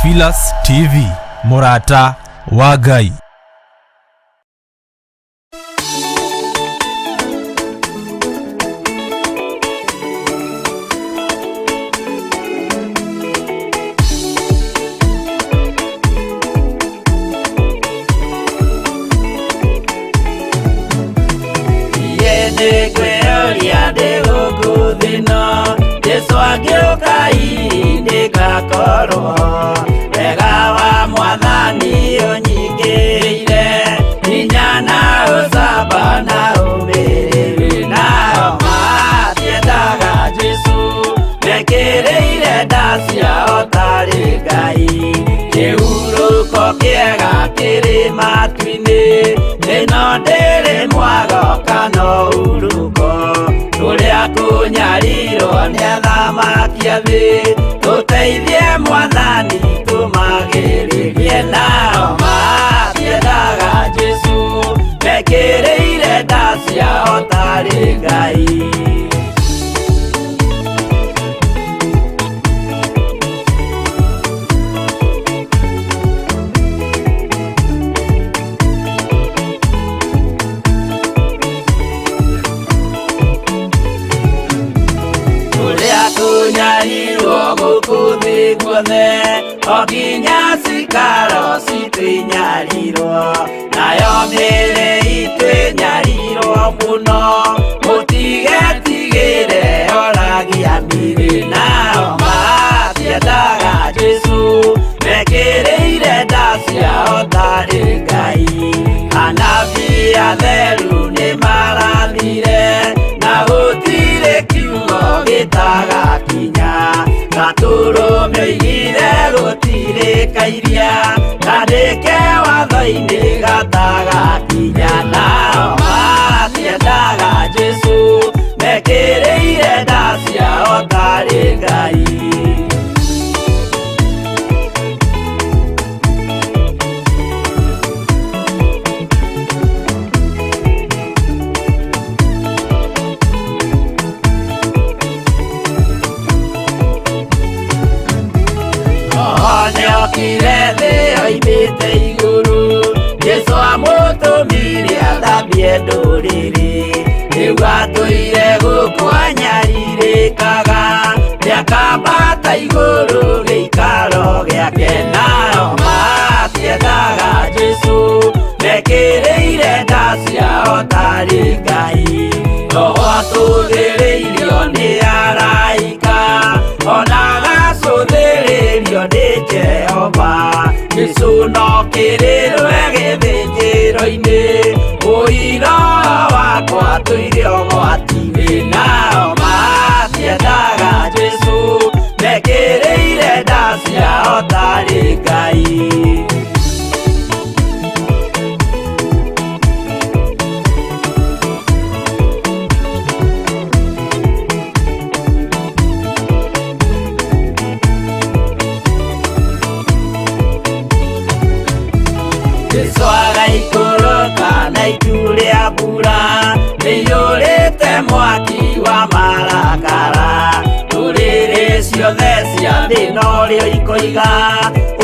Theophilus TV, mũrata wa Ngai. Nĩngwĩyũria ndĩ gũkũ thĩ ĩno, Jesũ angĩũka hihi nĩngakorwo. Wega wa Mwathani ũnyingĩrĩire, hinya na ũcamba na ũmĩrĩru. Nao matiendaga Jesũ, mekĩrĩire nda ciao tarĩ Ngai. Kĩhurũko kĩega kĩrĩ matu-inĩ, ĩno ndĩrĩ mwago kana ũhurũko. Kũrĩa kũnyarirwo nĩ athamaki a thĩ, tũteithie Mwathani tũmagĩrĩrie. Nao matiendaga Jesũ, mekĩrĩire nda ciao tarĩ Ngai. Kũrĩa kũnyarirwo gũkũ thĩ guothe, o nginya cikaro citũ inyarirwo, nayo mĩĩrĩ itũ ĩnyarirwo mũno, mũtigetigĩre oragia mĩĩrĩ. Nao matiendaga Jesũ, mekĩrĩire nda ciao tarĩ Ngai. Anabii atheru nĩmarathire, na gũtirĩ kiugo gĩtagakinya. Gatũrũme oigire gũtirĩ kairia, kandĩke watho-inĩ gatagakinya. Nao matiendaga Jesũ, mekĩrĩire nda ciao tarĩ Ngai. Nĩokire thĩ oimĩte igũrũ, Jesũ amũtũmire athambie ndũrĩrĩ. Rĩu atũire gũkũ anyarirĩkaga, nĩakambata igũrũ gĩikaro gĩake. Nao matiendaga Jesũ, mekĩrĩire nda ciao tarĩ Ngai. Roho atũthĩrĩirio nĩ araika, ona agacũthĩrĩrio nĩ Jehova. Jesũ no kĩrĩrwe gĩthĩnjĩro-inĩ, ũira wakwa tũire ũgwati-inĩ. Nao matiendaga Jesũ, mekĩrĩire nda ciao tarĩ Ngai. Jesũ agaikũrũka na itu rĩa mbura, rĩiyũrĩte mwaki wa marakara. Ndũrĩrĩ ciothe cia thĩ norĩo ikoiga,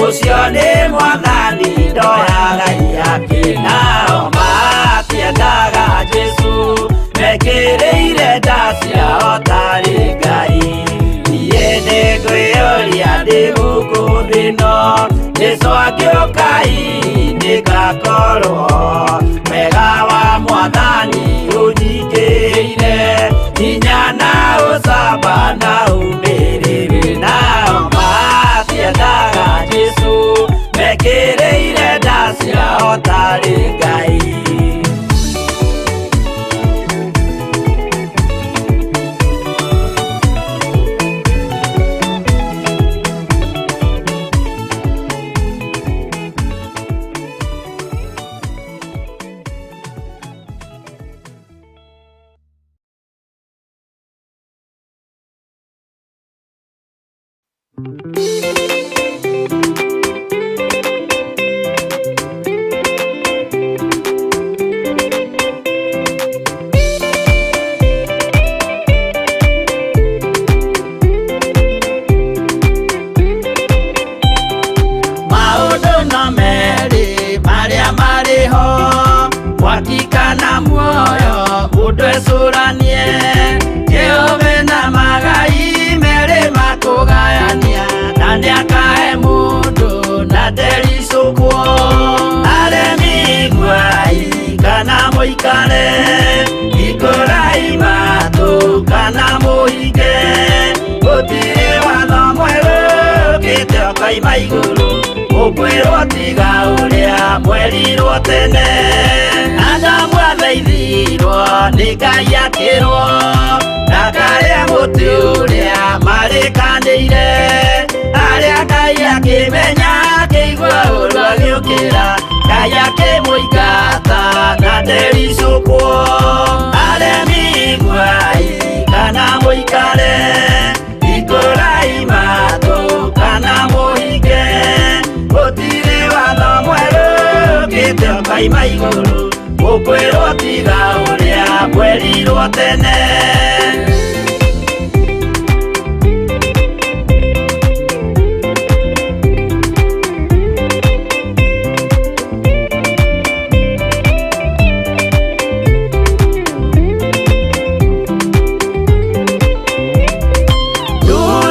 ũcio nĩ Mwathani ndoyaga ihaki. Nao matiendaga Jesũ, mekĩrĩire nda ciao tarĩ Ngai. Niĩ nĩngwĩyũria ndĩ gũkũ thĩ ĩno, Jesũ angĩũka hihi nĩngakorwo. Wega wa Mwathani ũnyingĩrĩire, hinya na ũcamba na ũmĩrĩru. Nao matiendaga Jesũ, mekĩrĩire nda ciao tarĩ Ngai. Mwaki kana muoyo mũndũ ecũranie. Jehova na magai merĩ makũgayania, na nĩakahe mũndũ na ndericũkwo. Aremi iguai kana mũikare, hingũrai matũ kana mũhinge. Gũtirĩ watho mwerũ ũkĩte ũkoima igũrũ, ũkwĩrwo tiga ũrĩa mwerirwo tene. Adamu athaithirwo nĩ Ngai akĩrwo ndakarĩe mũtĩ ũrĩa marĩkanĩire. Arĩa Ngai akĩmenya akĩigua ũru agĩũkĩra, Ngai akĩmũingata na ndericũkwo. Aremi iguai kana mũikare, hingũrai matũ kana mũhinge. Gũtirĩ watho mwerũ ũkĩte ũkoima igũrũ, ũkwĩrwo tiga ũrĩa mwerirwo tene.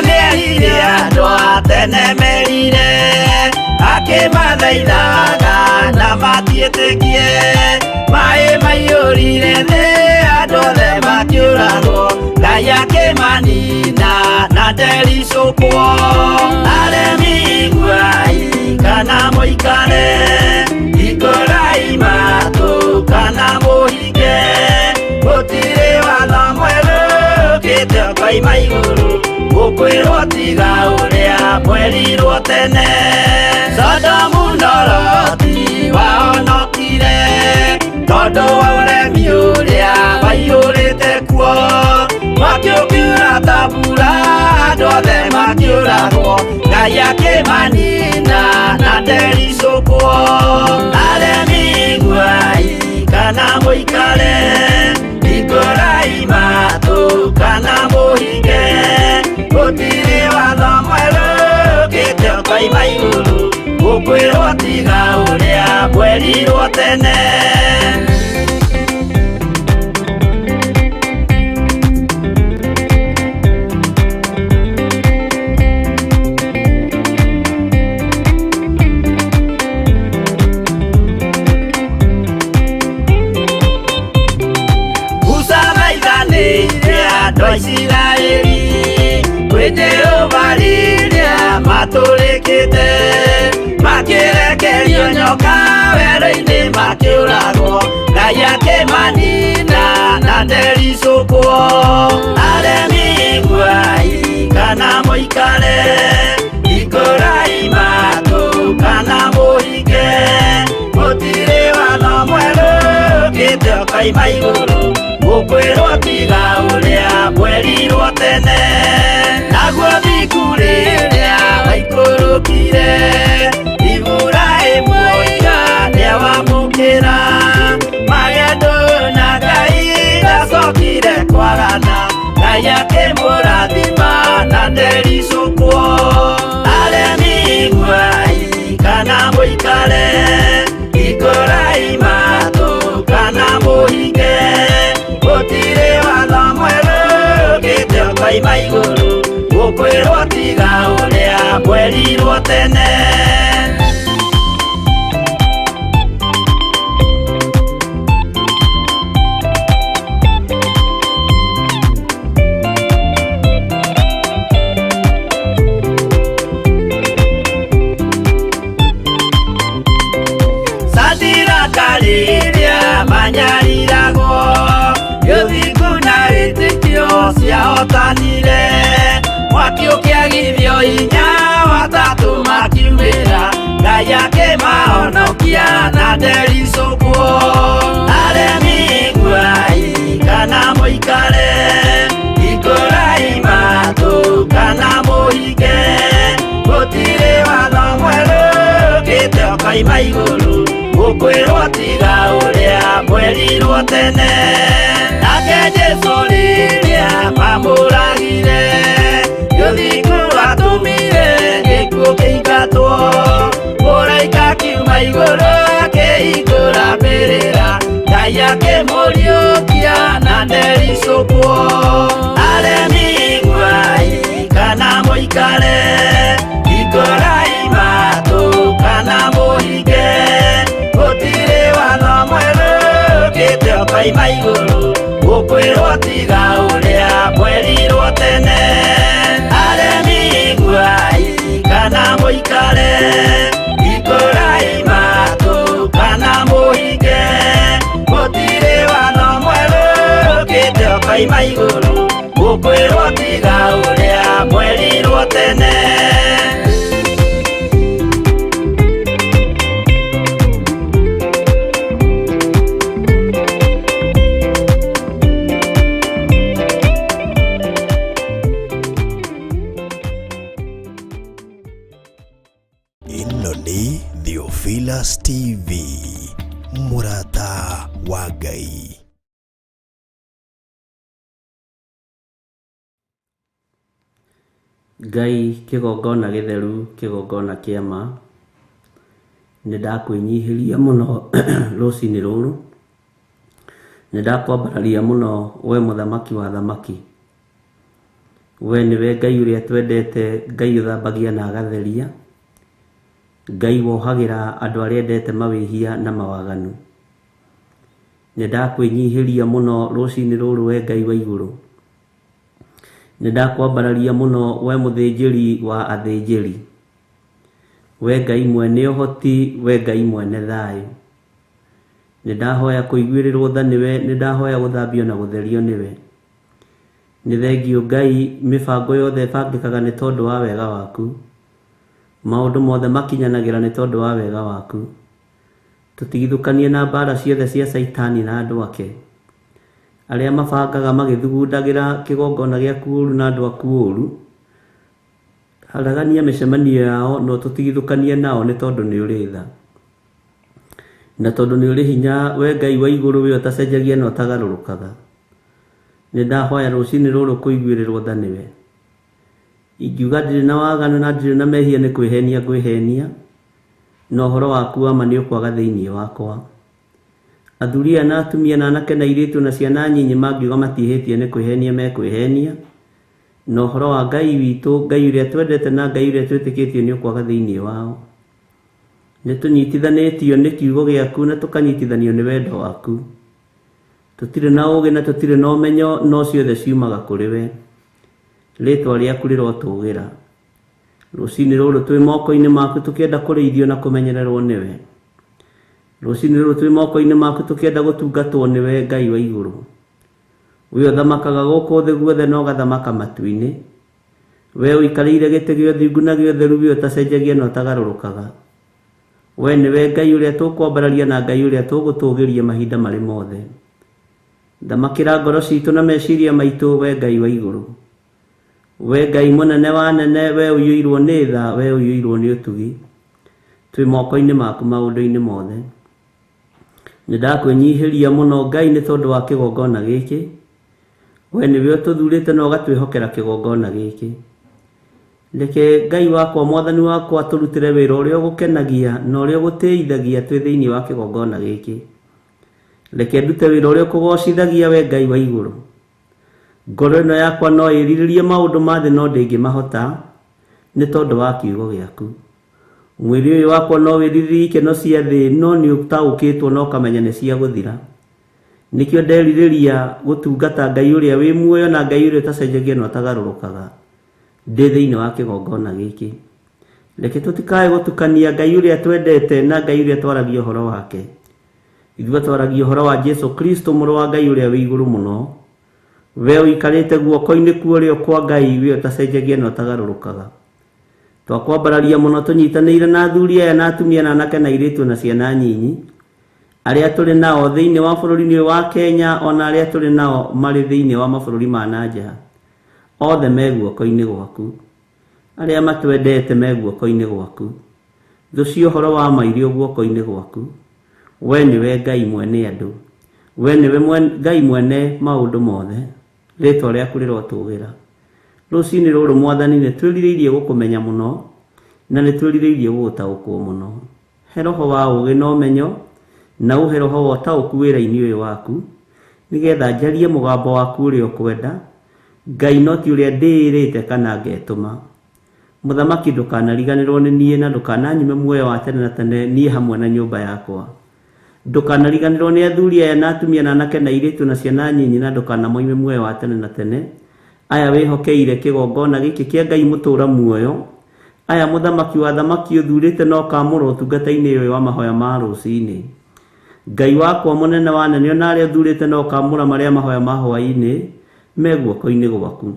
Nĩerire andũ a tene merire, akĩmathaithaga na matiĩtĩkie. Maĩ maiyũrire thĩ andũ othe makĩũragwo, Ngai akĩmanina na ndericũkwo. Aremi iguai kana mũikare, hingũrai matũ kana mũhinge. Gũtirĩ watho mwerũ ũkĩte ũkoima igũrũ, ũkwĩrwo tiga ũrĩa mwerirwo tene. Sodomu na Loti wahonokire tondũ wa ũremi ũrĩa waiyũrĩte kuo. Mwaki ũkiura ta mbura andũ othe makĩũragwo, Ngai akĩmanina na ndericũkwo. Aremi iguai kana mũikare, hingũrai matũ kana mũhinge. Gũtirĩ watho mwerũ ũkĩte ũkoima igũrũ, ũkwĩrwo tiga ũrĩa mwerirwo tene. Musa thaithanĩire andũ a Isiraeli kwĩ Jehova rĩrĩa matũrĩkĩte, makĩrekerio nyoka werũ-inĩ makĩũragwo, Ngai akĩmanina na ndericũkwo. Aremi iguai kana mũikare, hingũrai matũ kana mũhinge. Gũtirĩ watho mwerũ ũkĩte ũkoima igũrũ, ũkwĩrwo tiga ũrĩa mwerirwo tene. Naguo thingu rĩrĩa waikũrũkire, Iburahĩmu oiga nĩawamũkĩra. Magendo na Ngai ndacokire kwagana, Ngai akĩmũrathima na ndericũkwo. Aremi iguai kana mũikare, hingũrai matũ kana mũhinge. Gũtirĩ watho mwerũ ũkĩte ũkoima igũrũ, ũkwĩrwo tiga ũrĩa mwerirwo tene. Sadiraka rĩrĩa manyariragwo, gĩthingu na wĩtĩkio ciahotanire. Mwaki ũkĩagithio hinya watatũ makiumĩra, Ngai akĩmahonokia na ndericũkwo. Aremi iguai kana mũikare, hingũrai matũ kana mũhinge. Gũtirĩ watho mwerũ ũkĩte ũkoima igũrũ, ũkwĩrwo tiga ũrĩa mwerirwo tene. Nake Jesũ rĩrĩa mamũragire, gĩthingu atũmire gĩkuũ kĩingatwo. Mũraika akiuma igũrũ akĩhingũra mbĩrĩra, Ngai Ngai akĩmũriũkia na ndericũkwo. Aremi iguai kana mũikare, hingũrai matũ kana mũhinge, gũtirĩ watho mwerũ ũkĩte ũkoima igũrũ, gũkwĩrwo tiga ũrĩa mwerirwo tene. Aremi iguai kana mũikare, hingũrai matũ kana mũhinge, gũtirĩ watho mwerũ ũkĩte ũkoima igũrũ, gũkwĩrwo tiga ũrĩa mwerirwo tene. Ĩno nĩ Theophilus TV, mũrata wa Ngai. Ngai kĩgongona gĩtheru kĩgongona kĩa ma, nĩ ndakwĩnyihĩria mũno rũcinĩ rũrũ, nĩ ndakwambararia mũno we mũthamaki wa thamaki. We nĩwe Ngai ũrĩa twendete, Ngai ũthambagia na agatheria, Ngai wohagĩra andũ arĩa endete mawĩhia na mawaganu. Nĩ ndakwĩnyihĩria mũno rũcinĩ rũrũ we Ngai wa igũrũ. Nĩ ndakwambararia mũno we mũthĩnjĩri wa athĩnjĩri. We Ngai mwene ũhoti, we Ngai mwene thayũ. Nĩ ndahoya kũiguĩrĩrwo tha nĩwe, nĩ ndahoya gũthambio na gũtherio nĩwe. Nĩ thengiũ Ngai, mĩbango yothe ĩbangĩkaga nĩ tondũ wa wega waku. Maũndũ mothe makinyanagĩra nĩ tondũ wa wega waku. Tũtigithũkanie na mbara ciothe cia Caitani na andũ ake. Arĩa mabangaga magĩthugundagĩra kĩgongona gĩaku ũru na andũ aku ũru, haragania mĩcemanio yao na ũtũtigithũkanie nao nĩ tondũ nĩ ũrĩ tha. Na tondũ nĩ ũrĩ hinya, we Ngai wa igũrũ, we ũtacenjagia na ũtagarũrũkaga. Nĩ ndahoya rũcinĩ rũrũ kũiguĩrĩrwo tha nĩwe. Ingiuga ndirĩ na waganu na ndirĩ na mehia nĩ kwĩhenia ngwĩhenia, na ũhoro waku wa ma nĩ ũkwaga thĩinĩ wakwa. Athuri aya na atumia na anake na airĩtu na ciana nyinyi mangiuga matiĩhĩtie nĩ kwĩhenia mekwĩhenia, na ũhoro wa Ngai witũ, Ngai ũrĩa twendete na Ngai ũrĩa twĩtĩkĩtie nĩ ũkwaga thĩinĩ wao. Nĩ tũnyitithanĩtio nĩ kiugo gĩaku na tũkanyitithanio nĩ wendo waku. Tũtirĩ na ũũgĩ na tũtirĩ na ũmenyo, no ciothe ciumaga kũrĩ we. Rĩtwa rĩaku rĩrotũgĩra. Rũcinĩ rũrũ twĩ moko-inĩ maku tũkĩenda kũrĩithio na kũmenyererwo nĩwe. Rũcinĩ rũrũ twĩ moko-inĩ maku tũkĩenda gũtungatwo nĩwe Ngai wa igũrũ. We ũthamakaga gũkũ thĩ guothe na ũgathamaka matu-inĩ. We ũikarĩire gĩtĩ gĩa ũthingu na gĩa ũtheru, we ũtacenjagia na ũtagarũrũkaga. We nĩwe Ngai ũrĩa tũkwambararia na Ngai ũrĩa tũgũtũgĩria mahinda marĩ mothe. Thamakĩra ngoro citũ na meciria maitũ, we Ngai wa igũrũ. We Ngai mũnene wa nene, we ũiyũirwo nĩ tha, we ũiyũirwo nĩ ũtugi. Twĩ moko-inĩ maku maũndũ-inĩ mothe. Nĩ ndakwĩnyihĩria mũno Ngai nĩ tondũ wa kĩgongona gĩkĩ. We nĩwe ũtũthurĩte na ũgatwĩhokera kĩgongona gĩkĩ. Reke Ngai wakwa, Mwathani wakwa, tũrutĩre wĩra ũrĩa ũgũkenagia na ũrĩa ũgũtĩithagia twĩ thĩinĩ wa kĩgongona gĩkĩ. Reke ndute wĩra ũrĩa ũkũgocithagia we Ngai wa igũrũ. Ngoro ĩno yakwa no ĩrirĩrie maũndũ ma thĩ no ndĩngĩmahota nĩ tondũ wa kiugo gĩaku. Mwĩrĩ ũyũ wakwa no wĩrirĩrie ikeno cia thĩ no nĩ ũtaũkĩtwo na ũkamenya nĩ cia gũthira. Nĩkĩo nderirĩria gũtungata Ngai ũrĩa wĩ muoyo na Ngai ũrĩa ũtacenjagia na ũtagarũrũkaga ndĩ thĩinĩ wa kĩgongona gĩkĩ. Reke tũtikae gũtukania Ngai ũrĩa twendete na Ngai ũrĩa twaragia ũhoro wake. Ithuĩ twaragia ũhoro wa Jesu Kristo mũrũ wa Ngai ũrĩa wĩ igũrũ mũno. We ũikarĩte guoko-inĩ kwa ũrĩo kwa Ngai, we ũtacenjagia na ũtagarũrũkaga. Twakwambararia mũno tũnyitanĩire na athuri aya na atumia na anake na airĩtu na ciana nyinyi, arĩa tũrĩ nao thĩinĩ wa bũrũri-inĩ ũyũ wa Kenya ona arĩa tũrĩ nao marĩ thĩinĩ wa mabũrũri ma na nja. Othe me guoko-inĩ gwaku. Arĩa matwendete me guoko-inĩ gwaku. Thũ cia ũhoro wa ma irĩ o guoko-inĩ gwaku. We nĩwe Ngai mwene andũ. We nĩwe Ngai mwene maũndũ mothe. Rĩtwa rĩaku rĩrotũgĩra. Rũcinĩ rũrũ Mwathani nĩ twĩrirĩirie gũkũmenya mũno na nĩ twĩrirĩirie gũgũtaũkwo mũno. He roho wa ũũgĩ na ũmenyo Na ũhe roho wa ũtaũku wĩra-inĩ ũyũ waku, nĩgetha njarie mũgambo waku ũrĩa ũkwenda, Ngai no ti ũrĩa ndĩĩrĩte kana ngetũma. Mũthamaki ndũkanariganĩrwo nĩ niĩ na ndũkananyume muoyo wa tene na tene niĩ hamwe na nyũmba yakwa. Ndũkanariganĩrwo nĩ athuri aya na atumia na anake na airĩtu na ciana nyinyi na ndũkanamoime muoyo wa tene na tene. Aya wĩhokeire kĩgongona gĩkĩ kĩa Ngai mũtũũra muoyo. Aya mũthamaki wa thamaki ũthurĩte na ũkaamũra ũtungata-inĩ ũyũ wa mahoya ma rũcinĩ. Ngai wakwa mũnene wa nene ona arĩa ũthurĩte na ũkaamũra marĩa mahoya ma hwaĩ-inĩ me guoko-inĩ gwaku.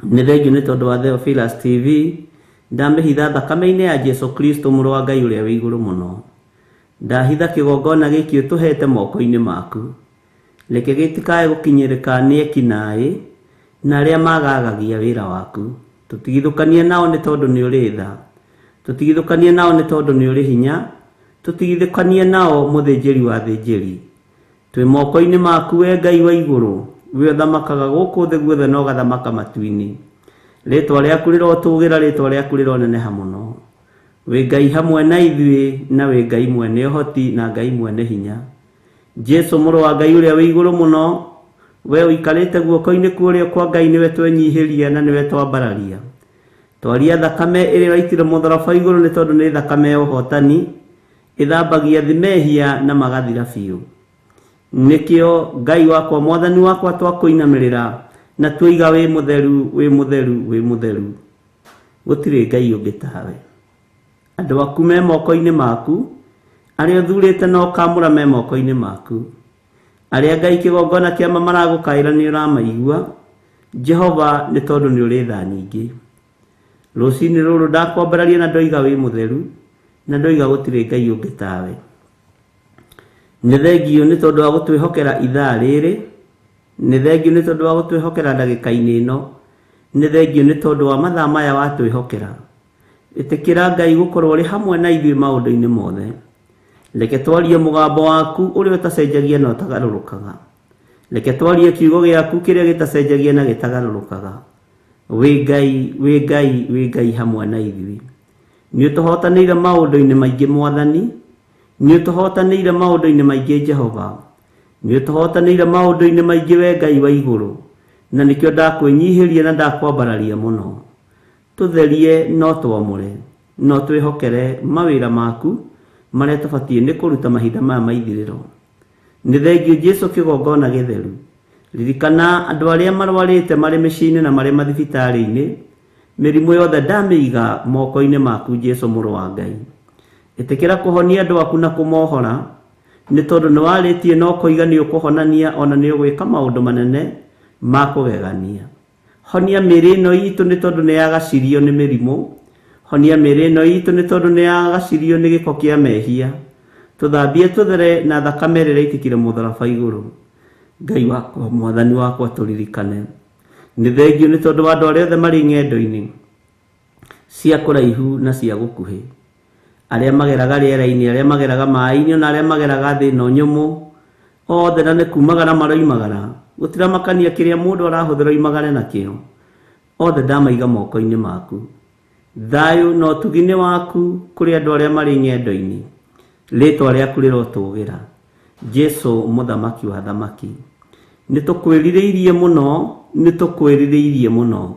Nĩ thengiũ nĩ tondũ wa Theophilus TV, ndamĩhitha thakame-inĩ ya Jesu Kristo mũrũ wa Ngai ũrĩa wĩ igũrũ mũno. Ndahitha kĩgongona gĩkĩ ũtũhete moko-inĩ maku. Reke gĩtikae gũkinyĩrĩka nĩ ekinaĩ na arĩa magagagia wĩra waku. Tũtigithũkanie nao nĩ tondũ nĩ ũrĩ tha. Tũtigithũkanie nao nĩ tondũ nĩ ũrĩ hinya. Tũtigithũkanie nao mũthĩnjĩri wa thĩnjĩri. Twĩ moko-inĩ maku we Ngai wa igũrũ, we ũthamakaga gũkũ thĩ guothe na ũgathamaka matu-inĩ. Rĩtwa rĩaku rĩrotũgĩra, rĩtwa rĩaku rĩroneneha mũno. Wĩ Ngai hamwe na ithuĩ, na wĩ Ngai mwene ũhoti na Ngai mwene hinya. Jesu mũrũ wa Ngai ũrĩa wĩ igũrũ mũno, we ũikarĩte guoko-inĩ kwa ũrĩo kwa Ngai nĩwe twenyihĩria na nĩwe twambararia. Twaria thakame ĩrĩa ĩraitire mũtharaba igũrũ nĩ tondũ nĩ thakame ya ũhotani, ĩthambagia thĩ mehia na magathira biũ. Nĩkĩo Ngai wakwa mwathani wakwa twakũinamĩrĩra na tuiga wĩ mũtheru, wĩ mũtheru, wĩ mũtheru. Gũtirĩ Ngai ũngĩ tawe. Andũ aku me moko-inĩ maku, arĩa ũthurĩte na ũkaamũra me moko-inĩ maku. Arĩa Ngai kĩgongona kĩa ma maragũkaĩra nĩ ũramaigua, Jehova nĩ tondũ nĩ ũrĩ tha nyingĩ. Rũcinĩ rũrũ ndakwambararia na ndoiga wĩ mũtheru, na ndoiga gũtirĩ Ngai ũngĩ tawe. Nĩ thengiũ nĩ tondũ wa gũtwĩhokera ithaa rĩrĩ, nĩ thengiũ nĩ tondũ wa gũtwĩhokera ndagĩka-inĩ ĩno, nĩ thengiũ nĩ tondũ wa mathaa maya watwĩhokera. Ĩtĩkĩra Ngai gũkorwo ũrĩ hamwe na ithuĩ maũndũ-inĩ mothe. Reke twarie mũgambo waku ũrĩa ũtacenjagia na ũtagarũrũkaga. Reke twarie kiugo gĩaku kĩrĩa gĩtacenjagia na gĩtagarũrũkaga. Wĩ Ngai, wĩ Ngai, wĩ Ngai hamwe na ithuĩ. Nĩ ũtũhotanĩire maũndũ-inĩ maingĩ Mwathani, nĩ ũtũhotanĩire maũndũ-inĩ maingĩ Jehova, nĩ ũtũhotanĩire maũndũ-inĩ maingĩ we Ngai wa igũrũ, na nĩkĩo ndakwĩnyihĩria na ndakwambararia mũno. Tũtherie no twamũre, no twĩhokere mawĩra maku marĩa tũbatiĩ nĩ kũruta mahinda maya ma ithirĩro. Nĩ thengiũ Jesu kĩgongona gĩtheru. Ririkana andũ arĩa marwarĩte marĩ mĩciĩ-inĩ na marĩ mathibitarĩ-inĩ, mĩrimũ yothe ndamĩiga moko-inĩ maku Jesu mũrũ wa Ngai. Ĩtĩkĩra kũhonia andũ aku na kũmohora, nĩ tondũ nĩ warĩtie na ũkoiga nĩ ũkũhonania ona nĩ ũgwĩka maũndũ manene ma kũgegania. Honia mĩĩrĩ ĩno itũ nĩ tondũ nĩ yagacirio nĩ mĩrimũ. Honia mĩĩrĩ ĩno itũ nĩ tondũ nĩ yagacirio nĩ gĩko kĩa mehia. Tũthambie tũthere na thakame ĩrĩa ĩraitĩkire mũtharaba igũrũ. Ngai wakwa, mwathani wakwa, tũririkane. Nĩ thengiũ nĩ tondũ wa andũ arĩa othe marĩ ng'endo-inĩ cia kũraihu na cia gũkuhĩ, arĩa mageraga rĩera-inĩ, arĩa mageraga maĩ-inĩ, ona arĩa mageraga thĩ ĩno nyũmũ, othe na nĩ kumagara maroimagara. Gũtiramakania kĩrĩa mũndũ arahũthĩra oimagare nakĩo, othe ndamaiga moko-inĩ maku. Thayũ na ũtugi nĩ waku kũrĩ andũ arĩa marĩ ng'endo-inĩ. Rĩtwa rĩaku rĩrotũgĩra. Jesu mũthamaki wa thamaki. Nĩ tũkwĩrirĩirie mũno, nĩ tũkwĩrirĩirie mũno.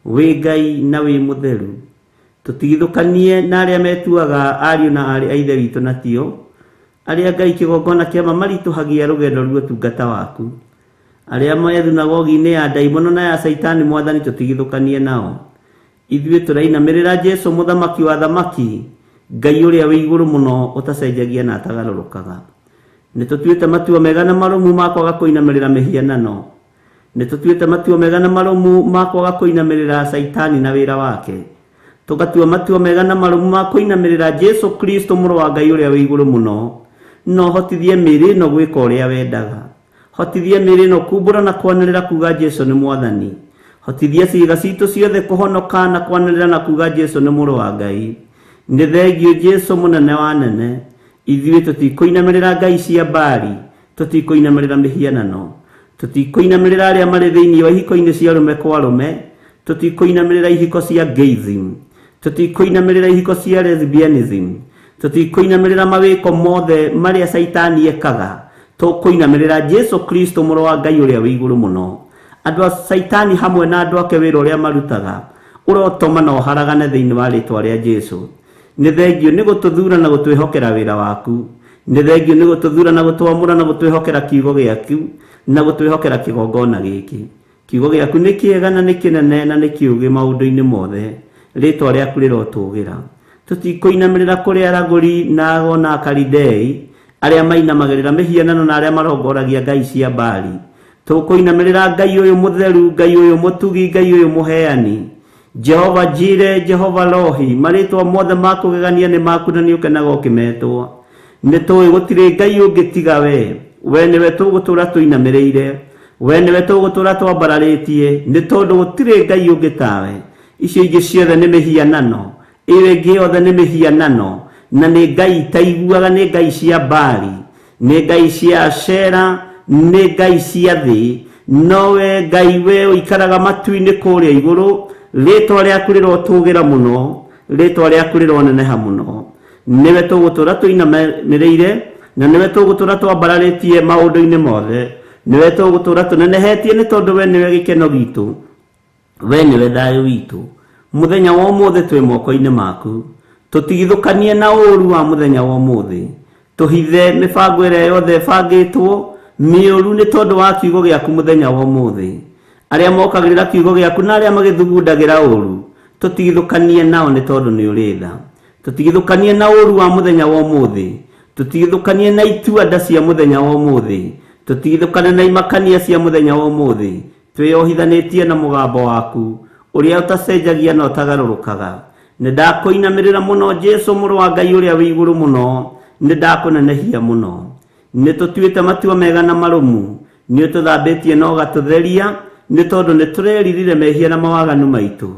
Wĩ Ngai na wĩ mũtheru. Tũtigithũkanie na arĩa metuaga ariũ na aarĩ a Ithe witũ na tio, arĩa Ngai kĩgongona kĩa ma maritũhagia rũgendo rwa ũtungata waku. Arĩa me thunagogi-inĩ ya ndaimono na ya Caitani Mwathani tũtigithũkanie nao. Ithuĩ tũrainamĩrĩra Jesu mũthamaki wa thamaki, Ngai ũrĩa wĩ igũrũ mũno ũtacenjagia na atagarũrũkaga. Nĩ tũtuĩte matua mega na marũmu ma kwaga kũinamĩrĩra mĩhianano. Nĩ tũtuĩte matua mega na marũmu ma kwaga kũinamĩrĩra Caitani na wĩra wake. Tũgatua matua mega na marũmu ma kũinamĩrĩra Jesu Kristo mũrũ wa Ngai ũrĩa wĩ igũrũ mũno. No hotithie mĩĩrĩ ĩno gwĩka ũrĩa wendaga. Hotithie mĩĩrĩ ĩno kumbũra na kwanĩrĩra kuga Jesu nĩ Mwathani. Hotithie ciĩga citũ ciothe kũhonoka na kwanĩrĩra na kuga Jesu nĩ mũrũ wa Ngai. Nĩ thengiũ Jesu mũnene wa nene. Ithuĩ tũtikũinamĩrĩra ngai cia Baali, tũtikũinamĩrĩra mĩhianano, tũtikũinamĩrĩra arĩa marĩ thĩinĩ wa ihiko-inĩ cia arũme kwa arũme, tũtikũinamĩrĩra ihiko cia gayism, tũtikũinamĩrĩra ihiko cia lesbianism, Tũtikũinamĩrĩra mawĩko mothe marĩa Caitani ekaga. Tũkũinamĩrĩra Jesu Kristo mũrũ wa Ngai ũrĩa wĩ igũrũ mũno. Andũ a Caitani hamwe na andũ ake wĩra ũrĩa marutaga ũrotoma na ũharagane thĩinĩ wa rĩtwa rĩa Jesu. Nĩ thengio nĩ gũtũthura na gũtwĩhokera wĩra waku. Nĩ thengio nĩ gũtũthura na gũtwamũra na gũtwĩhokera kiugo gĩaku na gũtwĩhokera kĩgongona gĩkĩ. Kiugo gĩaku nĩ kĩega na nĩ kĩnene na nĩ kĩũgĩ maũndũ-inĩ mothe. Rĩtwa rĩaku rĩrotũgĩra. Tũtikũinamĩrĩra kũrĩ aragũri na ago na Akalidei arĩa mainamagĩrĩra mĩhianano na arĩa marongoragia ngai cia Baali. Tũkũinamĩrĩra Ngai ũyũ mũtheru, Ngai ũyũ mũtugi, Ngai ũyũ mũheani. Jehova Jire, Jehova Rohi, marĩtwa mothe ma kũgegania nĩ maku na nĩ ũkenaga ũkĩmetwo. Nĩ tũĩ gũtirĩ Ngai ũngĩ tiga we. We nĩwe tũgũtũũra tũinamĩrĩire. We nĩwe tũgũtũũra twambararĩtie, nĩ tondũ gũtirĩ Ngai ũngĩ tawe. Icio ingĩ ciothe nĩ mĩhianano. Ĩyo ĩngĩ yothe nĩ mĩhianano, na nĩ ngai itaiguaga, nĩ ngai cia Baali, nĩ ngai cia Ashera, nĩ ngai cia thĩ. No we Ngai, we ũikaraga matu-inĩ kũrĩa igũrũ, rĩtwa rĩaku rĩrotũgĩra mũno, rĩtwa rĩaku rĩroneneha mũno. Nĩwe tũgũtũũra tũinamĩrĩire, na nĩwe tũgũtũũra twambararĩtie maũndũ-inĩ mothe. Nĩwe tũgũtũũra tũnenehetie, nĩ tondũ we nĩwe gĩkeno gitũ. We nĩwe thayũ witũ. Mũthenya wa ũmũthĩ twĩ moko-inĩ maku. Tũtigithũkanie na ũũru wa mũthenya wa ũmũthĩ. Tũhithe mĩbango ĩrĩa yothe ĩbangĩtwo mĩũru nĩ tondũ wa kiugo gĩaku mũthenya wa ũmũthĩ. Arĩa mokagĩrĩra kiugo gĩaku na arĩa magĩthugundagĩra ũũru, tũtigithũkanie nao nĩ tondũ nĩ ũrĩ tha. Tũtigithũkanie na ũũru wa mũthenya wa ũmũthĩ. Tũtigithũkanie na itua nda cia mũthenya wa ũmũthĩ. Tũtigithũkane na imakania cia mũthenya wa ũmũthĩ. Twĩyohithanĩtie na mũgambo waku ũrĩa ũtacenjagia na ũtagarũrũkaga. Nĩ ndakũinamĩrĩra mũno Jesu mũrũ wa Ngai ũrĩa wĩ igũrũ mũno. Nĩ ndakũnenehia mũno. Nĩ tũtuĩte matua mega na marũmu. Nĩ ũtũthambĩtie na ũgatũtheria, nĩ tondũ nĩ tũreririre mehia na mawaganu maitũ.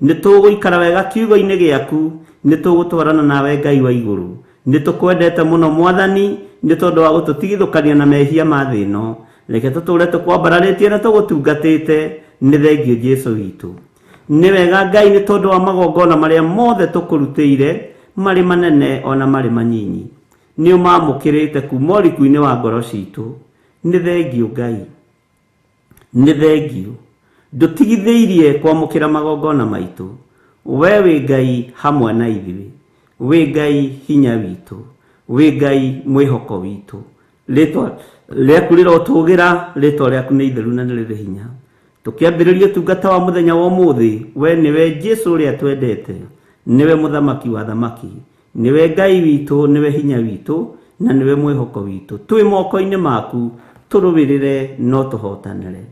Nĩ tũgũikara wega kiugo-inĩ gĩaku. Nĩ tũgũtwarana nawe Ngai wa igũrũ. Nĩ tũkwendete mũno Mwathani, nĩ tondũ wa gũtũtigithũkania na mehia ma thĩ ĩno. Reke tũtũũre tũkwambararĩtie na tũgũtungatĩte. Nĩ thengio Jesu witũ. Nĩ wega Ngai nĩ tondũ wa magongona marĩa mothe tũkũrutĩire, marĩ manene ona marĩ manyinyi. Nĩ ũmamũkĩrĩte kuma ũriku-inĩ wa ngoro citũ. Nĩ thengio Ngai. Nĩ thengio. Ndũtigithĩirie kwamũkĩra magongona maitũ. We wĩ Ngai hamwe na ithuĩ. Wĩ Ngai hinya witũ. Wĩ Ngai mwĩhoko witũ. Rĩtwa rĩaku rĩrotũgĩra, rĩtwa rĩaku nĩ itheru na nĩ rĩrĩ hinya. Tũkĩambĩrĩria ũtungata wa mũthenya wa ũmũthĩ, we nĩwe Jesu ũrĩa twendete. Nĩwe mũthamaki wa thamaki. Nĩwe Ngai witũ, nĩwe hinya witũ, na nĩwe mwĩhoko witũ. Twĩ moko-inĩ maku, tũrũĩrĩre no tũhotanĩre.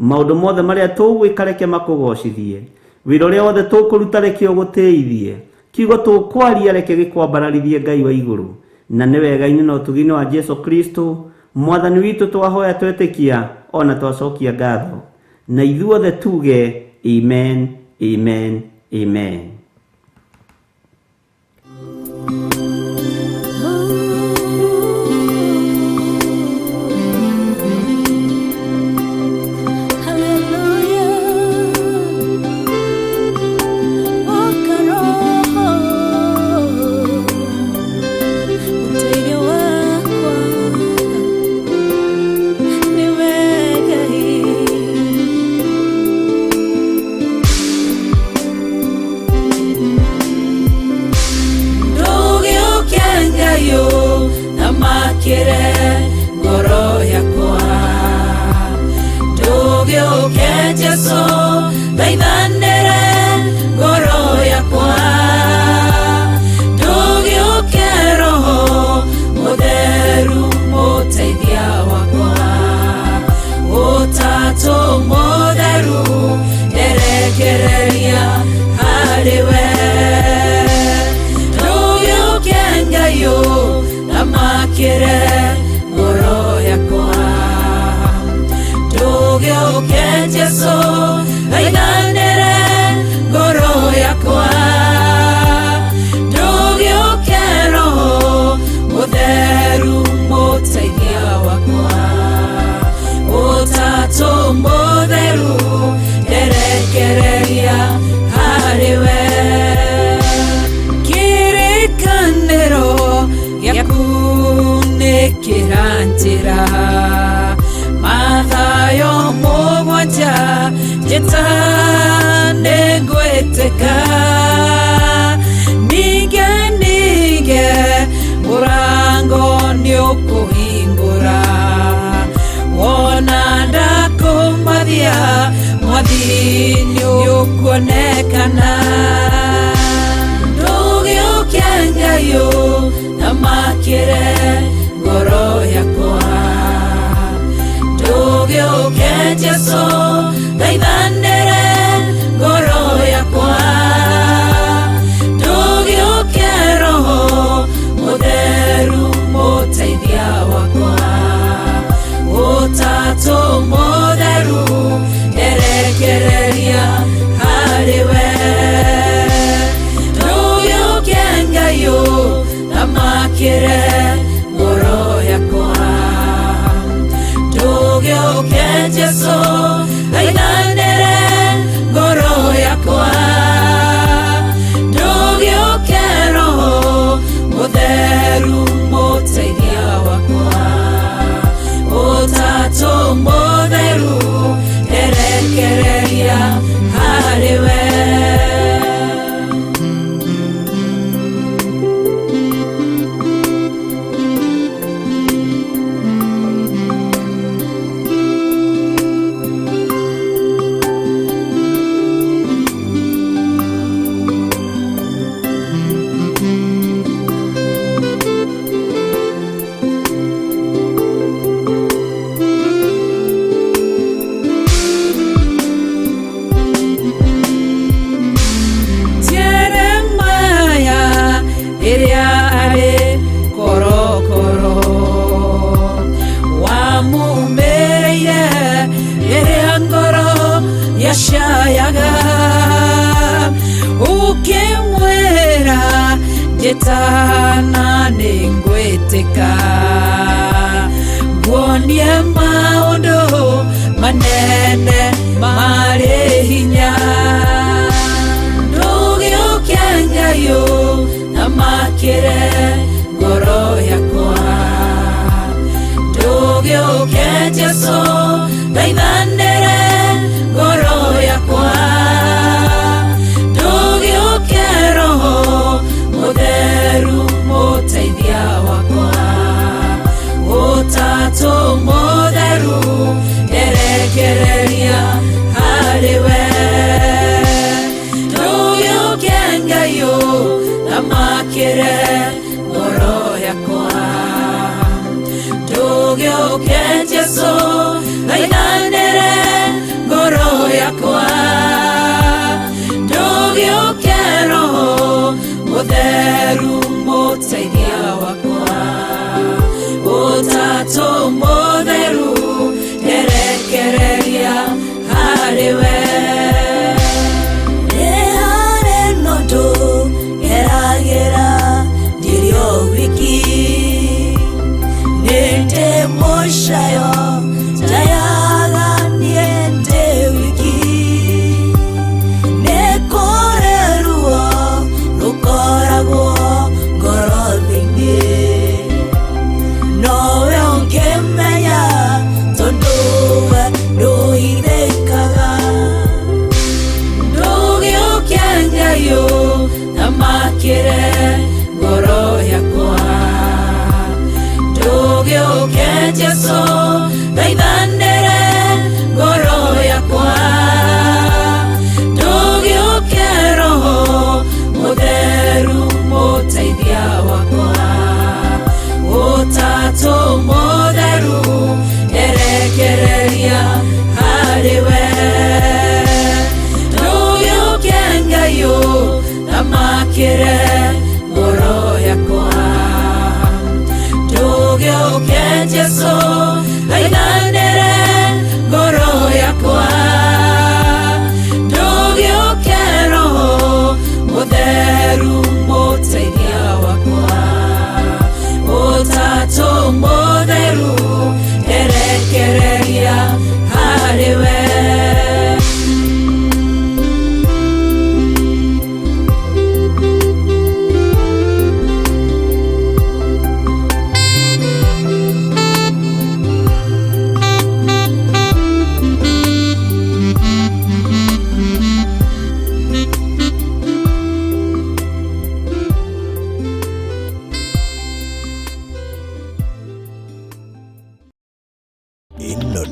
Maũndũ mothe marĩa tũgwĩka reke makũgocithie. Wĩra ũrĩa wothe tũkũruta reke ũgũtĩithie. Kiugo tũkwaria reke gĩkwambararithie Ngai wa igũrũ. Na nĩ wega-inĩ na ũtugi-inĩ wa Jesu Kristo, Mwathani witũ twahoya twetĩkia ona twacokia ngatho. Na ithuothe tuge amen, amen, amen. Thamakĩre ngoro yakwa. Ndũgĩũke Jesũ, thaithanĩre ngoro yakwa. Ndũgĩũke Roho Mũtheru mũteithia wakwa. Ũtatũ mũtheru nderekereria harĩ we. Ndũgĩũke Ngai ũthamakĩre ngoro yakwa. Ndũgĩũke Jesũ, thaithanĩre ngoro yakwa. Ndũgĩũke Roho Mũtheru mũteithia wakwa. Ũtatũ mũtheru nderekereria harĩ we. Kĩrĩkanĩro Nĩngwĩtĩka ninge ninge mũrango nĩũkũhingũra wona ndakũmathia mwathi nĩũkuonekana ndũgĩũke Ngai ũthamakĩre ngoro yakwa ndũgĩũke Jesũ thaithanĩre ngoro yakwa ndũgĩũke Roho Mũtheru mũteithia wakwa Ũtatũ Mũtheru erekereria harĩ we ndũgĩũke Ngai ũthamakĩre ngoro yakwa ndũgĩũke Jesũ thaithanĩre ngoro yakwa ndũgĩũke Roho Mũtheru mũteithia wakwa Ũtatũ Mũtheru erekereria harĩ we. Jeremaya rĩrĩa arĩ korokoro wamumĩrĩire rĩrĩa ngoro yacayaga ũkĩmwĩra njĩtana nĩngwĩtĩka nguonie maũndũ manene marĩ hinya ndũgĩũke Ngai ũthamakĩre ngoro yakwa ndũgĩũke Jesũ thaithanĩre ngoro yakwa ndũgĩũke Roho Mũtheru mũteithia wakwa Ũtatũ Mũtheru erekereria harĩ we ndũgĩũke Ngai ũthamakĩre ngoro yakwa ndũgĩũke Jesũ thaithanĩre ngoro yakwa ndũgĩũke Roho Mũtheru mũteithia wakwa Ũtatũ Mũtheru erekereria harĩ we. Nĩ harĩ na ũndũ ngeragĩra ndirĩ o wiki nĩ ndĩ mũcayo njayaga niĩ ndĩ wiki nĩ kũrĩ ruo rũkoragwo ngoro thĩinĩ nowe ũngĩmenya tondũ we ndũhithĩkaga. Ndũgĩũke Ngai ũthamakĩre ngoro yakwa ndũgĩũke Jesũ thaithanĩre ngoro yakwa ndũgĩũke Roho Mũtheru mũteithia wakwa Ũtatũ Mũtheru erekereria harĩ we ndũgĩũke Ngai ũthamakĩre ngoro yakwa ndũgĩũke Jesũ thaithanĩre ngoro yakwa ndũgĩũke Roho Mũtheru mũteithia wakwa Ũtatũ Mũtheru erekereria.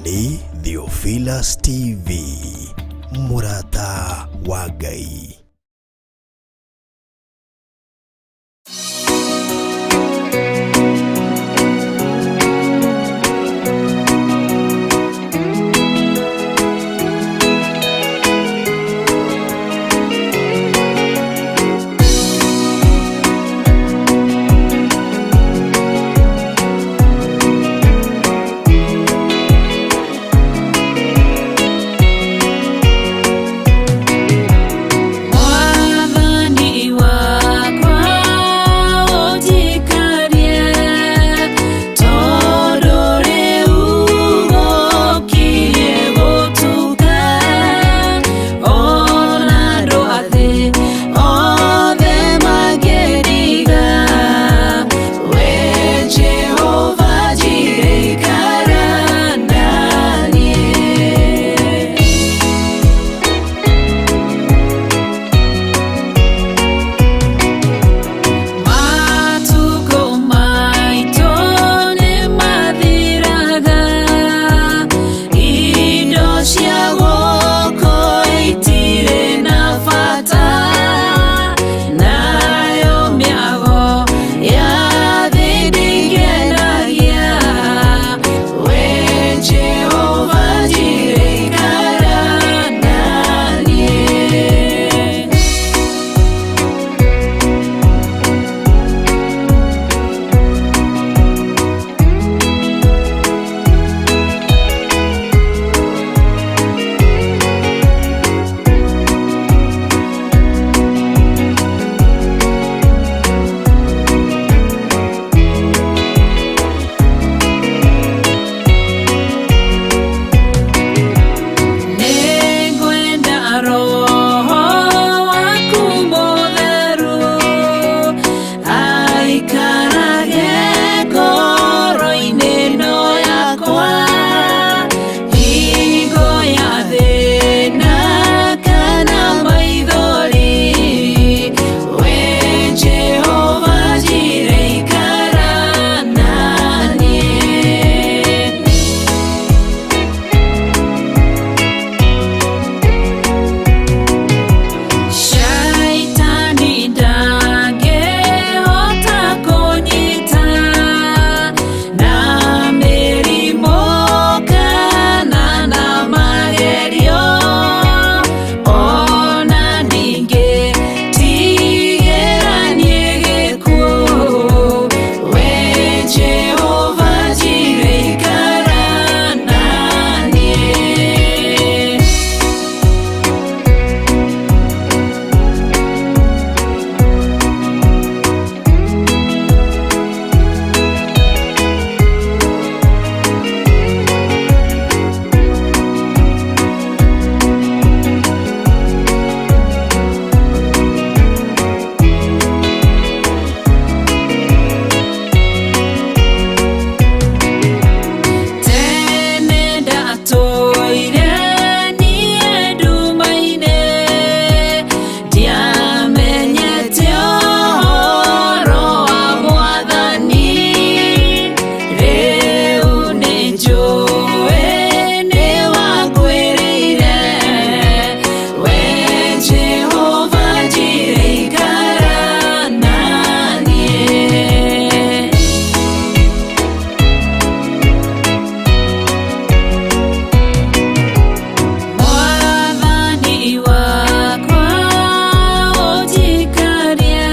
Nĩ Theophilus TV, mũrata wa Ngai. Mwathani wakwa ũnjikarie, tondũ rĩu gũkirie gũtuka, ona andũ a thĩ othe mangĩndiga, we Jehova Jireh ikara na niĩ. Matukũ maitũ nĩmathiraga, indo cia gũkũ itirĩ na bata, nayo mĩago ya thĩ ndĩngenagia, we Jehova Jireh ikara na niĩ. Nĩngwenda Roho waku mũtheru aikarage ngoro-inĩ ĩno yakwa, hingo ya thĩna kana maithori, we Jehova Jireh ikara na niĩ. Shaitani ndangĩhota kũnyita na mĩrimũ kana na magerio, ona ningĩ tigĩranie gĩkuũ, we Jehova Jireh ikara na niĩ. Tene ndatũire niĩ nduma-inĩ, ndiamenyete ũhoro wa Mwathani, rĩu nĩnjũĩ nĩwanguĩrĩire, we Jehova Jireh ikara na niĩ. Mwathani wakwa ũnjikarie,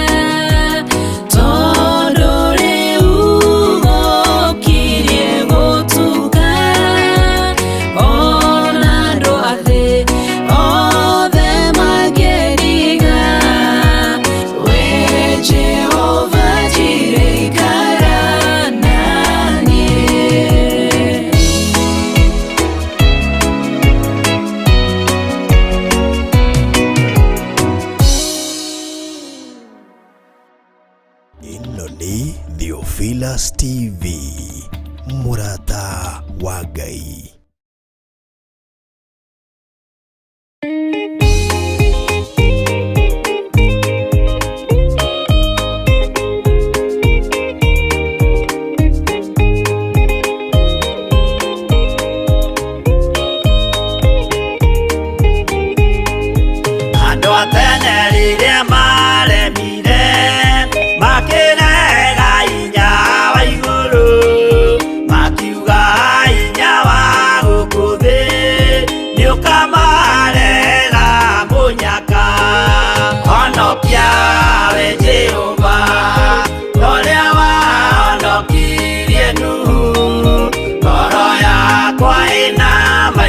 tondũ rĩu gũkirie gũtuka, ona andũ a thĩ othe mangĩndiga, we Jehova Jireh ikara na niĩ. Ĩno nĩ Theophilus TV, mũrata wa Ngai.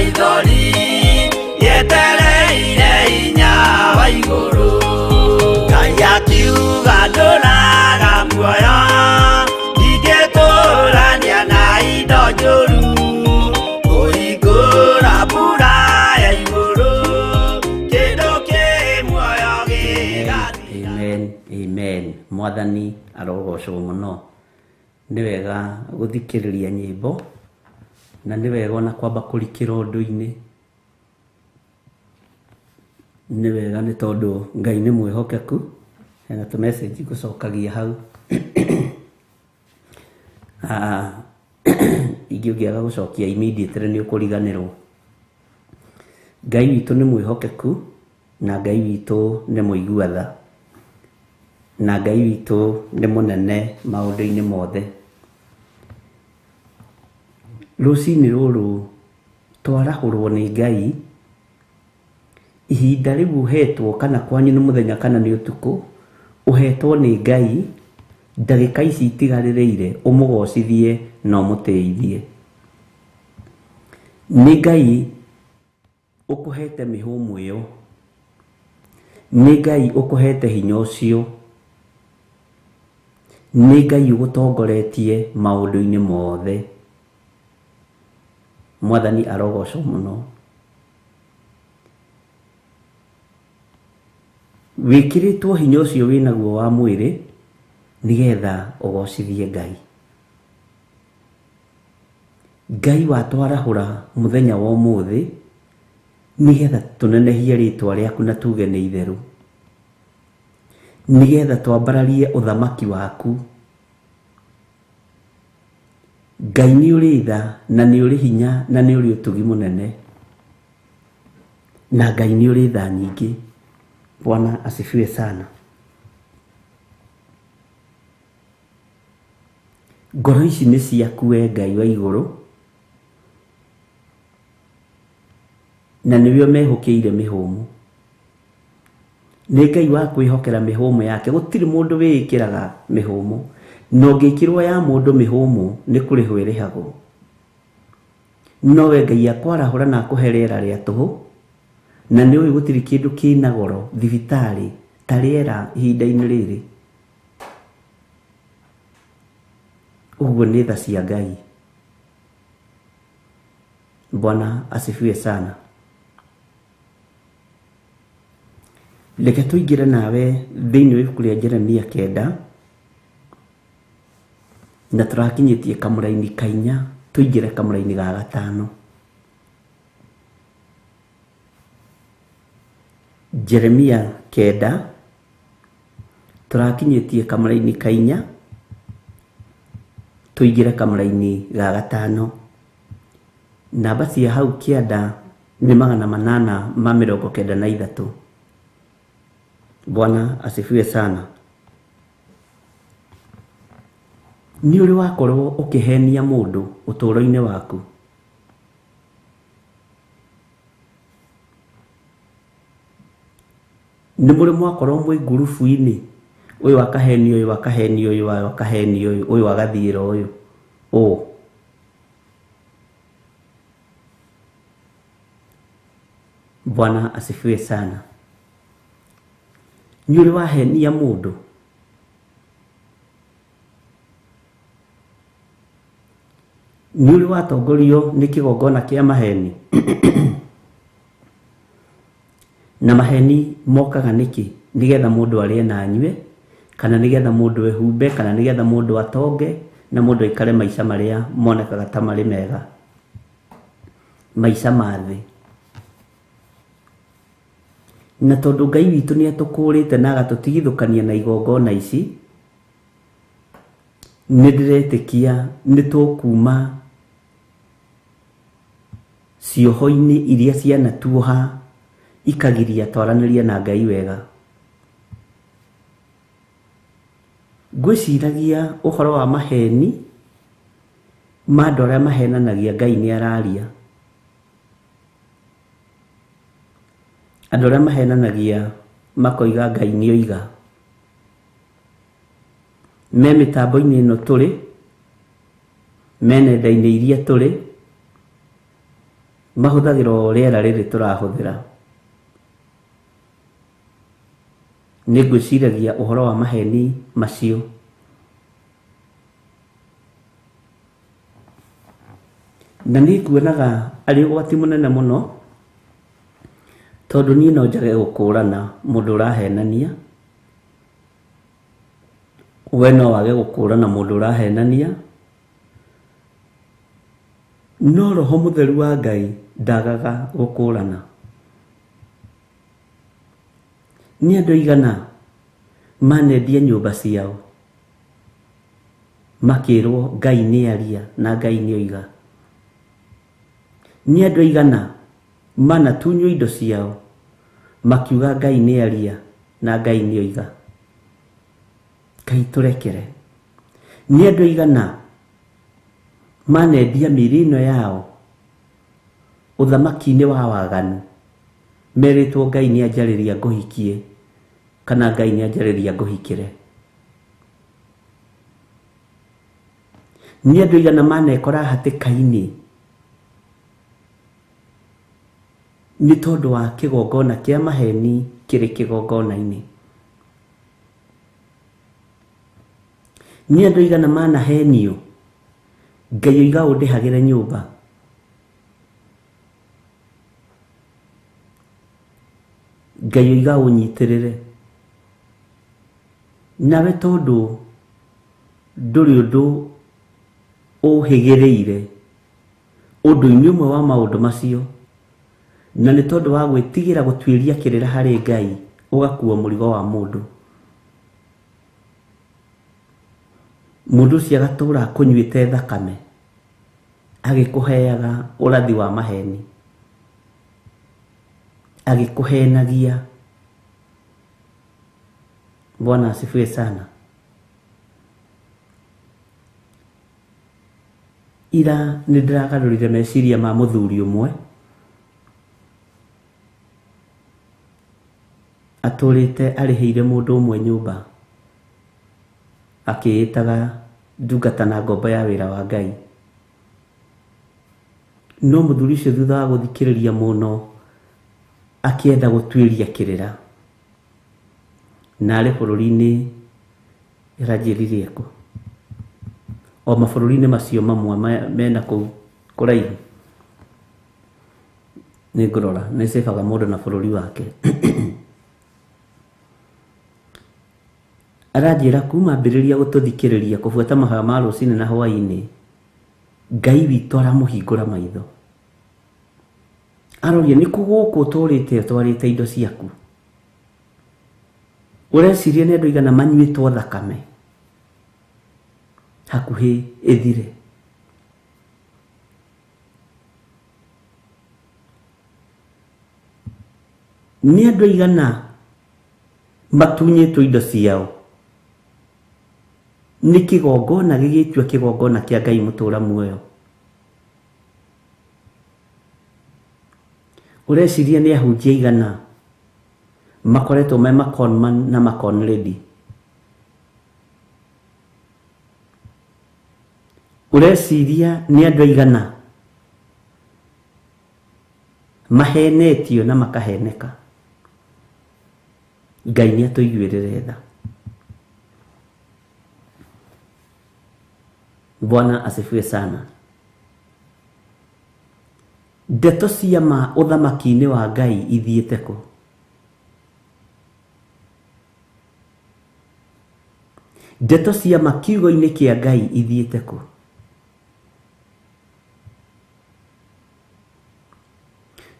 Maithori yetereire hinya wa igũrũ. Ngai akiuga ndũraga muoyo, ndingĩtũrania na indo njũru. Kũhingũra mbura ya igũrũ, kĩndũ kĩ muoyo gĩgathira. Amen, amen. Mwathani arogocwo mũno. Nĩ wega gũthikĩrĩria nyĩmbo na nĩ wega ona kwamba kũrikĩra ũndũ-inĩ. Nĩ wega nĩ tondũ Ngai nĩ mwĩhokeku. Hena tũ message ngũcokagia hau. Ingĩ ũngĩaga gũcokia immediately nĩ ũkũriganĩrwo. Ngai witũ nĩ mwĩhokeku na Ngai witũ nĩ mũigua tha na Ngai witũ nĩ mũnene maũndũ-inĩ mothe. Rũcinĩ rũrũ twarahũrwo nĩ Ngai, ihinda rĩu ũhetwo kana kwanyu nĩ mũthenya kana nĩ ũtukũ, ũhetwo nĩ Ngai, ndagĩka ici itigarĩrĩire ũmũgocithie na ũmũtĩithie. Nĩ Ngai ũkũhete mĩhũmũ ĩyo, nĩ Ngai ũkũhete hinya ũcio, nĩ Ngai ũgũtongoretie maũndũ-inĩ mothe. Mwathani arogocwo mũno. Wĩkĩrĩtwo hinya ũcio wĩnaguo wa mwĩrĩ nĩgetha ũgocithie Ngai. Ngai watwarahũra mũthenya wa ũmũthĩ nĩgetha tũnenehie rĩtwa rĩaku na tuge nĩ itheru, nĩgetha twambararie ũthamaki waku. Ngai nĩ ũrĩ tha na nĩ ũrĩ hinya na nĩ ũrĩ ũtugi mũnene, na Ngai nĩ ũrĩ tha nyingĩ. Bwana asifiwe sana. Ngoro ici nĩ ciaku we Ngai wa igũrũ, na nĩwe ũmehũkĩire mĩhũmũ. Nĩ Ngai wa kwĩhokera mĩhũmũ yake. Gũtirĩ mũndũ wĩĩkĩraga mĩhũmũ, na ũngĩkĩrwo ya mũndũ mĩhũmũ nĩ kũrĩhwo ĩrĩhagwo. No we Ngai akwarahũra na akũhe rĩera rĩa tũhũ, na nĩ ũĩ gũtirĩ kĩndũ kĩna goro thibitarĩ ta rĩera ihinda-inĩ rĩrĩ. Ũguo nĩ tha cia Ngai. Bwana asifiwe sana. Reke tũingĩre nawe thĩinĩ wa ibuku rĩa Jeremia 9, na tũrakinyĩtie kamũraini ka 4, tũingĩre kamũraini ga 5. Jeremia 9, tũrakinyĩtie kamũraini ka 4, tũingĩre kamũraini ga 5. Namba cia hau kĩanda nĩ 893. Bwana asifiwe sana. Nĩ ũrĩ wakorwo ũkĩhenia mũndũ ũtũũro-inĩ waku? Nĩ mũrĩ mwakorwo mwĩ ngurubu-inĩ, ũyũ akahenio, ũyũ akahenio, ũyũ akahenio, ũyũ agathiĩra ũyũ ũũ. Bwana asifiwe sana. Nĩ ũrĩ wahenia mũndũ? Nĩ ũrĩ watongorio nĩ kĩgongona kĩa maheni? Na maheni mokaga nĩkĩ? Nĩgetha mũndũ arĩe na anyue, kana nĩgetha mũndũ ehumbe, kana nĩgetha mũndũ atonge, na mũndũ aikare maica marĩa monekaga ta marĩ mega, maica ma thĩ. Na tondũ Ngai witũ nĩ atũkũrĩte na agatũtigithũkania na igongona ici, nĩ ndĩretĩkia nĩ tũkuma cioho-inĩ iria cianatuoha ikagiria twaranĩrie na Ngai wega. Ngwĩciragia ũhoro wa maheni ma andũ arĩa mahenanagia Ngai nĩ araria. Andũ arĩa mahenanagia makoiga Ngai nĩ oiga. Me mĩtambo-inĩ ĩno tũrĩ, me nenda-inĩ iria tũrĩ, Mahũthagĩra o rĩera rĩrĩ tũrahũthĩra. Nĩ ngwĩciragia ũhoro wa maheni macio. Na nĩ nguonaga arĩ ũgwati mũnene mũno, tondũ niĩ no njage gũkũrana mũndũ ũrahenania, we no wage gũkũrana mũndũ ũrahenania, no Roho Mũtheru wa Ngai ndagaga gũkũrana. Nĩ andũ aigana manendia nyũmba ciao makĩrwo Ngai nĩ aria na Ngai nĩ oiga. Nĩ andũ aigana manatunywo indo ciao makiuga Ngai nĩ aria na Ngai nĩ oiga. Ngai tũrekere. Nĩ andũ aigana manendia mĩĩrĩ ĩno yao ũthamaki-inĩ wa waganu merĩtwo Ngai nĩ anjarĩria ngũhikie kana Ngai nĩ anjarĩria ngũhikĩre. Nĩ andũ aigana manekora hatĩka-inĩ nĩ tondũ wa kĩgongona kĩa maheni kĩrĩ kĩgongona-inĩ. Nĩ andũ aigana manahenio Ngai oiga ũndĩhagĩre nyũmba. Ngai oiga ũnyitĩrĩre. Nawe tondũ ndũrĩ ũndũ ũhĩgĩrĩire ũndũ-inĩ ũmwe wa maũndũ macio, na nĩ tondũ wa gwĩtigĩra gũtuĩria kĩrĩra harĩ Ngai, ũgakua mũrigo wa mũndũ. Mũndũ ũcio agatũra akũnyuĩte thakame agĩkũheaga ũrathi wa maheni, agĩkũhenagia. Bwana asifiwe sana. Ira nĩ ndĩragarũrire meciria ma mũthuri ũmwe atũrĩte arĩhĩire mũndũ ũmwe nyũmba akĩĩtaga ndungata na ngombo ya wĩra wa Ngai. No mũthuri ũcio thutha wa gũthikĩrĩria mũno akĩenda gũtuĩria kĩrĩra, na arĩ bũrũri-inĩ ĩranjĩrire kũ o mabũrũri-inĩ macio mamwe mena kũu kũraihu. Nĩ ngũrora nĩ cĩbaga mũndũ na bũrũri wake. Aranjĩra kuma ambĩrĩria gũtũthikĩrĩria kũbuata mahoya ma rũcinĩ na hwaĩ-inĩ, Ngai witũ aramũhingũra maitho. Aroria nĩ kũ gũkũ ũtũrĩte ũtwarĩte indo ciaku? Ũreciria nĩ andũ aigana manyuĩtwo thakame hakuhĩ ĩthire? Nĩ andũ aigana matunyĩtwo indo ciao nĩ kĩgongona gĩgĩtua kĩgongona kĩa Ngai mũtũra muoyo? Ũreciria nĩ ahunjia aigana makoretwo me maconman na macon lady? Ũreciria nĩ andũ aigana mahenetio na makaheneka? Ngai nĩ atũiguĩrĩre tha. Bwana asifiwe sana. Ndeto cia ma ũthamaki-inĩ wa Ngai ithiĩte kũ? Ndeto cia ma kiugo-inĩ kĩa Ngai ithiĩte kũ?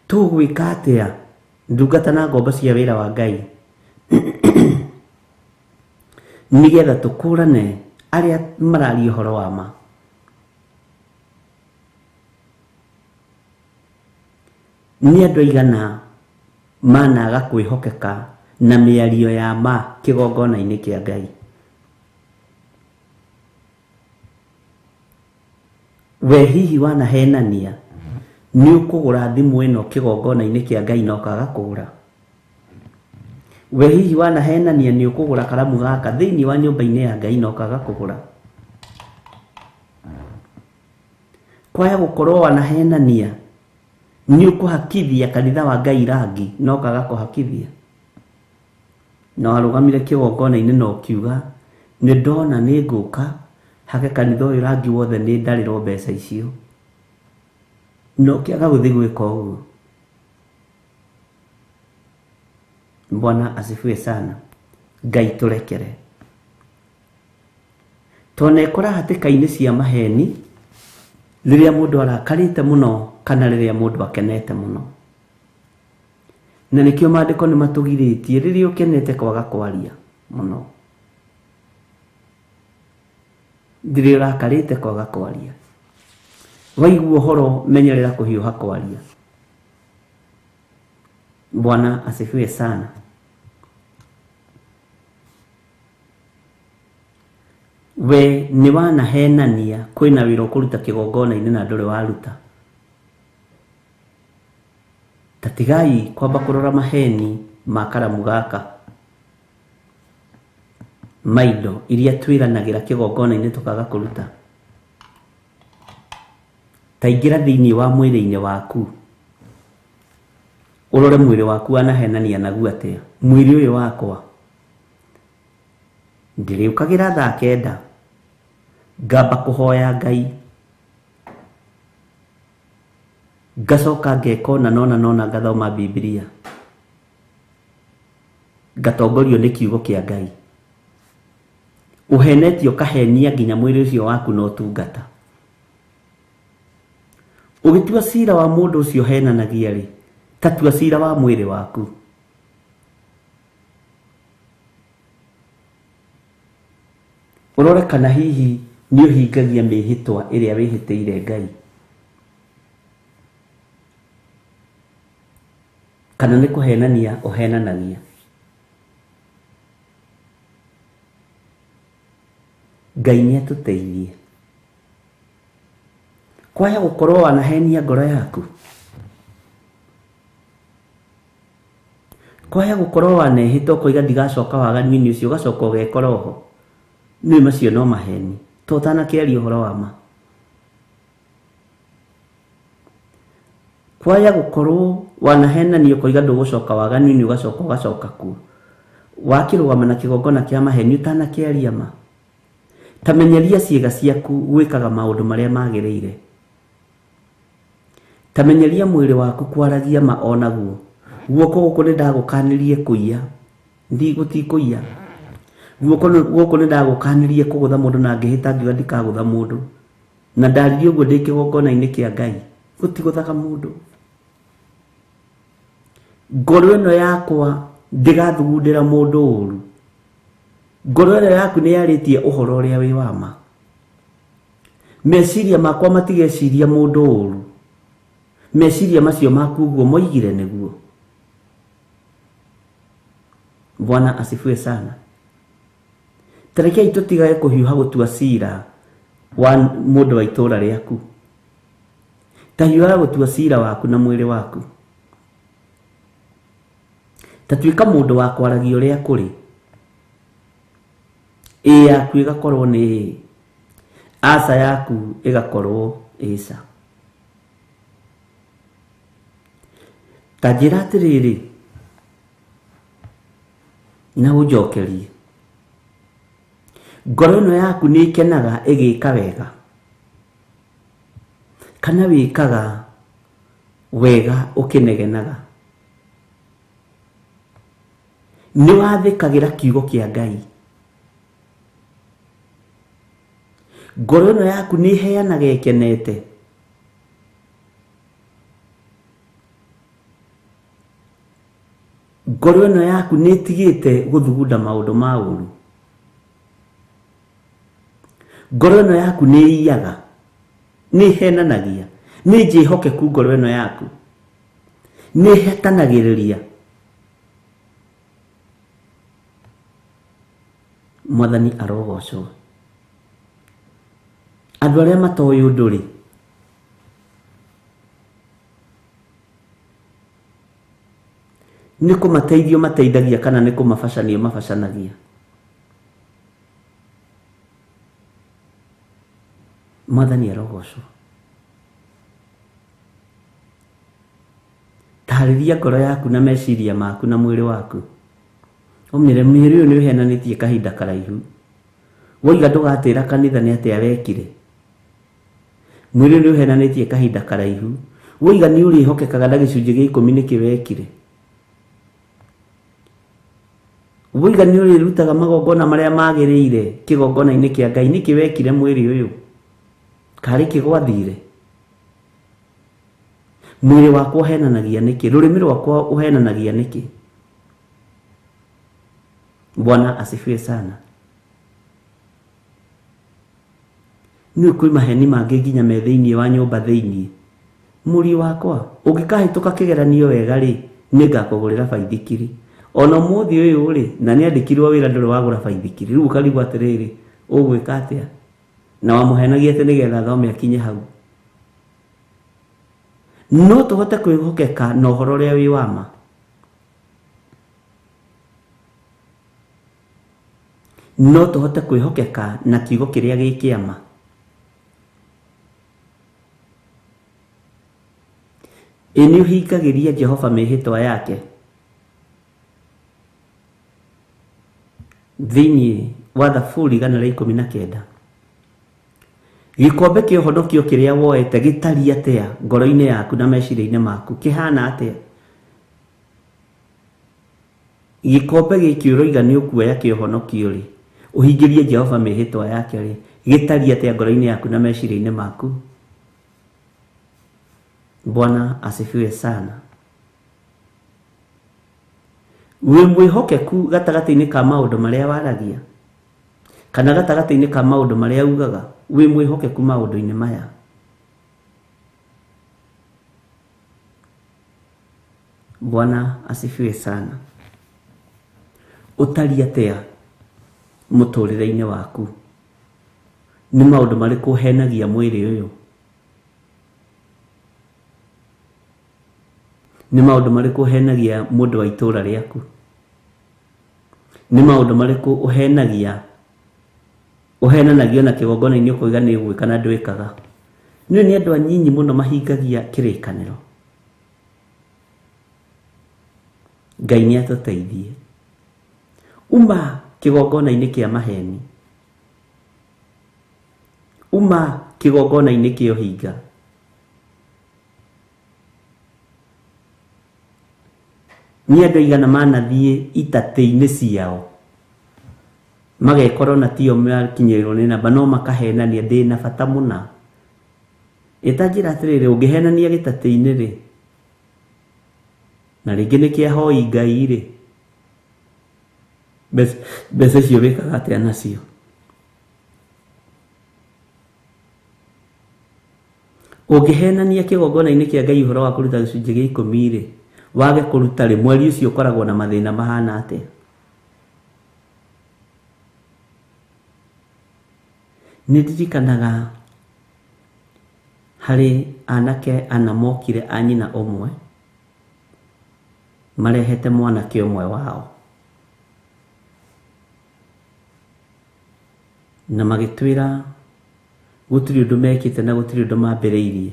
Tũgwĩka atĩa ndungata na ngombo cia wĩra wa Ngai nĩgetha tũkũrane arĩa mararia ũhoro wa ma? Nĩ andũ aigana managa kwĩhokeka na mĩario ya ma kĩgongona-inĩ kĩa Ngai? We hihi wanahenania nĩ ũkũgũra thimũ ĩno kĩgongona-inĩ kĩa Ngai na ũkaga kũgũra? We hihi wanahenania nĩ ũkũgũra karamu gaka thĩinĩ wa nyũmba-inĩ ya Ngai na ũkaga kũgũra? Kwaya gũkorwo wanahenania Nĩ ũkũhakithia kanitha wa Ngai rangi no kaga kũhakithia. Na warũgamire kĩgongona-inĩ na ũkiuga nĩ ndona nĩ ngũka hake kanitha ũyũ rangi wothe nĩ ndarĩrwo mbeca icio. Na ũkĩaga gũthiĩ gwĩka ũguo. Bwana asifiwe sana. Ngai tũrekere. Twanekora hatĩka-inĩ cia maheni rĩrĩa mũndũ arakarĩte mũno kana rĩrĩa mũndũ akenete mũno. Na nĩkĩo maandĩko nĩ matũgirĩtie rĩrĩa ũkenete kwaga kwaria mũno. Rĩrĩa ũrakarĩte kwaga kwaria. Waigua ũhoro menyerera kũhiũha kwaria. Bwana asifiwe sana. We nĩ wanahenania kwĩna wĩra ũkũruta kĩgongona-inĩ na ndũrĩ waruta. Ta tigai kwamba kũrora maheni ma karamu gaka. Maindo iria twĩranagĩra kĩgongona-inĩ tũkaga kũruta. Ta ingĩra thĩinĩ wa mwĩrĩ-inĩ waku. Ũrore mwĩrĩ waku wanahenania naguo atĩa. Mwĩrĩ ũyũ wakwa ndĩrĩũkagĩra thaa 9 ngamba kũhoya Ngai ngacoka ngeka ũna nona nona ngathoma Bibilia ngatongorio nĩ kiugo kĩa Ngai. Ũhenetio ũkahenia nginya mwĩrĩ ũcio waku na ũtungata. Ũgĩtua cira wa mũndũ ũcio ũhenanagia rĩ, ta tua cira wa mwĩrĩ waku. Ũrore kana hihi nĩ ũhingagia mĩhĩtwa ĩrĩa wĩhĩtĩire Ngai. Kana nĩ kũhenania ũhenanagia. Ngai nĩ atũteithie. Kwaya gũkorwo wanahenia ngoro yaku. Kwaya gũkorwo wanehĩta ũkoiga ndigacoka waganu-inĩ ũcio ũgacoka ũgekora oho. Nĩ macio no maheni. To ũtanakĩaria ũhoro wa ma. Kwaya gũkorwo wanahenania ũkoiga ndũgũcoka waganu-inĩ ũgacoka ũgacoka kuo. Wakĩrũgama na kĩgongona kĩa maheni ũtanakĩaria ma. Ta menyeria ciĩga ciaku gwĩkaga maũndũ marĩa magĩrĩire. Ta menyeria mwĩrĩ waku kwaragia ma onaguo. Guoko gũkũ nĩ ndagũkanirie kũiya. Ndigũtikũiya. Guoko gũkũ nĩ ndagũkanirie kũgũtha mũndũ na ngĩhĩta ngiuga ndikagũtha mũndũ. Na ndaririe ũguo ndĩ kĩgongona-inĩ kĩa Ngai. Gũtigũthaga mũndũ. Ngoro ĩno yakwa ndĩgathugundĩra mũndũ ũru. Ngoro ĩno yaku nĩ yarĩtie ũhoro ũrĩa wĩ wa ma. Meciria makwa matigeciria mũndũ ũru. Meciria macio maku ũguo moigire nĩguo. Bwana asifiwe sana. Tarekei tũtigage kũhiũha gũtua cira wa mũndũ wa itũũra rĩaku. Ta hiũhaga gũtua cira waku na mwĩrĩ waku. Ta tuĩka mũndũ wa kwaragia ũrĩa kũrĩ. Ĩ yaku ĩgakorwo nĩ ĩ. Aca yaku ĩgakorwo ĩca. Ta njĩra atĩrĩrĩ na ũnjokerie. Ngoro ĩno yaku nĩ ĩkenaga ĩgĩka wega. Kana wĩkaga wega ũkĩnegenaga. Nĩ wathĩkagĩra kiugo kĩa Ngai. Ngoro ĩno yaku nĩ ĩheanaga ĩkenete. Ngoro ĩno yaku nĩ ĩtigĩte gũthugunda maũndũ ma ũru. Ngoro ĩno yaku nĩ ĩiyaga, nĩ ĩhenanagia, nĩ njĩhokeku ngoro ĩno yaku. Nĩ ĩhetanagĩrĩria. Mwathani arogocwo. Andũ arĩa matoĩ ũndũ rĩ, nĩ kũmateithio mateithagia kana nĩ kũmabacanio mabacanagia. Mwathani arogocwo. Harĩria ngoro yaku na meciria maku na mwĩrĩ waku. Ũmĩre mwĩrĩ ũyũ nĩ ũhenanĩtie kahinda karaihu. Woiga ndũgatĩra kanitha nĩ atĩa wekire. Mwĩrĩ ũyũ nĩ ũhenanĩtie kahinda karaihu. Woiga nĩ ũrĩhokekaga na gĩcunjĩ gĩa 10 nĩkĩ wekire. Woiga nĩ ũrĩrutaga magongona marĩa magĩrĩire kĩgongona-inĩ kĩa Ngai nĩkĩ wekire mwĩrĩ ũyũ. Karĩ kĩgwathire. Mwĩrĩ wakwa ũhenanagia nĩkĩ? Rũrĩmĩ rwakwa ũhenanagia nĩkĩ? Bwana asifiwe sana. Nĩ kwĩ maheni mangĩ nginya me thĩinĩ wa nyũmba thĩinĩ. Mũriũ wakwa ũngĩkahĩtũka kĩgeranio wega rĩ, nĩngakũgũrĩra baithikiri. Ona ũmũthĩ ũyũ rĩ, na nĩandĩkirwo wĩra ndũrĩ wagũra baithikiri. Rĩu ũkarigwo atĩrĩrĩ, ũgwĩka atĩa? Na wamũhenagia atĩ nĩgetha athome akinye hau. No tũhote kwĩhokeka na ũhoro ũrĩa wĩ wa ma. No tũhote kwĩhokeka na kiugo kĩrĩa gĩ kĩama. Ĩ nĩ ũhingagĩria Jehova mĩhĩtwa yake thĩinĩ wa Thaburi 119. Gĩkombe kĩa ũhonokio kĩrĩa woete gĩtariĩ atĩa ngoro-inĩ yaku na meciria-inĩ maku? Kĩhana atĩa? Gĩkombe gĩkĩ ũroiga nĩ ũkuoya kĩa ũhonokio rĩ, ũhingĩrie Jehova mĩhĩtwa yake rĩ, gĩtariĩ atĩa ngoro-inĩ yaku na meciria-inĩ maku? Bwana asifiwe sana. Wĩ mwĩhokeku gatagatĩ-inĩ ka maũndũ marĩa waragia kana gatagatĩ-inĩ ka maũndũ marĩa ugaga? Wĩ mwĩhokeku maũndũ-inĩ maya? Bwana asifiwe sana. Ũtariĩ atĩa mũtũrĩre-inĩ waku? Nĩ maũndũ marĩkũ ũhenagia mwĩrĩ ũyũ? Nĩ maũndũ marĩkũ ũhenagia mũndũ wa itũũra rĩaku? Nĩ maũndũ marĩkũ ũhenagia ũhenanagio na kĩgongona-inĩ ũkoiga nĩ ũgwĩka na ndwĩkaga? Nĩ nĩ andũ anyinyi mũno mahingagia kĩrĩkanĩro. Ngai nĩ atũteithie. Uma kĩgongona-inĩ kĩa maheni. Uma kĩgongona-inĩ kĩa ũhinga. Nĩ andũ aigana manathiĩ itatĩ-inĩ ciao magekorwo na tio makinyĩrĩrwo nĩ namba no makahenania ndĩna bata mũna. Ĩtanjĩra atĩrĩrĩ, ũngĩhenania gĩtatĩ-inĩ rĩ, na rĩngĩ nĩ kĩa hoi Ngai rĩ, mbeca icio wĩkaga atĩa nacio? Ũngĩhenania kĩgongona-inĩ kĩa Ngai ũhoro wa kũruta gĩcunjĩ gĩa 10 rĩ, wage kũruta rĩ, mweri ũcio ũkoragwo na mathĩna mahana atĩa? Nĩ ndirikanaga harĩ anake ana mokire a nyina ũmwe marehete mwanake ũmwe wao na magĩtwĩra gũtirĩ ũndũ mekĩte na gũtirĩ ũndũ mambĩrĩirie,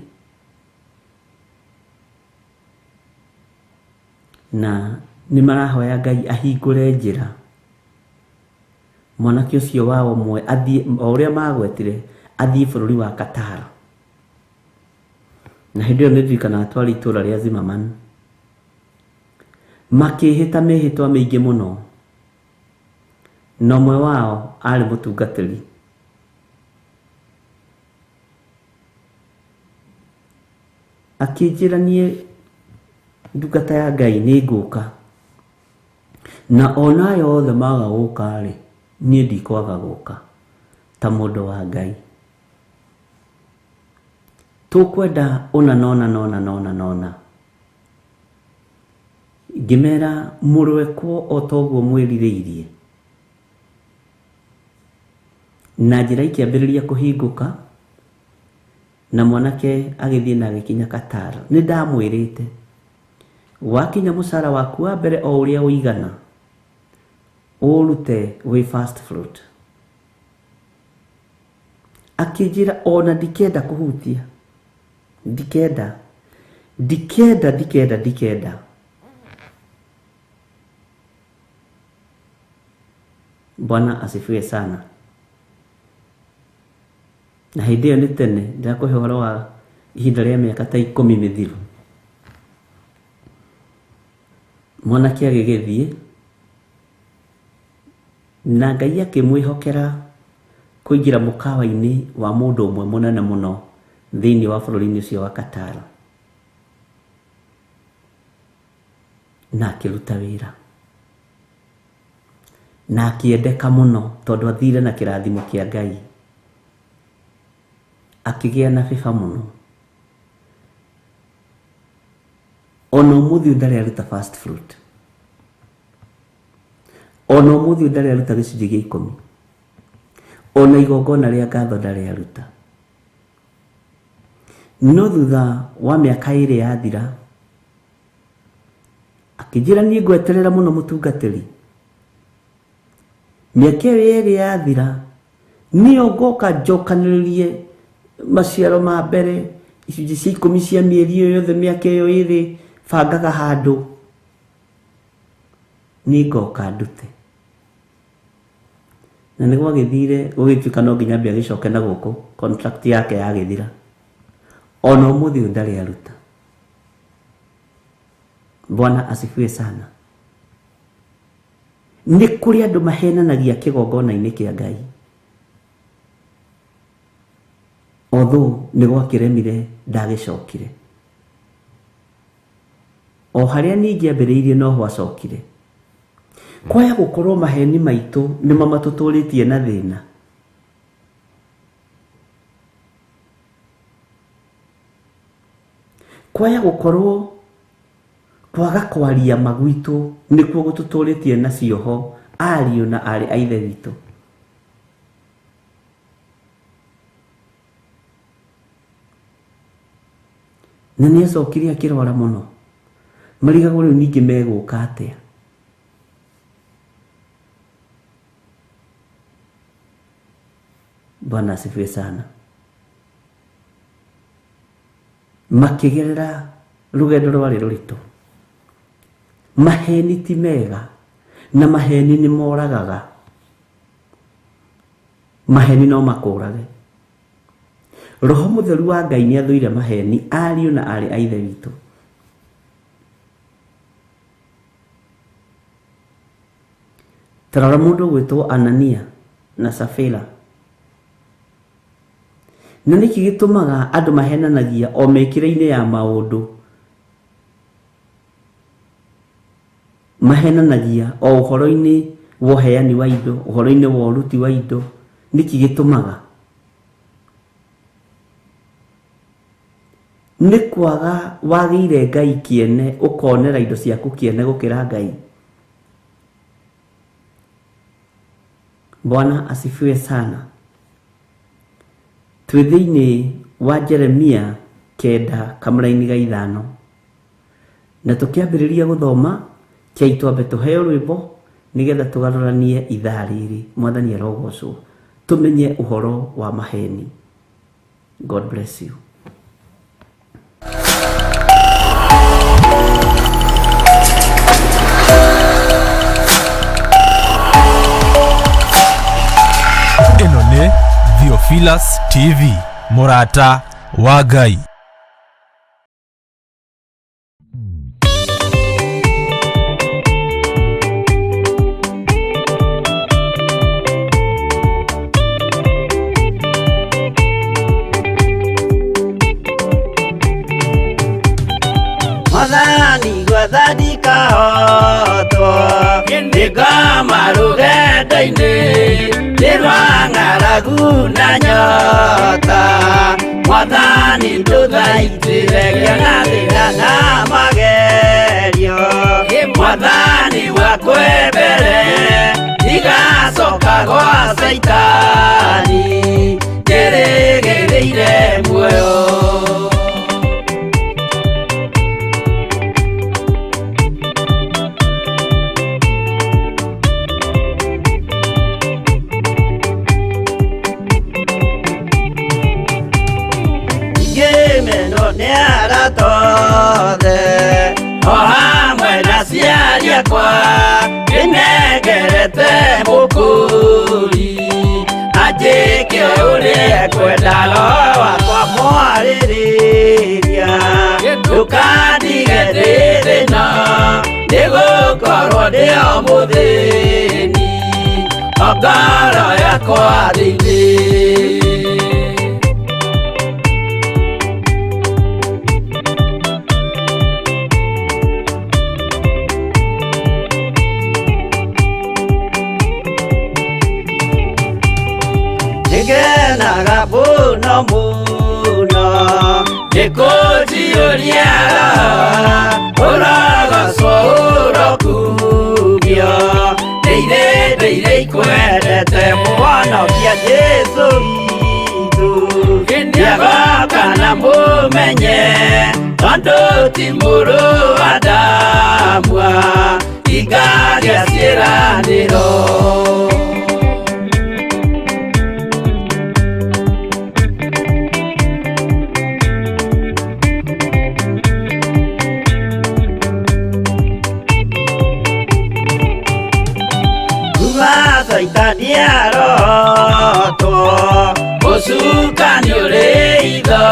na nĩ marahoya Ngai ahingũre njĩra mwanake ũcio wao ũmwe athiĩ o ũrĩa magwetire athiĩ bũrũri wa Qatar. Na hĩndĩ ĩyo nĩ ndirikanaga twarĩ itũũra rĩa Zimmerman. Makĩhĩta mĩhĩtwa mĩingĩ mũno, na ũmwe wao arĩ mũtungatĩri. Akĩnjĩra niĩ ndungata ya Ngai nĩ ngũka, na ona aya othe maga gũka rĩ, niĩ ndikwaga gũka ta mũndũ wa Ngai. Tũkwenda ũna nona nona nona nona. Ngĩmera mũrwekwo o ta ũguo mwĩrirĩirie. Na njĩra ikĩambĩrĩria kũhingũka na mwanake agĩthiĩ na agĩkinya Qatar. Nĩ ndamwĩrĩte wakinya mũcara waku wa mbere o ũrĩa ũigana ũrute wĩ first fruit. Akĩnjĩra ona ndikenda kũhutia, ndikenda. Ndikenda, ndikenda, ndikenda. Bwana asifiwe sana. Na hĩndĩ ĩyo nĩ tene, ndĩrakũhe ũhoro wa ihinda rĩa mĩaka ta 10 mĩthiru. Mwanake agĩgĩthiĩ na Ngai akĩmwĩhokera kũingĩra mũkawa-inĩ wa mũndũ ũmwe mũnene mũno thĩinĩ wa bũrũri-inĩ ũcio wa Qatar. Na akĩruta wĩra. Na akĩendeka mũno tondũ athire na kĩrathimo kĩa Ngai. Akĩgĩa na bĩba mũno. Ona ũmũthĩ ũyũ ndarĩ aruta first fruit. Ona ũmũthĩ ũyũ ndarĩ aruta gĩcunjĩ gĩa 10. Ona igongona rĩa ngatho ndarĩ aruta. No thutha wa mĩaka 2 yathira, akĩnjĩra niĩ ngweterera mũno mũtungatĩri. Mĩaka ĩyo 2 yathira, nĩyo ngoka njokanĩrĩrie maciaro ma mbere, icunjĩ cia 10 cia mĩeri ĩyo yothe mĩaka ĩyo 2 bangaga handũ, niĩ ngoka ndute. Na nĩ gwagĩthire gũgĩtuĩka no nginya ambie agĩcoke na gũkũ, contract yake yagĩthira. Ona ũmũthĩ ũyũ ndarĩ aruta. Bwana asifiwe sana. Nĩ kũrĩ andũ mahenanagia kĩgongona-inĩ kĩa Ngai. Although nĩ gwakĩremire ndagĩcokire. O harĩa ningĩ ambĩrĩirie noho acokire. Kwaya gũkorwo maheni maitũ nĩmo matũtũrĩtie na thĩna. Kwaya gũkorwo kwaga kwaria magwitũ nĩkuo gũtũtũrĩtie na cioho ariũ na aarĩ a Ithe witũ. Na nĩ acokire akĩrwara mũno. Marigagwo rĩu ningĩ megũka atĩa. Bwana asifiwe sana. Makĩgerera rũgendo rwarĩ rũritũ. Maheni ti mega na maheni nĩ moragaga. Maheni no makũrage. Roho Mũtheru wa Ngai nĩ athũire maheni ariũ na aarĩ a Ithe witũ. Tarora mũndũ ũgwĩtwo Anania na Safira. Na nĩkĩ gĩtũmaga andũ mahenanagia o mĩkĩre-inĩ ya maũndũ? Mahenanagia o ũhoro-inĩ wa ũheani wa indo, ũhoro-inĩ wa ũruti wa indo. Nĩkĩ gĩtũmaga? Nĩ kwaga wagĩire Ngai kĩene, ũkonera indo ciaku kĩene gũkĩra Ngai. Bwana asifiwe sana. Twĩ thĩinĩ wa Jeremia 9 kamũraini ga 5. Na tũkĩambĩrĩria gũthoma, kĩai twambe tũheo rwĩmbo nĩgetha tũgarũranie ithaa rĩrĩ. Mwathani arogocwo. Tũmenye ũhoro wa maheni. God bless you. Ĩno nĩ Theophilus TV, mũrata wa Ngai. Mwathani gwathandika hotwo nĩngoma rũgendo-inĩ nĩ rwa ng'aragu na nyota. Mwathani ndũthaitĩre ngĩona thĩna na magerio. Mwathani wakwe mbere ndigacoka gwa Caitani njĩrĩgĩrĩire muoyo. Ciakwa ndĩnengerete mũkũri anjĩke ũrĩa kwenda roho wakwa mwarĩrĩria ndũkandige ndĩ thĩna nĩgũkorwo ndĩ o mũthĩni o ngoro yakwa thĩinĩ. Nĩngenaga mũno mũno nĩkũnjiyũria ũrogocwo ũrokumio ndĩire ndĩire ikwendete mũhonokia Jesũ witũ nĩagoka na mũmenye tondũ ti mũrũ wa Adamu ingagĩa ciĩranĩro. Saitani arotwo ũcukani ũrĩ itho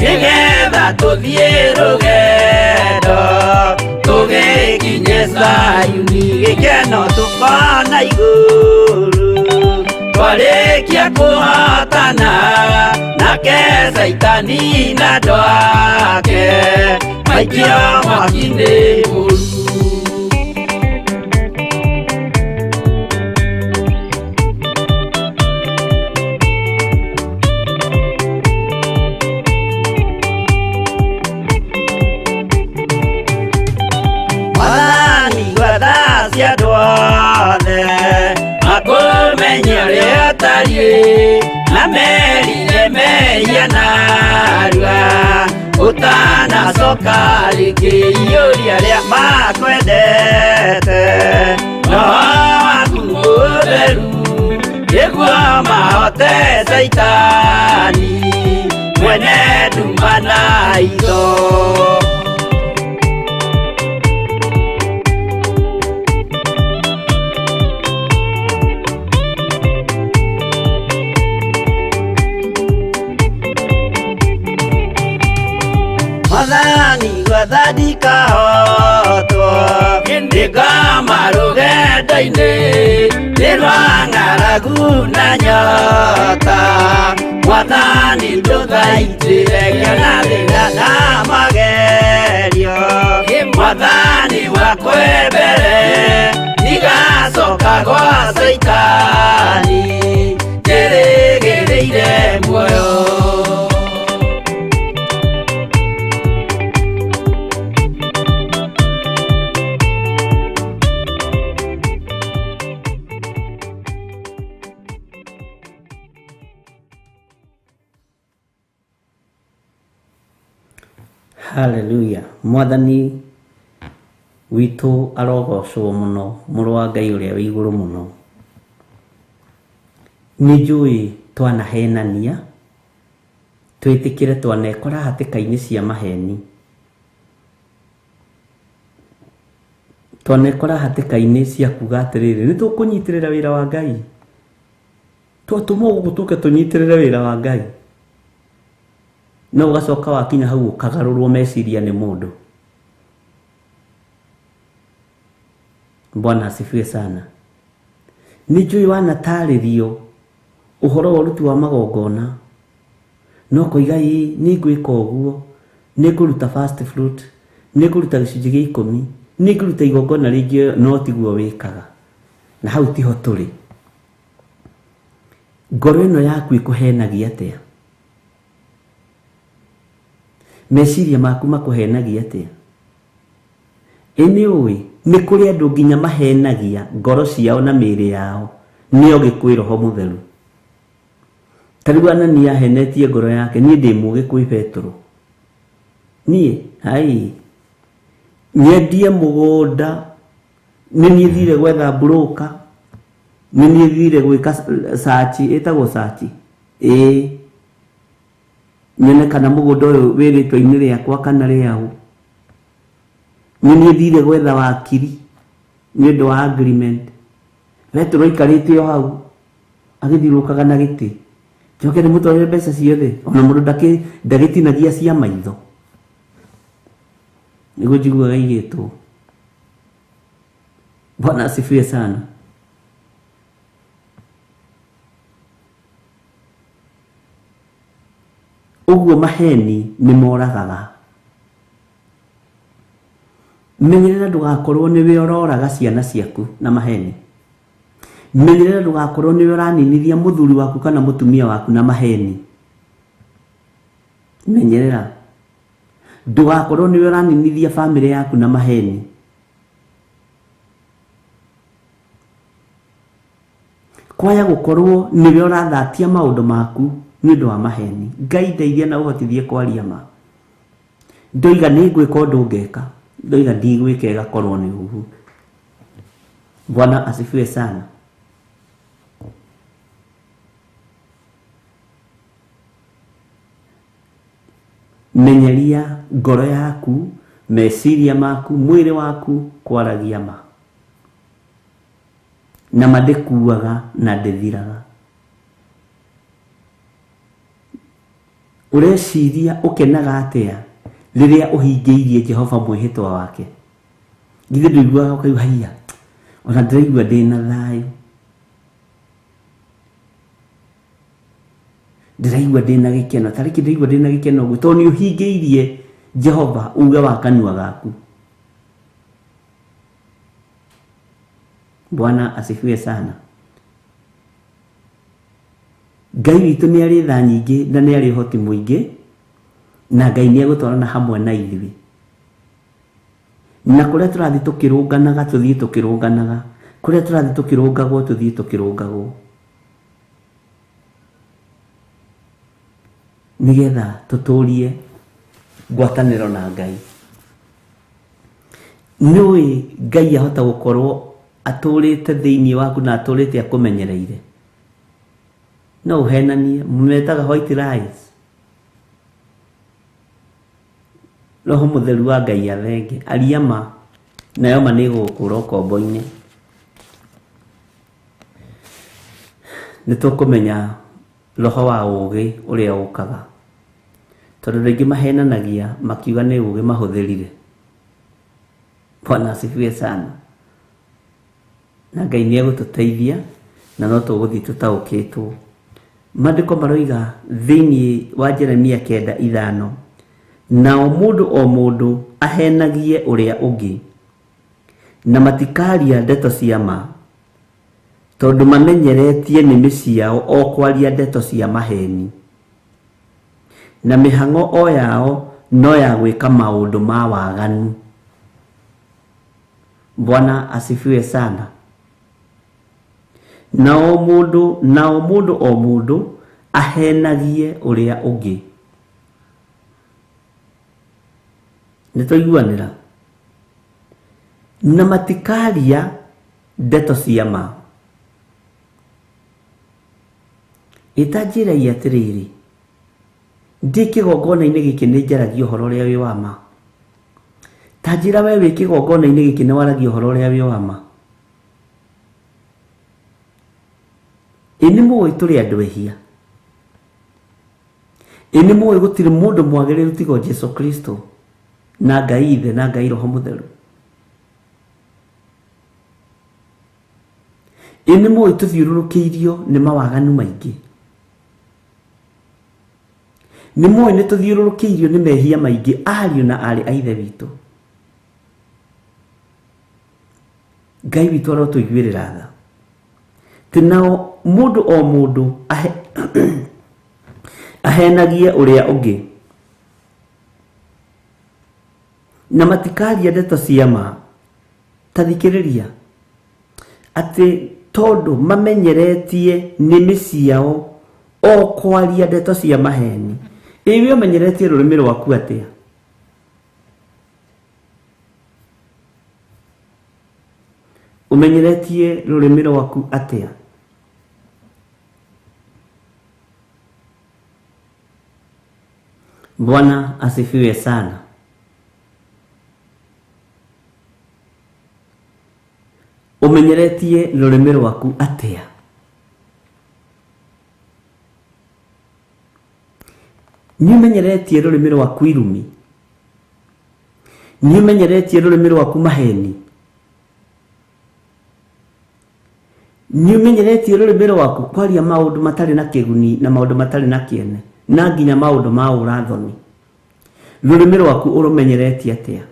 nĩgetha tũthiĩ rũgendo tũgĩkinye Zayuni gĩkeno tũkona igũrũ twarĩkia kũhotana nake Saitani na andũ ake maikio mwaki-inĩ mũru. Othe makũmenye ũrĩa ũtariĩ na merire mehia narua ũtanacoka rĩngĩ iyũria arĩa makwendete roho waku mũtheru nĩguo mahote Saitani mwene nduma na itho. Mwathani gwathani kahotwo ndĩngoma rũgendo-inĩ nĩ rwa ng'aragu na nyota Mwathani ndũthaitĩre ngĩona thĩna na magerio Mwathani wakwe mbere ndigacoka gwa Saitani njĩrĩgĩrĩire muoyo. Hallelujah. Mwathani witũ arogocwo mũno mũrũ wa Ngai ũrĩa wĩ igũrũ mũno. Nĩ njũĩ twanahenania twĩtĩkĩre twanekora hatĩka-inĩ cia maheni, twanekora hatĩka-inĩ cia kuga atĩrĩrĩ nĩ tũkũnyitĩrĩra wĩra wa Ngai, twatũmwo gũkũ tũke tũnyitĩrĩre wĩra wa Ngai, no ũgacoka wakinya hau ũkagarũrwo meciria nĩ mũndũ. Bwana asifiwe sana. Nĩ njũĩ wanatarĩrio ũhoro wa ũruti wa magongona no koiga ĩ nĩ ngwĩka ũguo, nĩ ngũruta first fruit, nĩ ngũruta gĩcunjĩ gĩa ikũmi, nĩ ngũruta igongona rĩngĩ, no tiguo wĩkaga. Na hau tiho tũrĩ. Ngoro ĩno yaku ĩkũhenagia atĩa? Meciria maku makũhenagia atĩa? Ĩ nĩ ũĩ nĩ kũrĩ andũ nginya mahenagia ngoro ciao na mĩĩrĩ yao nĩo gĩkwĩ roho mũtheru. Ta rĩu Anania ahenetie ngoro yake, niĩ ndĩ mũũgĩ kwĩ Petero, niĩ ai nyendie mũgũnda, nĩ niĩ thire gwetha broker, nĩ niĩ thire gwĩka search, ĩtagwo search, ĩĩ nyone kana mũgũnda ũyũ wĩ rĩtwa-inĩ rĩakwa kana rĩaũ, nĩ niĩ thire gwetha wakiri, Nĩ ũndũ wa agreement. Petero aikarĩte o hau agĩthiũrũrũkaga na gĩtĩ. Njoke ndĩmũtwarĩre mbeca ciothe ona mũndũ ndagĩtinagia cia maitho. Nĩguo njiguaga igĩtwo. Bwana asifiwe sana. Ũguo maheni nĩ moragaga. Menyerera ndũgakorwo nĩwe ũroraga ciana ciaku na maheni. Menyerera ndũgakorwo nĩwe ũraninithia mũthuri waku kana mũtumia waku na maheni. Menyerera ndũgakorwo nĩwe ũraninithia famĩlĩ yaku na maheni. Kwaya gũkorwo nĩwe ũrathatia maũndũ maku nĩ ũndũ wa maheni. Ngai ndeithia na ũhotithie kwaria ma. Ndoiga nĩ ngwĩka ũndũ ngeka, ndoiga ndigwĩka ĩgakorwo nĩ ũguo. Bwana asifiwe sana. Menyeria ngoro yaku, meciria maku, mwĩrĩ waku kwaragia ma. Na ma ndĩkuaga na ndĩthiraga. Ũreciria ũkenaga atĩa rĩrĩa ũhingĩirie Jehova mwĩhĩtwa wake? Githĩ ndũiguaga ũkaigua haiya, ona ndĩraigua ndĩna thayũ, ndĩraigua ndĩna gĩkeno, tarĩki ndĩraigua ndĩna gĩkeno ũguo tondũ nĩ ũhingĩirie Jehova uge wa kanua gaku. Bwana asifiwe sana. Ngai witũ nĩ arĩ tha nyingĩ na nĩ arĩ ũhoti mũingĩ, na Ngai nĩ egũtwarana hamwe na ithuĩ. Na kũrĩa tũrathiĩ tũkĩrũnganaga tũthiĩ tũkĩrũnganaga, kũrĩa tũrathiĩ tũkĩrũngagwo tũthiĩ tũkĩrũngagwo, nĩgetha tũtũrie ngwatanĩro na Ngai. Nĩũĩ Ngai ahota gũkorwo atũrĩte thĩinĩ waku na atũrĩte akũmenyereire. No ũhenanie, metaga white lies. Roho mũtheru wa Ngai athenge, aria ma, nayo ma nĩ ĩgũgũkũra ũkombo-inĩ. Nĩ tũkũmenya roho wa ũũgĩ ũrĩa ũkaga, tondũ rĩngĩ mahenanagia makiuga nĩ ũũgĩ mahũthĩrire. Bwana asifiwe sana. Na Ngai nĩ egũtũteithia na no tũgũthiĩ tũtaũkĩtwo. Maandĩko maroiga thĩinĩ wa Jeremia 9:5, nao mũndũ o mũndũ ahenagie ũrĩa ũngĩ, na matikaria ndeto cia ma, tondũ mamenyeretie nĩmĩ ciao o kwaria ndeto cia maheni, na mĩhang'o o yao no ya gwĩka maũndũ ma waganu. Bwana asifiwe sana. Nao mũndũ o mũndũ ahenagie ũrĩa ũngĩ. Nĩ twaiguanĩra? Na matikaria ndeto cia ma. Ĩta njĩra atĩrĩrĩ, ndĩ kĩgongona-inĩ gĩkĩ nĩ njaragia ũhoro ũrĩa wĩ wa ma. Ta njĩra we wĩ kĩgongona-inĩ gĩkĩ nĩ waragia ũhoro ũrĩa wĩ wa ma. Ĩ nĩ mũĩ tũrĩ andũ ehia. Ĩ nĩ mũĩ gũtirĩ mũndũ mwagĩrĩru tiga Jesu Kristo na Ngai Ithe na Ngai Roho Mũtheru. Ĩ nĩ mũĩ tũthiũrũrũkĩirio nĩ mawaganu maingĩ. Nĩ mũĩ nĩ tũthiũrũrũkĩirio nĩ mehia maingĩ ariũ na aarĩ a Ithe witũ. Ngai witũ arotũiguĩrĩra tha. Tĩ nao mũndũ o mũndũ ahenagie ũrĩa ũngĩ, na matikaria ndeto cia ma. Ta thikĩrĩria, atĩ tondũ mamenyeretie nĩmĩ ciao o kwaria ndeto cia maheni. Ĩ we ũmenyeretie rũrĩmĩ rwaku atĩa? Ũmenyeretie rũrĩmĩ rwaku atĩa? Bwana asifiwe sana. Ũmenyeretie rũrĩmĩ rwaku atĩa? Nĩ ũmenyeretie rũrĩmĩ rwaku irumi? Nĩ ũmenyeretie rũrĩmĩ rwaku maheni? Nĩ ũmenyeretie rũrĩmĩ rwaku kwaria maũndũ matarĩ na kĩguni na maũndũ matarĩ na kĩene na nginya maũndũ ma ũrathoni? Rũrĩmĩ rwaku ũrũmenyeretie atĩa?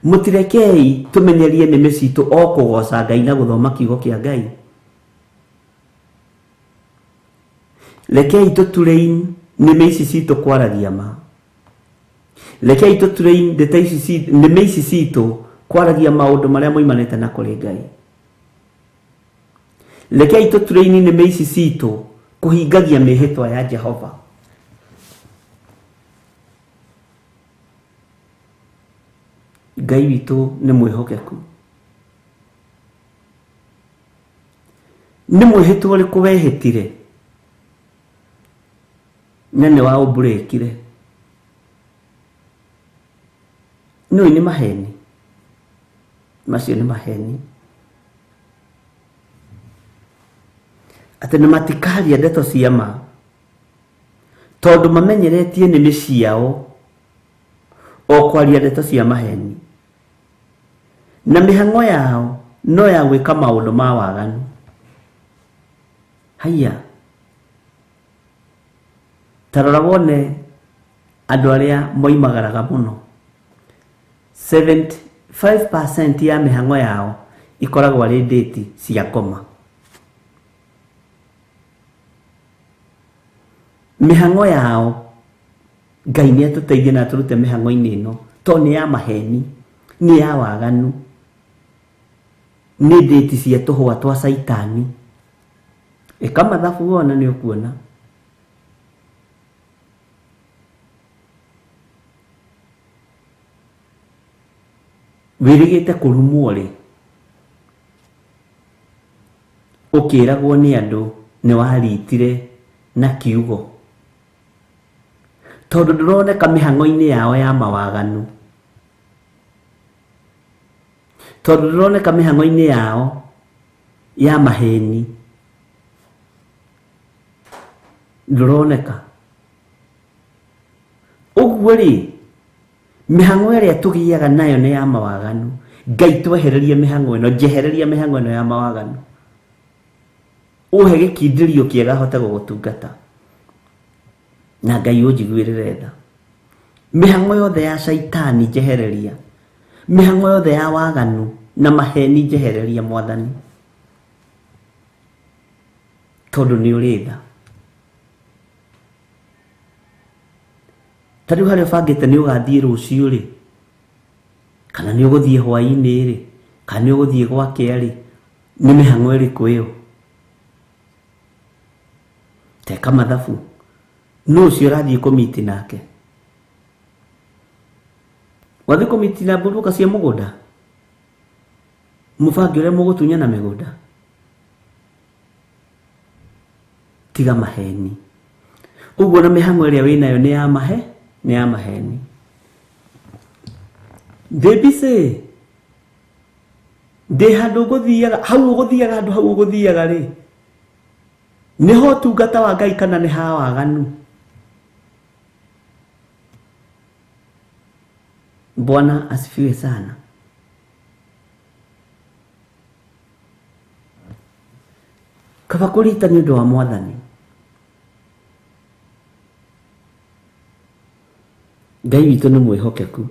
Mũtirekei tũmenyerie nĩmĩ citũ o kũgoca Ngai na gũthoma kiugo kĩa Ngai. Rekei tũturain nĩmĩ ici citũ kwaragia ma. Rekei tũturain ndeto ici nĩmĩ ici citũ kwaragia maũndũ marĩa moimanĩte na kũrĩ Ngai. Rekei tũturain nĩmĩ ici citũ kũhingagia mĩhĩtwa ya Jehova. Ngai witũ nĩ mwĩhokeku. Nĩ mwĩhĩtwa ũrĩkũ wehĩtire na nĩ waũmburĩkire? Nĩũĩ nĩ maheni? Macio nĩ maheni. Atĩ nĩ matikaria ndeto cia ma tondũ mamenyeretie nĩmĩ ciao o kwaria ndeto cia maheni, na mĩhang'o yao no ya gwĩka maũndũ ma waganu. Haiya, ta rora wone andũ arĩa moimagaraga mũno, 75% ya mĩhang'o yao ikoragwo arĩ ndĩti cia ngoma. Mĩhang'o yao, Ngai nĩ atũteithie na atũrute mĩhang'o-inĩ ĩno, tondũ nĩ ya maheni, nĩ ya waganu, nĩ ndĩti cia tũhũa twa caitani. Ĩka mathabu wona nĩ ũkuona. Wĩrĩgĩte kũrumwo rĩ, ũkĩragwo nĩ andũ nĩ waritire na kiugo, tondũ ndũroneka mĩhang'o-inĩ yao ya mawaganu, tondũ ndũroneka mĩhang'o-inĩ yao ya maheni, ndũroneka. Ũguo rĩ, mĩhang'o ĩrĩa tũgĩaga nayo nĩ ya mawaganu. Ngai twehererie mĩhang'o ĩno, njehereria mĩhang'o ĩno ya mawaganu, ũhe gĩkindĩrio kĩega hote gũgũtungata, na Ngai ũnjiguĩrĩre tha. Mĩhang'o yothe ya caitani njehereria, mĩhang'o yothe ya waganu na maheni njehereria Mwathani, tondũ nĩ ũrĩ tha. Ta rĩu harĩa ũbangĩte nĩ ũgathiĩ rũciũ rĩ, kana nĩ ũgũthiĩ hwaĩ-inĩ rĩ, kana nĩ ũgũthiĩ gwakĩa rĩ, nĩ mĩhang'o ĩrĩkũ ĩyo? Teka mathabu. Nũ ũcio ũrathiĩ kũmiti nake? Wathiĩ kũmiti na mbũrũka cia mũgũnda? Mũbange ũrĩa mũgũtunyana mĩgũnda? Tiga maheni. Ũguo na mĩhang'o ĩrĩa wĩnayo nĩ ya mahe, nĩ ya maheni. Ndĩ busy. Ndĩ handũ ngũthiaga, hau ũgũthiaga handũ hau ũgũthiaga rĩ, nĩho ũtungata wa Ngai kana nĩ ha waganu? Bwana asifiwe sana. Kaba kũrita nĩ ũndũ wa Mwathani. Ngai witũ nĩ mwĩhokeku.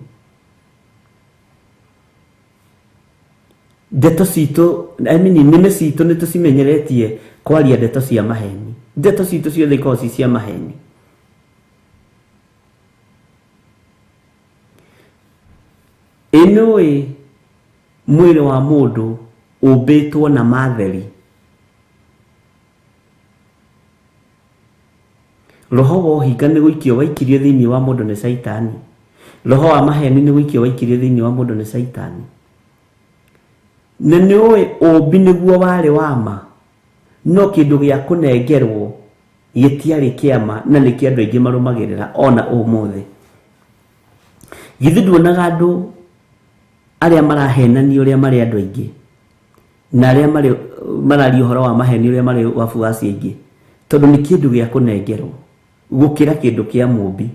Ndeto citũ, I mean, nĩmĩ citũ nĩ tũcimenyeretie kwaria ndeto cia maheni. Ndeto citũ ciothe ikoragwo ci cia maheni. Ĩnũĩ mwĩrĩ wa mũndũ ũmbĩtwo na matheri. Roho wa ũhinga nĩ gũikio waikirio thĩinĩ wa mũndũ nĩ caitani. Roho wa maheni nĩ gũikio waikirio thĩinĩ wa mũndũ nĩ caitani. Na nĩ ũĩ ũmbi nĩguo warĩ wa ma, no kĩndũ gĩa kũnengerwo gĩtiarĩ kĩa ma, na nĩkĩo andũ aingĩ marũmagĩrĩra ona ũmũthĩ. Githĩ nduonaga andũ Arĩa marahenania ũrĩa marĩ andũ aingĩ na arĩa marĩ mararia ũhoro wa maheni ũrĩa marĩ wabuaci aingĩ, tondũ nĩ kĩndũ gĩa kũnengerwo gũkĩra kĩndũ kĩa mũmbi.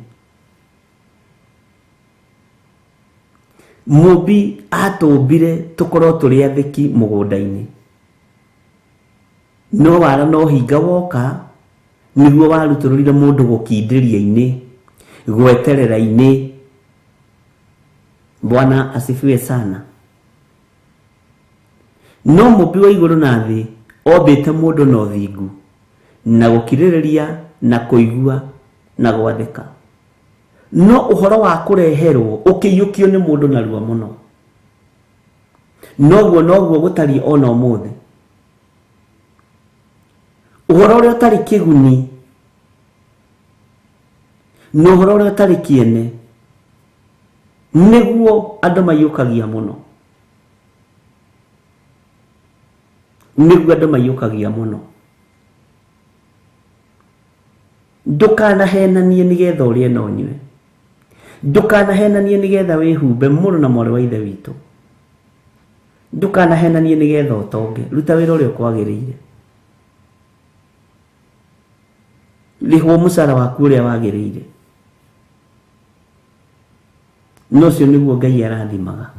Mũmbi atũmbire tũkorwo tũrĩ athĩki mũgũnda-inĩ, no wara no hinga woka nĩguo warutũrũrire mũndũ gũkindĩria-inĩ, gweterera-inĩ. Bwana asifiwe sana. No mũmbi wa igũrũ na thĩ ombĩte mũndũ na ũthingu na gũkirĩrĩria na kũigua na gwathĩka. No ũhoro wa kũreherwo ũkĩiyũkio nĩ mũndũ narua mũno. Noguo noguo gũtariĩ ona ũmũthĩ. Ũhoro ũrĩa ũtarĩ kĩguni na ũhoro ũrĩa ũtarĩ kĩene nĩguo andũ maiyũkagia mũno, nĩguo andũ maiyũkagia mũno. Ndũkanahenanie nĩgetha ũrĩe na ũnyue, ndũkanahenanie nĩgetha wĩhumbe, mũrũ na mwarĩ wa ithe witũ. Ndũkanahenanie nĩgetha ũtonge, ruta wĩra ũrĩa ũkwagĩrĩire, rĩhwo mũcara waku ũrĩa wagĩrĩire. No ũcio nĩguo Ngai arathimaga,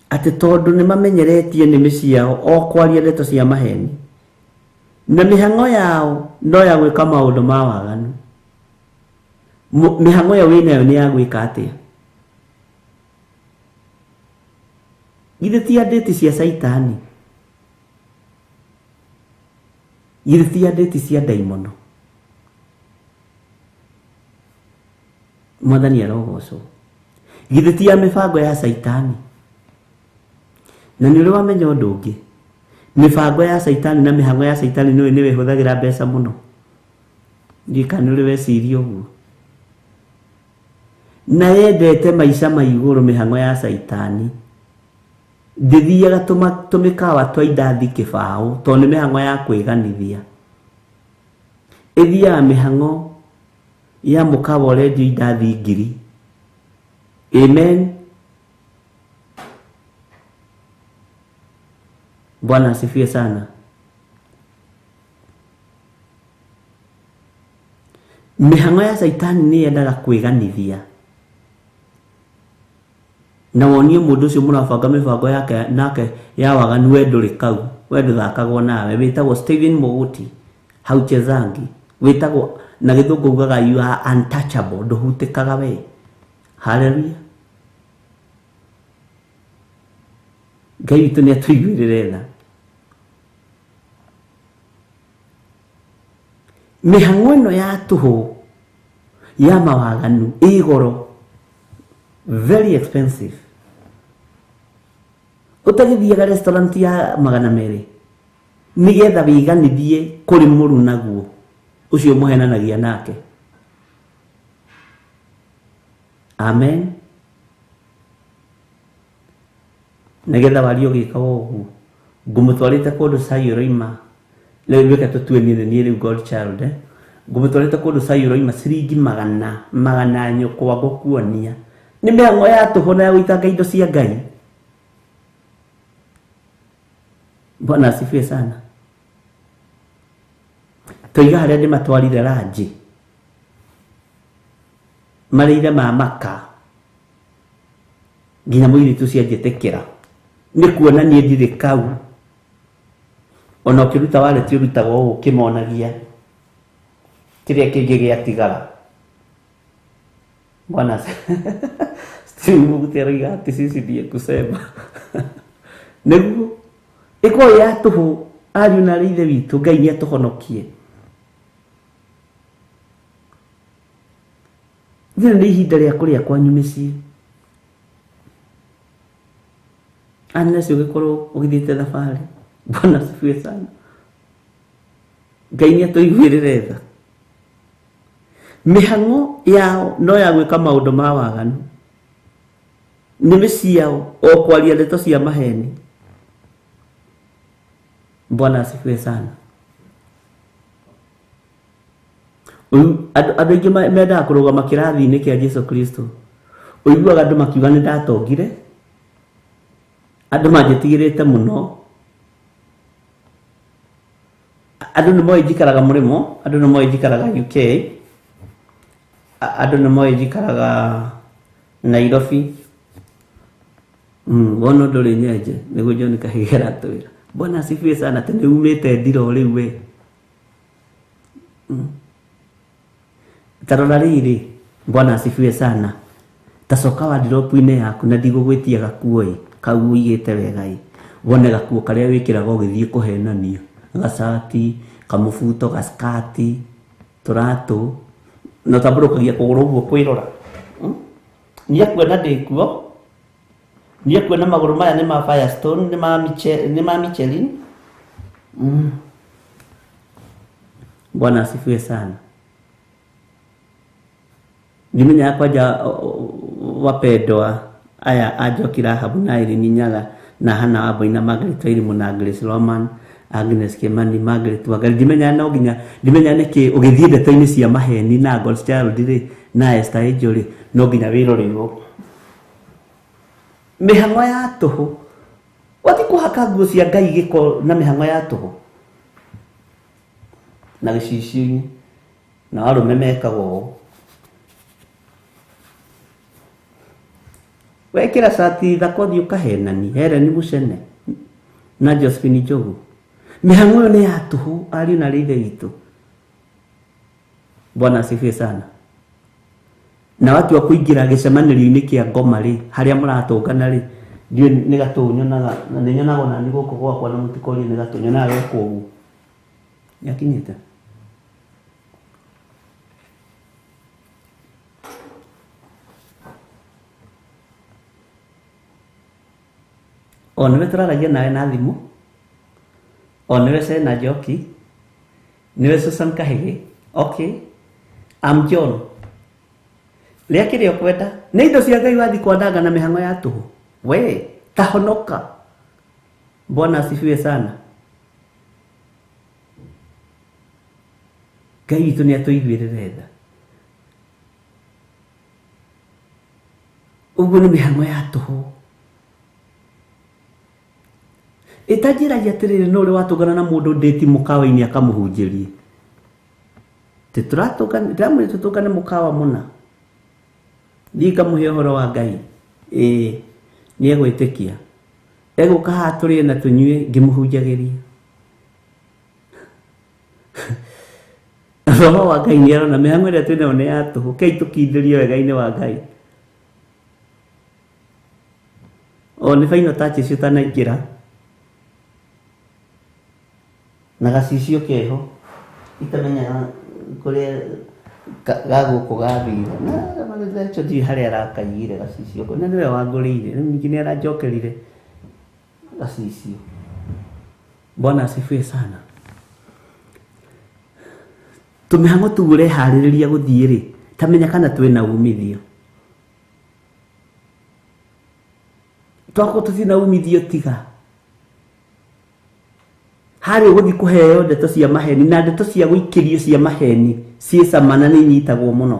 atĩ tondũ nĩ mamenyeretie nĩmĩ ciao o kwaria ndeto cia maheni, na mĩhang'o yao no ya gwĩka maũndũ ma waganu. Mĩhang'o ĩyo wĩnayo nĩ ya gwĩka atĩa? Githĩ ti andĩti cia Caitani? Githĩ ti andĩti cia ndaimono? Mwathani arogocwo. Githĩ ti ya mĩbango ya Caitani? Na nĩ ũrĩ wamenya ũndũ ũngĩ, mĩbango ya Caitani na mĩhang'o ya Caitani nĩwe nĩwe ĩhũthagĩra mbeca mũno. Ndiũĩ kana nĩ ũrĩ weciria ũguo. Na yendete maica ma igũrũ mĩhang'o ya Caitani. Ndĩthiaga tũmĩkawa twa indathi kĩbaũ, tondũ nĩ mĩhang'o ya kwĩganithia. Ĩthiaga mĩhang'o ya mũkawa ũrendio indathi 1000. Amen. Bwana asifiwe sana. Mĩhang'o ya Caitani nĩ yendaga kwĩganithia, na wonie mũndũ ũcio mũrabanga mĩbango yake nake ya waganu, we ndũrĩ kau, we ndũthakagwo nawe. Wĩtagwo Stephen Mũgũti hauchezangi, wĩtagwo na gĩthũngũ ugaga you are untouchable, ndũhutĩkaga we. Hallelujah. Ngai witũ nĩ atũiguĩrĩre tha. Mĩhang'o ĩno ya tũhũ ya mawaganu ĩ goro, very expensive. Ũtagĩthiaga restaurant ya 200 nĩgetha wĩganithie kũrĩ mũrunaguo ũcio mũhenanagia nake. Amen. Nĩgetha warie ũgĩka ũguo, ngũmũtwarĩte kũndũ cai ũroima, rĩu reke tũtue niĩ nĩ niĩ rĩu God child, ngũmũtwarĩte kũndũ cai ũroima ciringi 100 nyũkwa ngũkuonia. Nĩ mĩhang'o ya tũhũ na ya gũitanga indo cia Ngai. Bwana asifiwe sana. Toiga harĩa ndĩmatwarire ranji, marĩire ma maka nginya mũirĩtu ũcio anjĩtĩkĩra, nĩ kuona niĩ ndirĩ kau. Ona ũkĩruta wareti ũrutaga ũũ ũkĩmonagia kĩrĩa kĩngĩ gĩatigara. Bwana Steve Mũgũti aroiga atĩ sisi ndiye kusema. Nĩguo ĩkorwo ya tũhũ, ariũ na arĩ ithe witũ, Ngai nĩ atũhonokie. Rĩrĩ nĩ ihinda rĩa kũrĩa kwanyu mĩciĩ. Unless ũgĩkorwo ũgĩthiĩte thabarĩ. Bwana asifiwe sana. Ngai nĩ atũiguĩrĩre tha. Mĩhang'o yao no ya gwĩka maũndũ ma waganu, nĩmĩ ciao o kwaria ndeto cia maheni. Bwana asifiwe sana. Andũ aingĩ mendaga kũrũgama kĩrathi-inĩ kĩa Jesu Kristo, Ũiguaga andũ makiuga nĩ ndatongire, andũ manjĩtigĩrĩte mũno, andũ nĩ moĩ njikaraga mũrĩmo, andũ nĩ moĩ njikaraga UK, andũ nĩ moĩ njikaraga Nairobi. Wona ndũrĩ nyenje nĩguo John Kahĩge aratwĩra. Bwana asifiwe sana, atĩ nĩ umĩte ndiro rĩu we. Ta rora rĩrĩ, Bwana asifiwe sana, ta coka wardrobe-inĩ yaku na ndigũgwĩtia gakuo ĩ, kau ũigĩte wega ĩ, wone gakuo karĩa wĩkĩraga ũgĩthiĩ kũhenania, gacati, kamũbuto, gaskati, tũratũ, na ũtambũrũkagia kũgũrũ ũguo kwĩrora. Nĩekuona ndĩkuo, nĩekuona magũrũ maya nĩ ma Firestone, nĩ ma Michelin. Bwana asifiwe sana. Ndimenyaga kwanja wapendwa aya a Njoki Rahabu na Irene Nyaga na Hannah Wambui na Margaret Wairimu na Grace Roman, Agnes Kimani, Margaret Wangari. Ndimenyaga no nginya, ndimenyaga nĩkĩ ũgĩthiĩ ndeto-inĩ cia maheni na God's Child rĩ, na Esther Angel rĩ, no nginya wĩrorerwo. Mĩhang'o ya tũhũ. Wathiĩ kũhaka nguo cia Ngai gĩko na mĩhang'o ya tũhũ. Na gĩcicio-inĩ. Na arũme mekaga ũũ. Wekĩra cati thaka ũthiĩ ũkahenani, Helen Mucene na Josephine Njogu. Mĩhang'o ĩyo nĩ ya tũhũ, ariũ na arĩ ithe witũ. Bwana asifiwe sana. Na watua kũingĩra gĩcemanĩrio-inĩ kĩa ngoma rĩ, harĩa mũratũngana rĩ, ndiũĩ nĩ gatũ nyonaga, na nĩ nyonaga ona niĩ gũkũ gwakwa na mũtikorie nĩ gatũ nyonaga gekwo ũguo. Nĩakinyĩte? O nĩwe tũraragia nawe na thimũ, o nĩwe Sena Njoki, nĩwe Susan Kahĩgĩ. Okay, I'm John. Rĩa kĩrĩa ũkwenda, nĩ indo cia Ngai wathiĩ kwananga na mĩhang'o ya tũhũ. We, tahonoka. Bwana asifiwe sana. Ngai witũ nĩ atũiguĩrĩre tha. Ũguo nĩ mĩhang'o ya tũhũ. Ĩtanjĩragia atĩrĩrĩ, no ũrĩ watũngana na mũndũ ndĩti mũkawa-inĩ akamũhunjĩrie. Ndĩramwĩra tũtũngane mũkawa mũna. Thiĩ ngamũhe ũhoro wa Ngai. Ĩĩ, nĩegwĩtĩkia. Egũka haha tũrĩe na tũnyue ngĩmũhunjagĩria. Roho wa Ngai nĩarona mĩhang'o ĩrĩa twĩnayo nĩ ya tũhũ. Kei tũkindĩrie wega-inĩ wa Ngai. O nĩ final touches ũtanaingĩra. Na gacicio keho. Itamenyaga kũrĩa ga gũkũ gathire. Na ndiũĩ harĩa arakaigire gacicio kau. Na nĩwe wangũrĩire. Rĩu ningĩ nĩaranjokerire gacicio. Bwana asifiwe sana. Tũmĩhang'o tũu ũreharĩrĩria gũthiĩ rĩ, ta menya kana twĩna umithio. Twakorwo tũtirĩ na umithio tiga. Harĩa ũgũthiĩ kũheo ndeto cia maheni na ndeto cia gũikĩrio cia maheni ciĩ cama na nĩ inyitagwo mũno.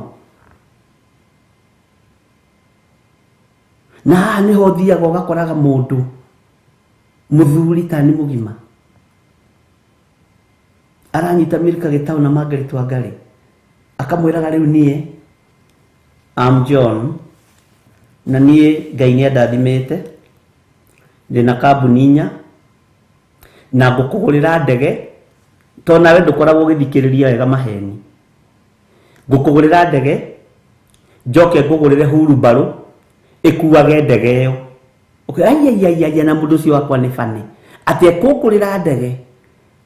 Na haha nĩho ũthiaga ũgakoraga mũndũ mũthuri ta nĩ mũgima aranyita Milka Gĩtaũ na Margaret Wangari akamwĩraga rĩu niĩ I'm John na niĩ Ngai nĩandathimĩte ndĩna kambuni inya na ngũkũgũrĩra ndege to nawe ndũkoragwo ũgĩthikĩrĩria wega maheni. Ngũkũgũrĩra ndege njoke ngũgũrĩre hurumbarũ ĩkuage ndege ĩyo. Okay, ai ai ai ai, na mũndũ ũcio wakwa nĩ bani atĩ ekũngũrĩra ndege,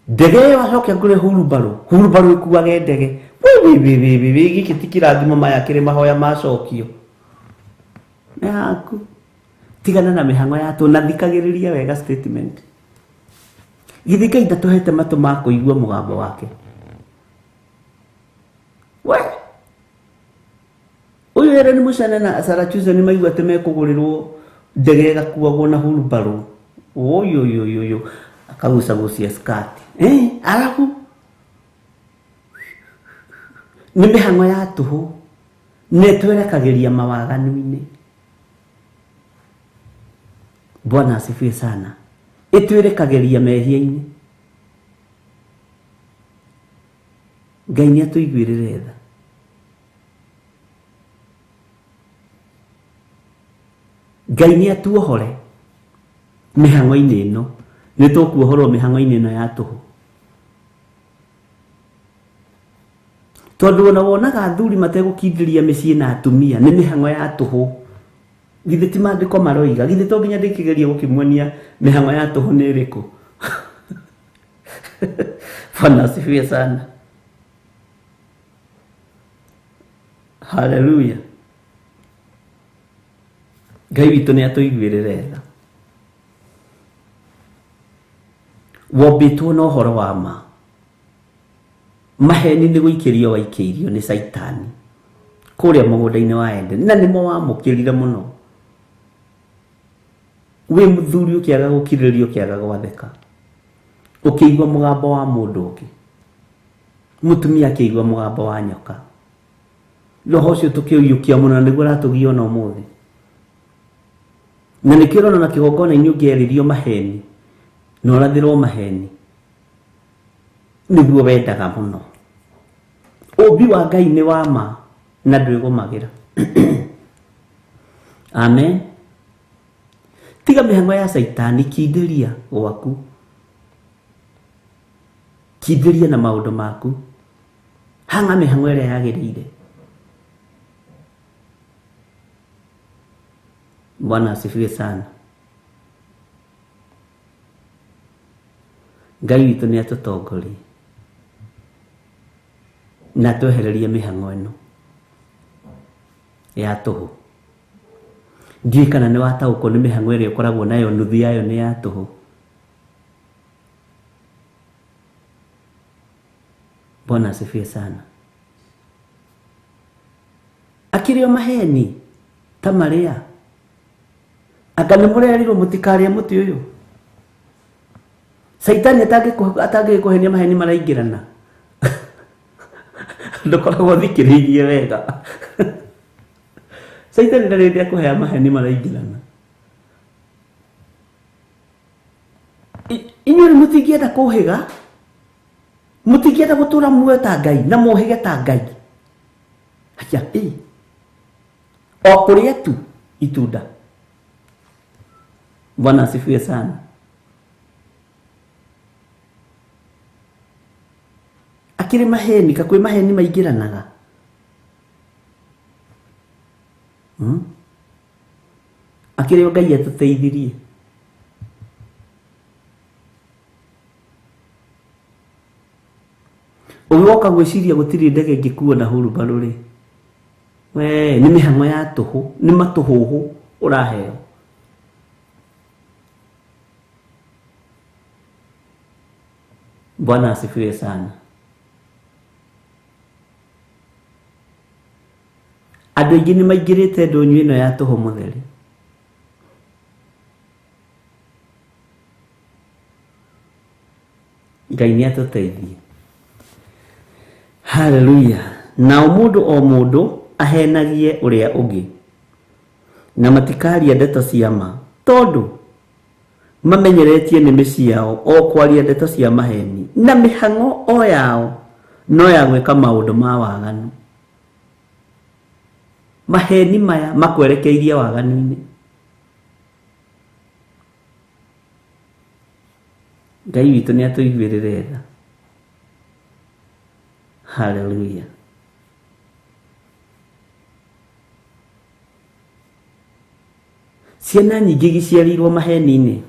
ndege ĩyo acoke ngũre hurumbarũ, hurumbarũ ĩkuage ndege. Wi wi wi wi wi, gĩkĩ ti kĩrathimo maya kĩrĩ mahoya macokio. Nĩ haku. Tigana na mĩhang'o ya tũ na thikagĩrĩria wega statement. Githĩ Ngai ndatũhete matũ ma kũigua mũgambo wake? We ũyũ Helen Mucene na Sarah Chusa nĩ maigua atĩ mekũgũrĩrwo ndege ĩgakuagwo na hurumbarũ. Ũyũ akagucagucia skirt. Arabu nĩ mĩhang'o ya tũhũ nĩ ĩtwerekagĩria mawaganu-inĩ. Bwana asifiwe sana. Ĩtwĩrĩkagĩria mehia-inĩ. Ngai nĩ atũiguĩrĩre tha. Ngai nĩ atuohore mĩhang'o-inĩ ĩno. Nĩ tũkuohorwo mĩhang'o-inĩ ĩno ya tũhũ. Tondũ ona wonaga athuri mategũkindĩria mĩciĩ na atumia nĩ mĩhang'o ya tũhũ. Githĩ ti maandĩko maroiga? Githĩ to nginya ndĩkĩgerie gũkĩmuonia mĩhang'o ya tũhũ nĩ ĩrĩkũ? Bwana asifiwe sana. Haleluya. Ngai witũ nĩ atũiguĩrĩre tha. Wombĩtwo na ũhoro wa ma. Maheni nĩ gũikĩrio waikĩirio nĩ Caitani kũrĩa mũgũnda-inĩ wa Edeni, na nĩmo wamũkĩrire mũno. Wĩ mũthuri ũkĩaga gũkirĩrĩria, ũkĩaga gwathĩka, ũkĩigua mũgambo wa mũndũ ũngĩ, mũtumia akĩigua mũgambo wa nyoka. Roho ũcio tũkĩũiyũkia mũno, na nĩguo ũratũgia ona ũmũthĩ. Na nĩkĩo ũrona na kĩgongona-inĩ ũngĩarĩrio maheni na ũrathĩrwo maheni, nĩguo wendaga mũno. Ũmbi wa Ngai nĩ wa ma na ndwĩgũmagĩra. Amen. Tiga mĩhang'o ya Caitani, kindĩria gwaku, kindĩria na maũndũ maku, hang'a mĩhang'o ĩrĩa yagĩrĩire. Bwana asifiwe sana. Ngai witũ nĩ atũtongorie na atwehererie mĩhang'o ĩno ya tũhũ. Ndiũĩ kana nĩ wataũkwo nĩ mĩhang'o ĩrĩa ũkoragwo nayo, nuthu yayo nĩ ya tũhũ. Bwana asifiwe sana. Akĩrĩ o maheni ta marĩa anga nĩ mũrerirwo mũtikarĩe mũtĩ ũyũ. Caitani atangĩkũhenia maheni maraingĩrana. Ndũkoragwo ũthikĩrĩirie wega. Caitani ndarĩ hĩndĩ akũhea maheni maraingĩrana. Inyuĩ mũtingĩenda kũhĩga, mũtingĩenda gũtũra muoyo ta Ngai na mũhĩge ta Ngai. Haya, ĩ o kũrĩa tu itunda. Bwana asifiwe sana. Akĩrĩ maheni, kakwĩ maheni maingĩranaga. Akĩrĩ o Ngai atũteithirie. Ũgĩgoka gwĩciria gũtirĩ ndege ĩngĩkuo na hurumbarũ rĩ, we nĩ mĩhang'o ya tũhũ, nĩ matũhũhũ ũraheo. Bwana asifiwe sana. Andũ aingĩ nĩ maingĩrĩte ndũnyũ ĩno ya tũhũ mũtheri. Ngai nĩ atũteithie. Haleluya. Nao mũndũ o mũndũ ahenagie ũrĩa ũngĩ, na matikaria ndeto cia ma, tondũ mamenyeretie nĩmĩ ciao o kwaria ndeto cia maheni, na mĩhang'o o yao no ya gwĩka maũndũ ma waganu. Maheni maya makwerekeirie waganu-inĩ. Ngai witũ nĩ atũiguĩrĩre tha. Haleluya. Ciana nyingĩ gĩciarĩirwo maheni-inĩ.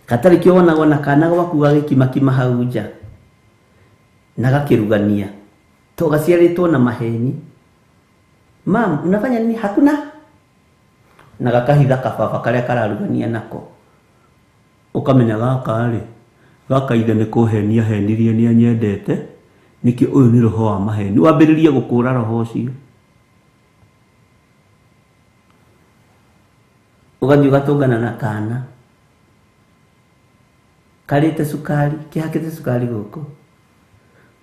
Gatarĩ kĩo wonagwo na kana gwaku gagĩkimakima hau nja na gakĩrugania, to gaciarĩtwo na maheni. Mam, unafanya nini? Hakuna. Na gakahitha kababa karĩa kararugania nako. Ũkamenya gaka rĩ, gaka ithe nĩ kũhenia henirie nĩ anyendete, nĩkĩo ũyũ nĩ roho wa maheni. Wambĩrĩrie gũkũra roho ũcio. Ũgathiĩ ũgatũngana na kana karĩte cukari, kĩhakĩte cukari gũkũ.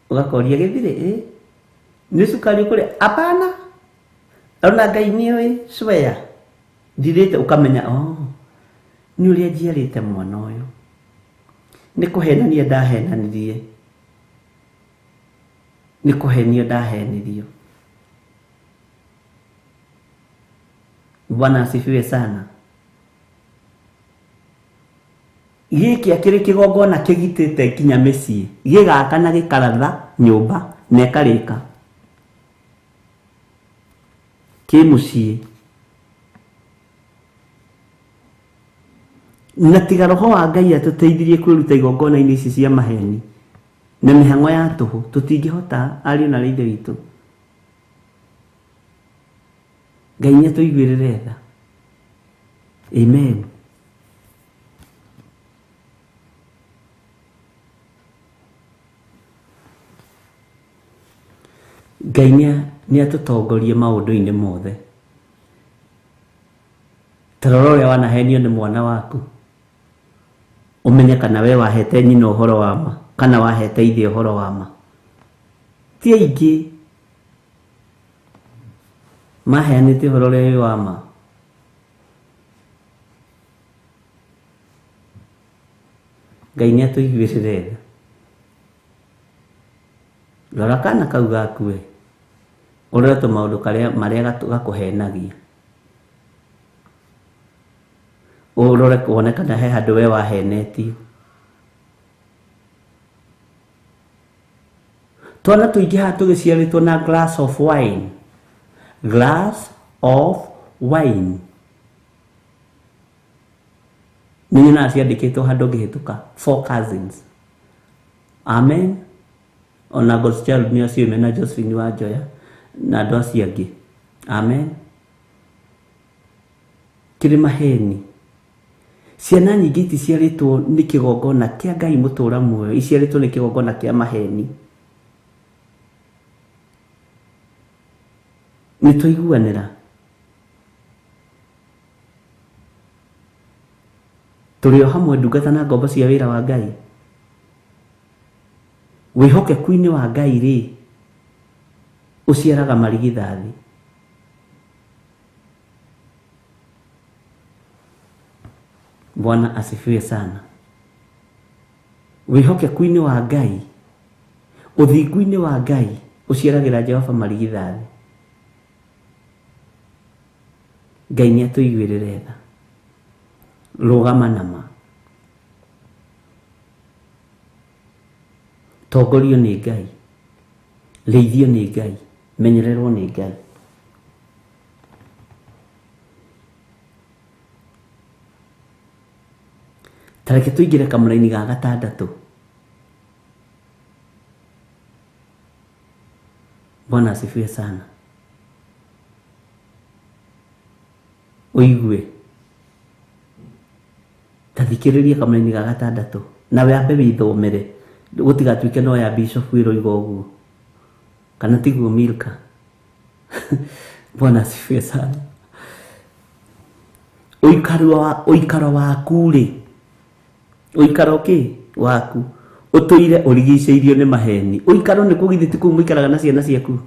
Ũgakoria gĩthirĩ, ĩ nĩ cukari ũkũrĩa? Hapana. Ona Ngai nĩoĩ swear. Ndirĩte ũkamenya oh nĩ ũrĩa njiarĩte mwana ũyũ nĩ kũhenania ndahenanirie, nĩ kũhenio ndahenirio. Bwana asifiwe sana. Gĩkĩ akĩrĩ kĩgongona kĩgitĩte nginya mĩciĩ, gĩgaka na gĩkaratha nyũmba na ĩkarĩka kĩ mũciĩ. Na tiga roho wa Ngai atũteithirie kwĩruta igongona-inĩ ici cia maheni na mĩhang'o ya tũhũ, tũtingĩhota ariũ na ithe witũ. Ngai nĩ atũiguĩrĩre tha. Amen. Ngai nĩ atũtongorie maũndũ-inĩ mothe. Ta rora ũrĩa wanahenio nĩ mwana waku, ũmenye kana we wahete nyina ũhoro wa ma kana wahete ithe ũhoro wa ma. Ti aingĩ maheanĩte ũhoro ũrĩa wĩ wa ma. Ngai nĩ atũiguĩrĩre tha. Rora kana kau gaku we, ũrore tũmaũndũ marĩa gakũhenagia, ũrore wone kana he handũ we wahenetio. Twana tũingĩ haha tũgĩciarĩtwo na glass of wine. Glass of wine. Nĩ nyonaga ciandĩkĩtwo handũ ngĩhĩtũka, 4 cousins. Amen. Ona God's Child nĩ acio mena Josephine wa Njoya na andũ acio angĩ. Amen. Kĩrĩ maheni. Ciana nyingĩ iticiarĩtwo nĩ kĩgongona kĩa Ngai mũtũũra muoyo, iciarĩtwo nĩ kĩgongona kĩa maheni. Nĩ twaiguanĩra. Tũrĩ o hamwe ndungata na ngombo cia wĩra wa Ngai. Wĩhokeku-inĩ wa Ngai rĩ, ũciaraga marigithathi. Bwana asifiwe sana. Wĩhokeku-inĩ wa Ngai, ũthingu-inĩ wa Ngai, ũciaragĩra Jehova marigithathi. Ngai nĩ atũiguĩrĩre tha. Rũgama na ma. Tongorio nĩ Ngai, rĩithio nĩ Ngai, menyererwo nĩ Ngai. Ta reke tũingĩre kamũraini ga gatandatũ. Bwana asifiwe sana. Ũigue. Ta thikĩrĩria kamũraini ga gatandatũ na wambe wĩthomere, gũtigatuĩke no ya bishop ĩroiga ũguo kana tiguo Milka. Bwana asifiwe sana. Ũikaro waku rĩ, ũikaro kĩ waku ũtũire ũrigicĩirio nĩ maheni. Ũikaro nĩ kũgithĩ ti kũu mũikaraga na ciana ciaku,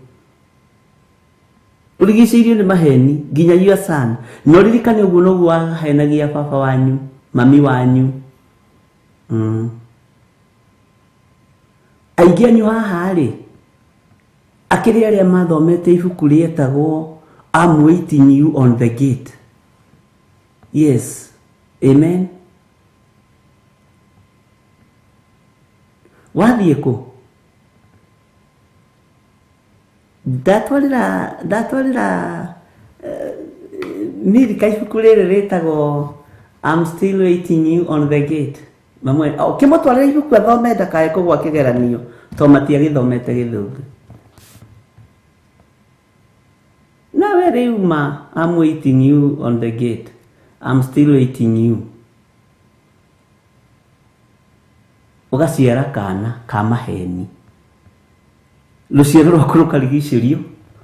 ũrigicĩirio nĩ maheni nginya your son. Na ũririkane ũguo noguo wahenagia baba wanyu, mami wanyu. Aingĩ anyu haha rĩ, akĩrĩ arĩa mathomete ibuku rĩetagwo I'm waiting you on the gate. Yes. Amen. Wathiĩ kũ? Ndatwarĩra Milka ibuku rĩrĩ rĩtagwo I'm still waiting you on the gate. Mamwe ũkĩmũtwarĩra ibuku athome ndakae kũgwa kĩgeranio to matiagĩthomete gĩthũngũ. Nawe rĩu ma I'm waiting you on the gate. I'm still waiting you. Ũgaciara kana ka maheni, rũciaro rwaku rũkarigicĩrio.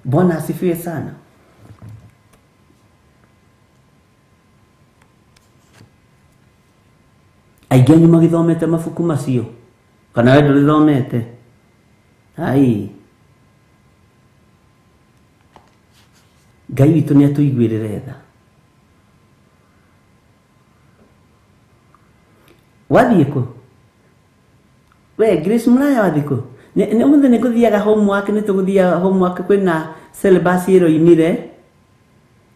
Bwana asifiwe sana. Aingĩ anyu magĩthomete mabuku macio kana we ndũrĩthomete? Ai, Ngai witũ nĩ atũiguĩrĩre tha. Wathiĩ kũ? We Grace Muraya wathiĩ kũ? Nĩ ũmũthĩ nĩ ngũthiaga homework, nĩ tũgũthiaga homework, kwĩna syllabus ĩroimire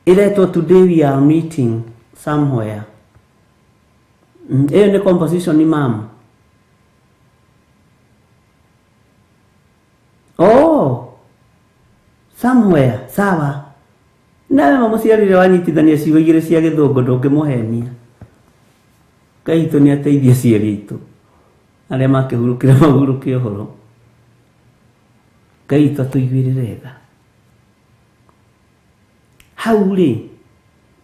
ĩretwo today we are meeting somewhere. Ĩyo nĩ composition ma'am. Oh, somewhere, sawa. Nawe mamũciarire wanyitithania ciugo igĩrĩ cia gĩthũngũ ndũngĩmũhenia. Ngai witũ nĩ ateithie aciari aitũ arĩa makĩhurũkire mahurũke ũhoro. Ngai witũ atũiguĩrĩre tha. Hau rĩ,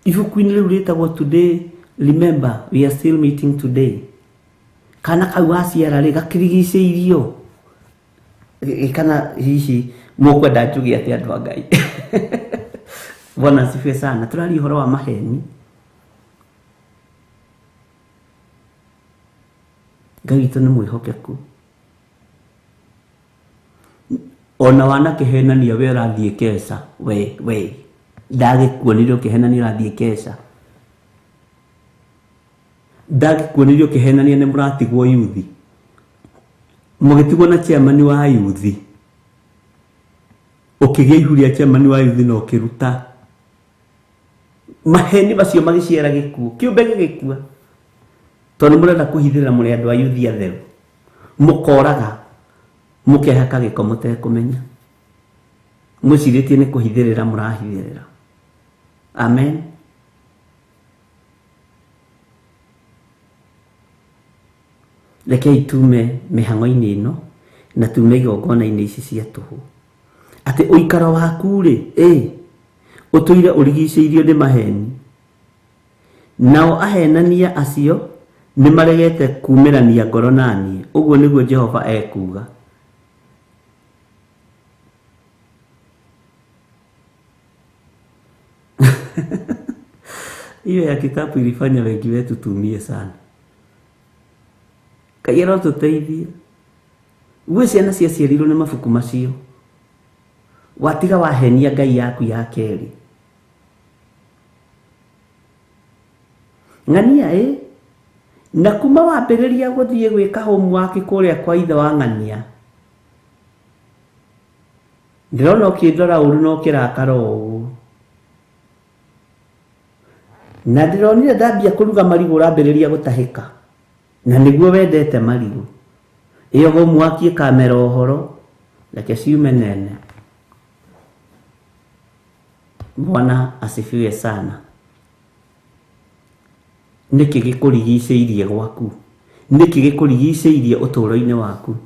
ibuku-inĩ rĩu rĩtagwo Today Remember We Are Still Meeting Today, kana kau waciara rĩ gakĩrigicĩirio kana hihi mũkwenda njuge atĩ andũ a Ngai. Bwana asifiwe sana. Tũraria ũhoro wa maheni. Ngai witũ nĩ mwĩhokeku. Ona wanakĩhenania we ũrathiĩ keca, we ndagĩkuonire ũkĩhenania ũrathiĩ keca, ndagĩkuonire ũkĩhenania nĩ mũratigwo yuthi, mũgĩtigwo na chairman wa yuthi, ũkĩgĩa ihu rĩa chairman wa yuthi na ũkĩruta maheni macio magĩciara gĩkuũ, kĩũmbe gĩgĩkua, tondũ mũrenda kũhithĩrĩra mũrĩ andũ a yuthi atheru, mũkoraga mũkehaka gĩko mũtekũmenya, mwĩcirĩtie nĩ kũhithĩrĩra mũrahithĩrĩra. Amen. Rekei tume mĩhang'o-inĩ ĩno na tume igongona-inĩ ici cia tũhũ, atĩ ũikaro waku rĩ, ũtũire ũrigicĩirio nĩ maheni, nao ahenania acio nĩ maregete kumĩrania ngoro na niĩ, ũguo nĩguo Jehova ekuuga. Hiyo ya kitabu ilifanya wengi wetu tumie sana. Ngai arotũteithia. Gwĩ ciana ciaciarirwo nĩ mabuku macio, watiga wahenia Ngai yaku ya kerĩ. Ng'ania na kuma wambĩrĩria gũthiĩ gwĩka homework kũrĩa kwa ithe wa ng'ania, ndĩrona ũkĩndora ũru na ũkĩrakara ũguo, na ndĩronire ndambia kũruga marigũ ũrambĩrĩria gũtahĩka, na nĩguo wendete marigũ. Ĩyo homework ĩkamera ũhoro, reke ciume nene. Bwana asifiwe sana. Nĩkĩ gĩkũrigicĩirie gwaku? Nĩkĩ gĩkũrigicĩirie ũtũũro-inĩ waku?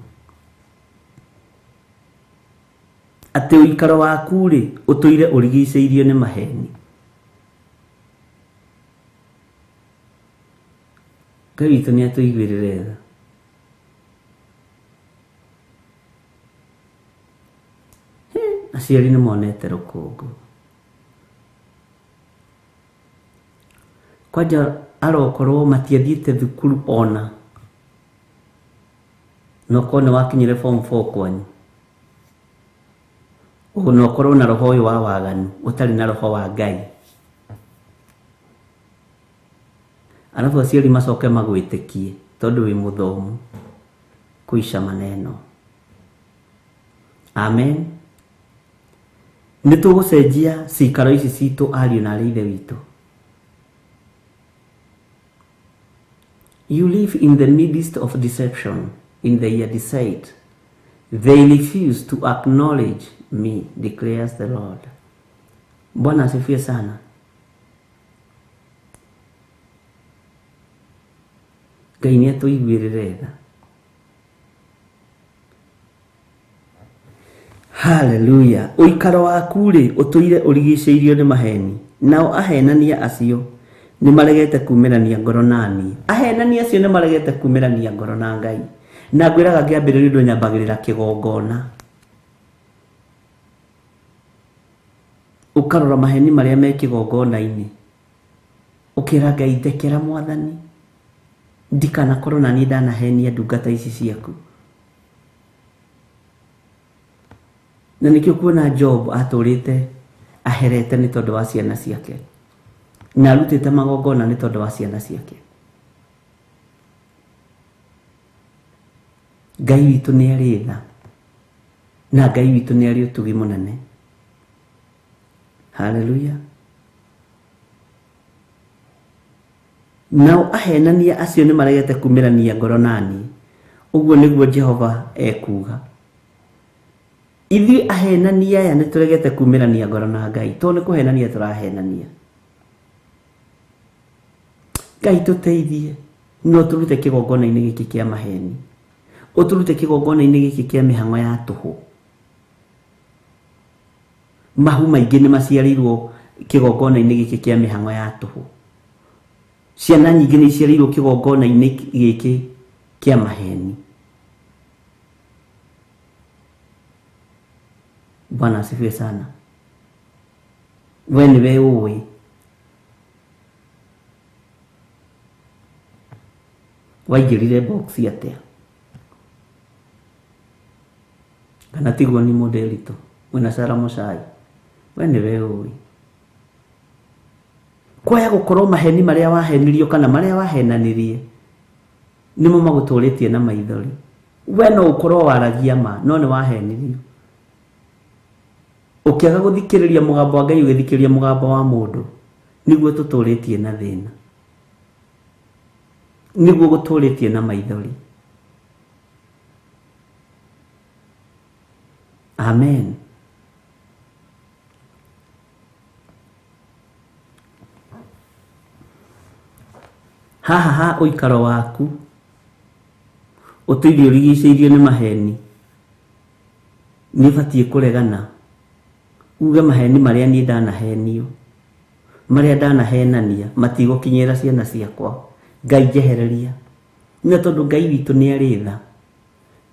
Atĩ ũikaro waku rĩ, ũtũire ũrigicĩirio nĩ maheni. Ngai witũ nĩ atũiguĩrĩre tha. Aciari nĩ monete rũkũngũ. Kwanja arokorwo matiathiĩte thukuru ona, na ũkorwo nĩ wakinyire form 4 kwanyu, na ũkorwo na roho ũyũ wa waganu, ũtarĩ na roho wa Ngai, arabu aciari macoke magwĩtĩkie tondũ wĩ mũthomu, kũica maneno. Amen. Nĩ tũgũcenjia cikaro ici citũ ariũ na arĩ ithe witũ. You live in the midst of deception, in their deceit. They refuse to acknowledge me, declares the Lord. Bwana asifiwe sana. Ngai nĩ atũiguĩrĩre tha. Hallelujah. Ũikaro waku rĩ, ũtũire ũrigicĩirio nĩ maheni, nao ahenania acio nĩ maregete kumĩrania ngoro na niĩ. Ahenania acio nĩ maregete kumĩrania ngoro na Ngai. Na ngwĩraga ngĩambĩrĩria ũndũ nyambagĩrĩra kĩgongona, ũkarora maheni marĩa me kĩgongona-inĩ, ũkĩra Ngai ndekera mwathani, ndikanakorwo na niĩ ndanahenia ndungata ici ciaku. Na nĩkĩo kuona Job atũrĩte aherete nĩ tondũ wa ciana ciake, na arutĩte magongona nĩ tondũ wa ciana ciake. Ngai witũ nĩ arĩ tha na Ngai witũ nĩ arĩ ũtugi mũnene. Haleluya. Nao ahenania acio nĩ maregete kumĩrania ngoro nani, ũguo nĩguo Jehova ekuuga. Ithuĩ ahenania aya nĩ tũregete kumĩrania ngoro na Ngai, tondũ nĩ kũhenania tũrahenania. Ngai tũteithie no tũrute kĩgongona-inĩ gĩkĩ kĩa maheni, ũtũrute kĩgongona-inĩ gĩkĩ kĩa mĩhang'o ya tũhũ. Mahu maingĩ nĩ maciarĩirwo kĩgongona-inĩ gĩkĩ kĩa mĩhang'o ya tũhũ. Ciana nyingĩ nĩ iciarĩirwo kĩgongona-inĩ gĩkĩ kĩa maheni. Bwana asifiwe sana. We nĩwe ũĩ waingĩrire box atĩa, kana tiguo ni mũndĩritũ wĩna Sara Mũcai, we nĩwe ũĩ. Kwaya gũkorwo maheni marĩa wahenirio kana marĩa wahenanirie nĩmo magũtũrĩtie na maithori. We no ũkorwo waragia ma no nĩ wahenirio, ũkĩaga gũthikĩrĩria mũgambo wa Ngai ũgĩthikĩrĩria mũgambo wa mũndũ, nĩguo tũtũrĩtie na thĩna, nĩguo gũtũrĩtie na maithori. Amen. Haha ha ũikaro waku ũtũire ũrigicĩirio nĩ maheni, nĩ ũbatiĩ kũregana uge maheni marĩa niĩ ndanahenio, marĩa ndanahenania matigũkinyĩra ciana ciakwa. Ngai njehereria, na tondũ Ngai witũ nĩ arĩ tha,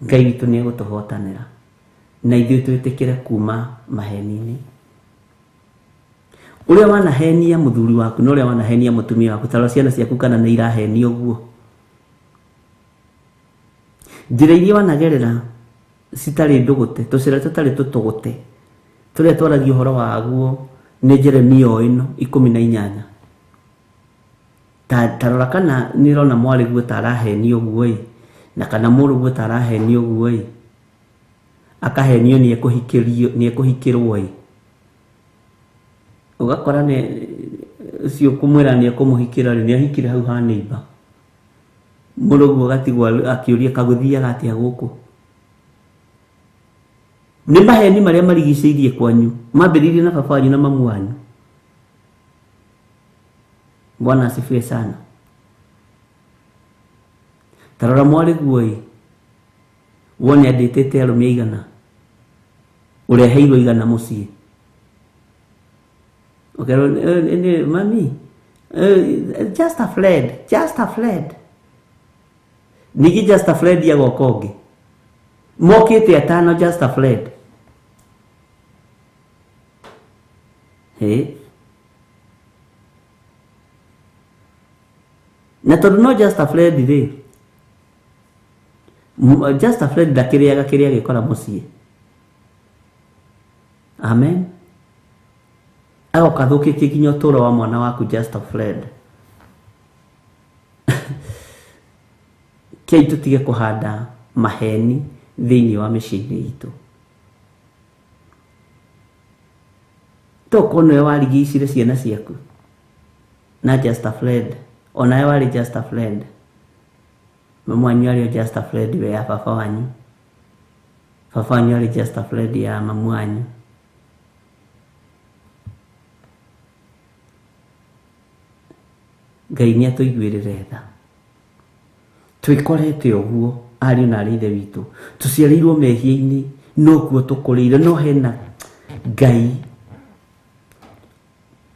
Ngai witũ nĩ egũtũhotanĩra na ithuĩ twĩtĩkĩre kuma maheni-inĩ. Ũrĩa wanahenia mũthuri waku na ũrĩa wanahenia mũtumia waku, tarora ciana ciaku kana nĩ irahenio ũguo. Njĩra iria wanagerera citarĩ ndũgũte, tũcĩra tũtarĩ tũtũgũte, tũrĩa twaragia ũhoro waguo nĩ Jeremia o ĩno 18. Tarora kana nĩ ũrona mwarĩguo ta arahenio ũguo ĩ, na kana mũrũguo ta arahenio ũguo ĩ, akahenio nĩ ekũhikĩrio, nĩ ekũhikĩrwo ĩ, ũgakora nĩ ũcio kũmwĩra nĩ ekũmũhikĩra rĩ, nĩ ahikire hau ha neighbor. Mũrũguo agatigwo akĩũria kagũthiaga atĩa gũkũ. Nĩ maheni marĩa marigicĩirie kwanyu, mambĩrĩirie na baba wanyu na mamu wanyu. Bwana asifiwe sana. Tarora mwarĩguo ĩ, wone andĩtĩte arũme aigana, ũreheirwo igana mũciĩ. Ũkerwo, mami, just a friend, just a friend. Ningĩ just a friend agoka ũngĩ, mokĩte atano just a friend. Hĩ, na tondũ no just a friend rĩ, just a friend ndakĩrĩaga kĩrĩa agĩkora mũciĩ. Amen. Agoka athũkĩtie nginya ũtũũro wa mwana waku just a friend. Kei tũtige kũhanda maheni thĩinĩ wa mĩciĩ-inĩ itũ. Tokorwo nĩwe warigicire ciana ciaku na just a friend, onawe warĩ just a friend, mamu wanyu arĩ o just a friend we ya baba wanyu, baba wanyu arĩ just a friend ya mamu wanyu. Ngai nĩ atũiguĩrĩre tha. Twĩkorete ũguo ariũ na arĩ ithe witũ, tũciarĩirwo mehia-inĩ, nokuo tũkũrĩire, no hena Ngai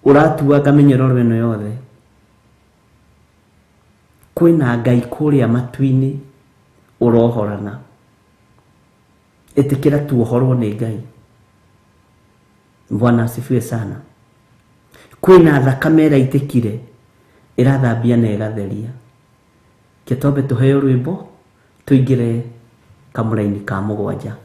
ũratuanga mĩnyororo ĩno yothe. Kwĩna Ngai kũrĩa matu-inĩ ũrohorana. Ĩtĩkĩra tuohorwo nĩ Ngai. Bwana asifiwe sana. Kwĩna thakame ĩraitĩkire ĩrathambia na ĩgatheria. Kĩtombe tũheo rwĩmbo tũingĩre kamũraini ka mũgwanja.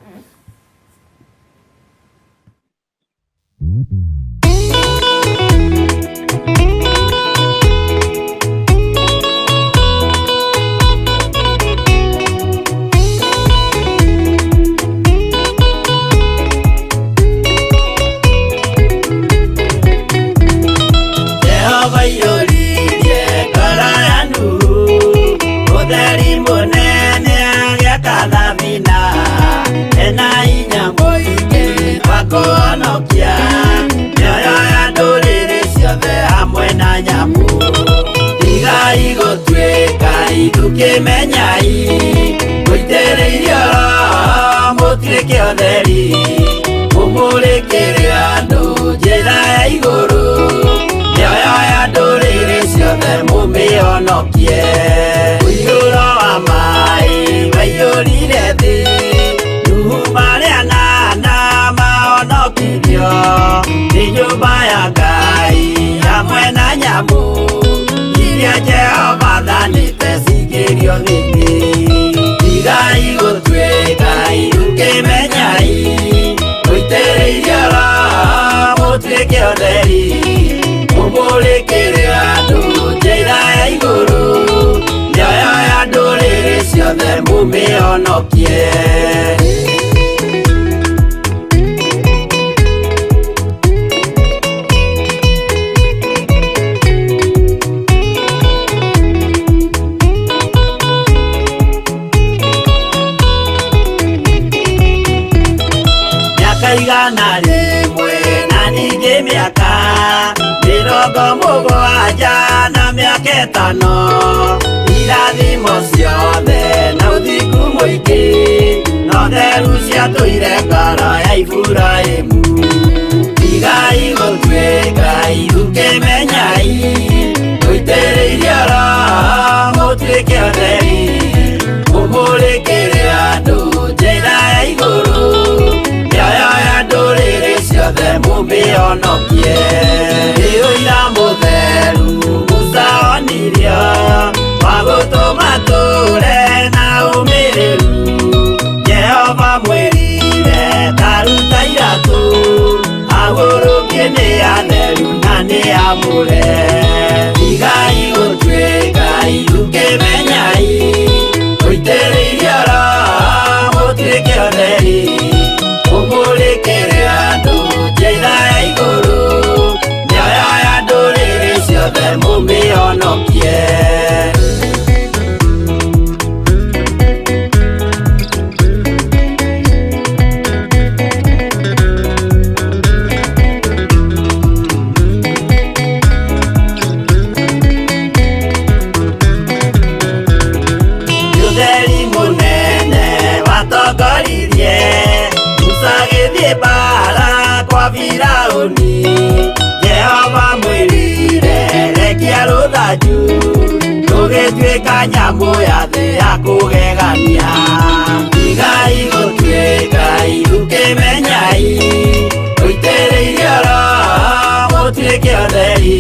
Rukimenyai Mũitĩrĩirio Roho mũtuĩke ũtheri Mũmũrĩkĩre andũ njĩra ya igũrũ Mĩoyo ya ndũrĩrĩ ciothe mũmĩhonokie Ũiyũro wa maĩ waiyũrire thĩ Nuhu marĩ anana mahonokirio Nĩ nyũmba ya Ngai hamwe na nyamũ Iria Jehova athanĩte cingĩrio thĩinĩ Tigai gũtuĩka irukĩmenyai Mũitĩrĩirio Roho mũtuĩke ũtheri Mũmũrĩkĩre andũ njĩra ya igũrũ Mĩoyo ya ndũrĩrĩ ciothe mũmĩhonokie Mĩaka 100 na ningĩ mĩaka 70 na mĩaka 5 irathimo ciothe na ũthingu mũingĩ no theru ciatũire ngoro ya Iburahĩmu Tigai gũtuĩka irukĩmenyai Mũitĩrĩirio Roho mũtuĩke ũtheri Mũmũrĩkĩre andũ njĩra ya igũrũ Mĩoyo ya ndũrĩrĩ ciothe mũmĩhonokie Nĩ ũira mũtheru Musa onirio wa gũtũma tũre na ũmĩrĩru Jehova mwĩrire taruta iratũ Agũrũkie nĩ atheru na nĩ amũre Tigai gũtuĩka irukĩmenyai Mũitĩrĩirio Roho mũtuĩke ũtheri Mũmũrĩkĩre andũ njĩra ya igũrũ Mĩoyo ya ndũrĩrĩ ciothe mũmĩhonokie Ũtheri mũnene watongoririe Musa agĩthiĩ mbaara kwa Firaũni Jehova mwĩrire rekia rũthanju Rũgĩtuĩka nyamũ ya thĩ ya kũgegania Tigai gũtuĩka irukĩmenyai Mũitĩrĩirio Roho mũtuĩke ũtheri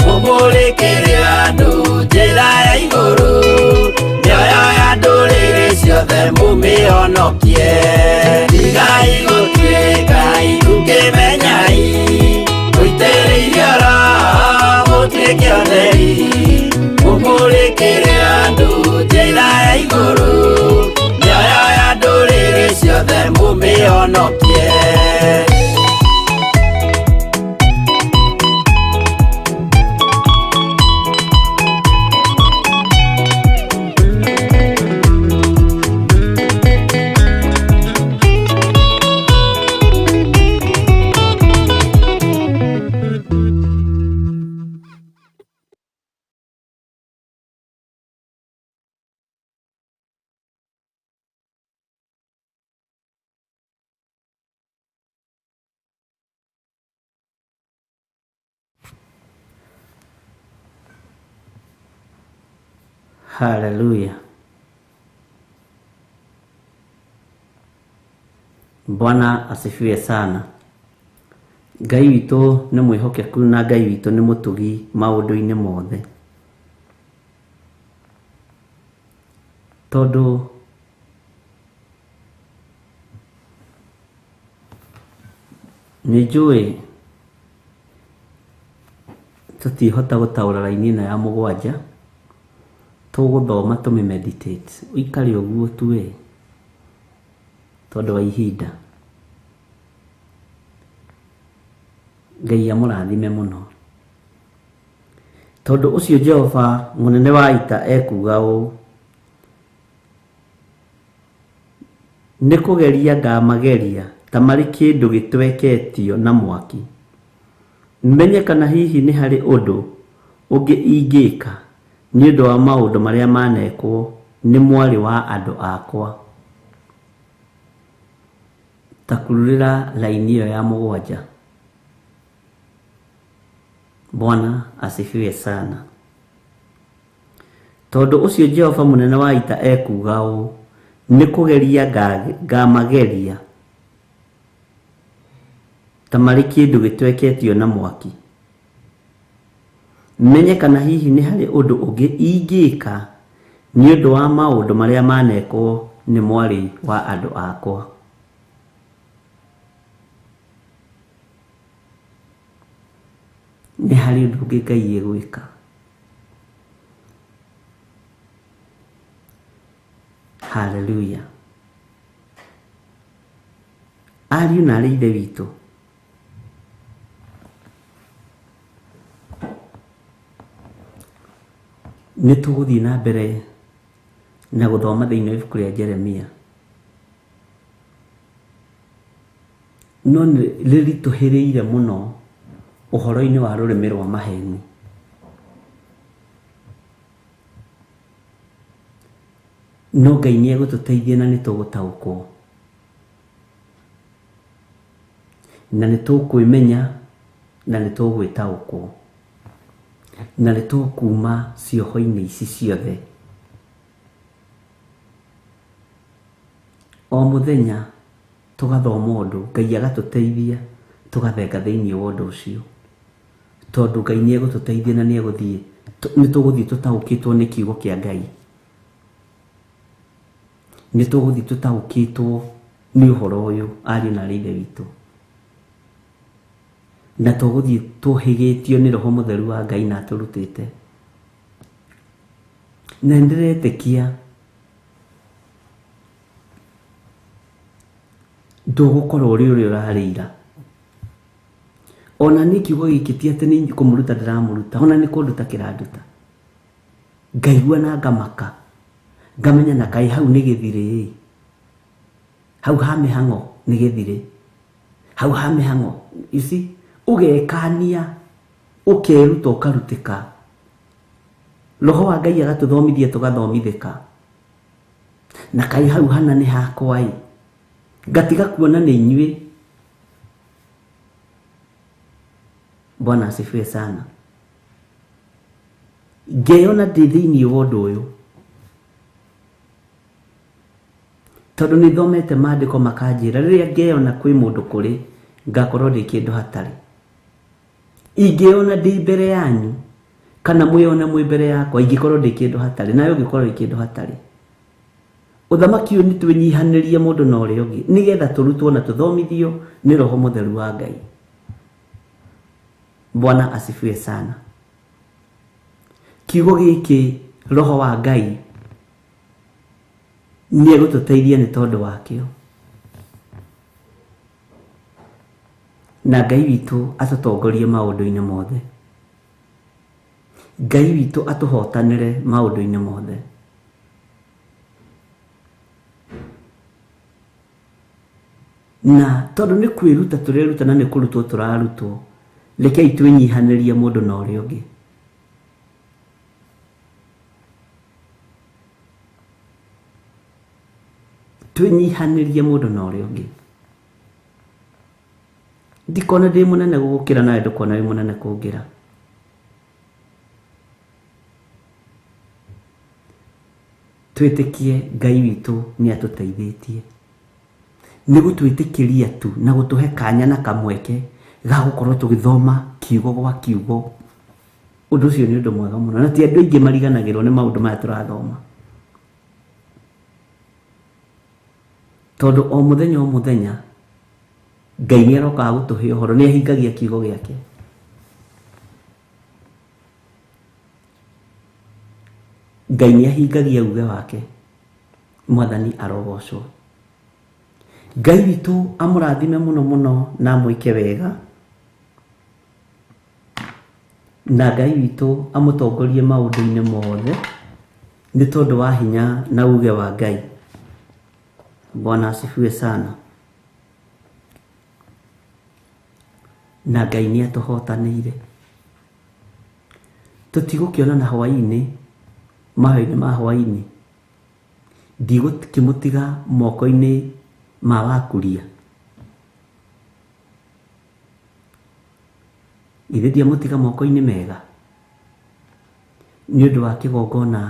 Mũmũrĩkĩre andũ njĩra ya igũrũ Mĩoyo ya ndũrĩrĩ ciothe mũmĩhonokie Tigai gũtuĩka irukĩmenyai Mũitĩrĩirio Roho mũtuĩke ũtheri Mũmũrĩkĩre andũ njĩra ya igũrũ Mĩoyo ya ndũrĩrĩ ciothe mũmĩhonokie Haleluya. Bwana asifiwe sana. Ngai witũ nĩ mwĩhokeku na Ngai witũ nĩ mũtugi maũndũ-inĩ mothe. Tondũ nĩ njũĩ tũtihota gũtaũra raini ĩno ya 7 tũgũthoma tũmĩ meditate ũikare ũguo tu we tondũ wa ihinda. Ngai amũrathime mũno. Tondũ ũcio Jehova mũnene wa ita ekuuga ũũ, nĩ kũgeria ngamageria ta marĩ kĩndũ gĩtweketio na mwaki, menye kana hihi nĩ harĩ ũndũ ũngĩ ingĩka Nĩ ũndũ wa maũndũ marĩa manekwo nĩ mwarĩ wa andũ akwa. Ta kururĩra laini ĩyo ya 7. Bwana asifiwe sana. Tondũ ũcio Jehova mũnene wa ita ekuuga ũũ, nĩ kũgeria ngamageria ta marĩ kĩndũ gĩtweketio na mwaki, menye kana hihi nĩ harĩ ũndũ ũngĩ ingĩka nĩ ũndũ wa maũndũ marĩa manekwo nĩ mwarĩ wa andũ akwa. Nĩ harĩ ũndũ ũngĩ Ngai egwĩka. Haleluya. Ariũ na arĩ Ithe witũ, nĩ tũgũthiĩ na mbere na gũthoma thĩinĩ wa ibuku rĩa Jeremia, no nĩ rĩritũhĩrĩire mũno ũhoro-inĩ wa rũrĩmĩ rwa maheni. No Ngai nĩ egũtũteithia na nĩ tũgũtaũkwo, na nĩ tũkwĩmenya, na nĩ tũgwĩtaũkwo, na nĩ tũkuma cioho-inĩ ici ciothe. O mũthenya tũgathoma ũndũ, Ngai agatũteithia tũgathenga thĩinĩ wa ũndũ ũcio, tondũ Ngai nĩ egũtũteithia na nĩ egũthiĩ, nĩ tũgũthiĩ tũtaũkĩtwo nĩ kiugo kĩa Ngai, nĩ tũgũthiĩ tũtaũkĩtwo nĩ ũhoro ũyũ, ariũ na arĩ Ithe witũ, na tũgũthiĩ tũhĩgĩtio nĩ Roho Mũtheru wa Ngai na atũrutĩte. Na nĩndĩretĩkia ndũgũkorwo ũrĩ ũrĩa ũrarĩ ira. Ona niĩ kiugo gĩkĩ ti atĩ nĩ kũmũruta ndĩramũruta, ona nĩ kũnduta kĩranduta. Ngaigua na ngamaka, ngamenya na kaĩ hau nĩ gĩthirĩ, hau ha mĩhang'o nĩ gĩthirĩ, hau ha mĩhang'o, you see, ũgekania, ũkeruta ũkarutĩka. Roho wa Ngai agatũthomithia tũgathomithĩka. Na kaĩ hau hana nĩ hakwa ĩ, ngatiga kuona nĩ inyuĩ. Bwana asifiwe sana. Ngeyona ndĩ thĩinĩ wa ũndũ ũyũ, tondũ nĩ thomete maandĩko makanjĩra rĩrĩa ngeyona kwĩ mũndũ kũrĩ, ngakorwo ndĩ kĩndũ hatarĩ. Ingĩona ndĩ mbere yanyu kana mwĩone mwĩ mbere yakwa, ingĩkorwo ndĩ kĩndũ hatarĩ, nawe ũngĩkorwo wĩ kĩndũ hatarĩ. Ũthamaki ũyũ nĩ twĩnyihanĩrie mũndũ na ũrĩa ũngĩ, nĩgetha tũrutwo na tũthomithio nĩ Roho Mũtheru wa Ngai. Bwana asifiwe sana. Kiugo gĩkĩ Roho wa Ngai nĩ egũtũteithia nĩ tondũ wakĩo, na Ngai witũ atũtongorie maũndũ-inĩ mothe. Ngai witũ atũhotanĩre maũndũ-inĩ mothe. Na tondũ nĩ kwĩruta tũreruta na nĩ kũrutwo tũrarutwo, rekei twĩnyihanĩrie mũndũ na ũrĩa ũngĩ. Twĩnyihanĩrie mũndũ na ũrĩa ũngĩ. Ndikona ndĩ mũnene gũgũkĩra, nawe ndũkona wĩ mũnene kũngĩra. Twĩtĩkie Ngai witũ nĩ atũteithĩtie, nĩ gũtwĩtĩkĩria tu na gũtũhe kanya na kamweke ga gũkorwo tũgĩthoma kiugo gwa kiugo. Ũndũ ũcio nĩ ũndũ mwega mũno, na ti andũ aingĩ mariganagĩrwo nĩ maũndũ maya tũrathoma, tondũ o mũthenya o mũthenya Ngai nĩ arokaga gũtũhe ũhoro, nĩ ahingagia kiugo gĩake. Ngai nĩ ahingagia uge wake. Mwathani arogocwo. Ngai witũ amũrathime mũno mũno na amwĩke wega, na Ngai witũ amũtongorie maũndũ-inĩ mothe nĩ tondũ wa hinya na uge wa Ngai. Bwana asifiwe sana. Na Ngai nĩ atũhotanĩire. Tũtigũkĩonana hwaĩ-inĩ, Mahoya-inĩ ma hwaĩ-inĩ ndigũkĩmũtiga moko-inĩ ma wakuria. Githĩ ndiamũtiga moko-inĩ mega nĩ ũndũ wa kĩgongona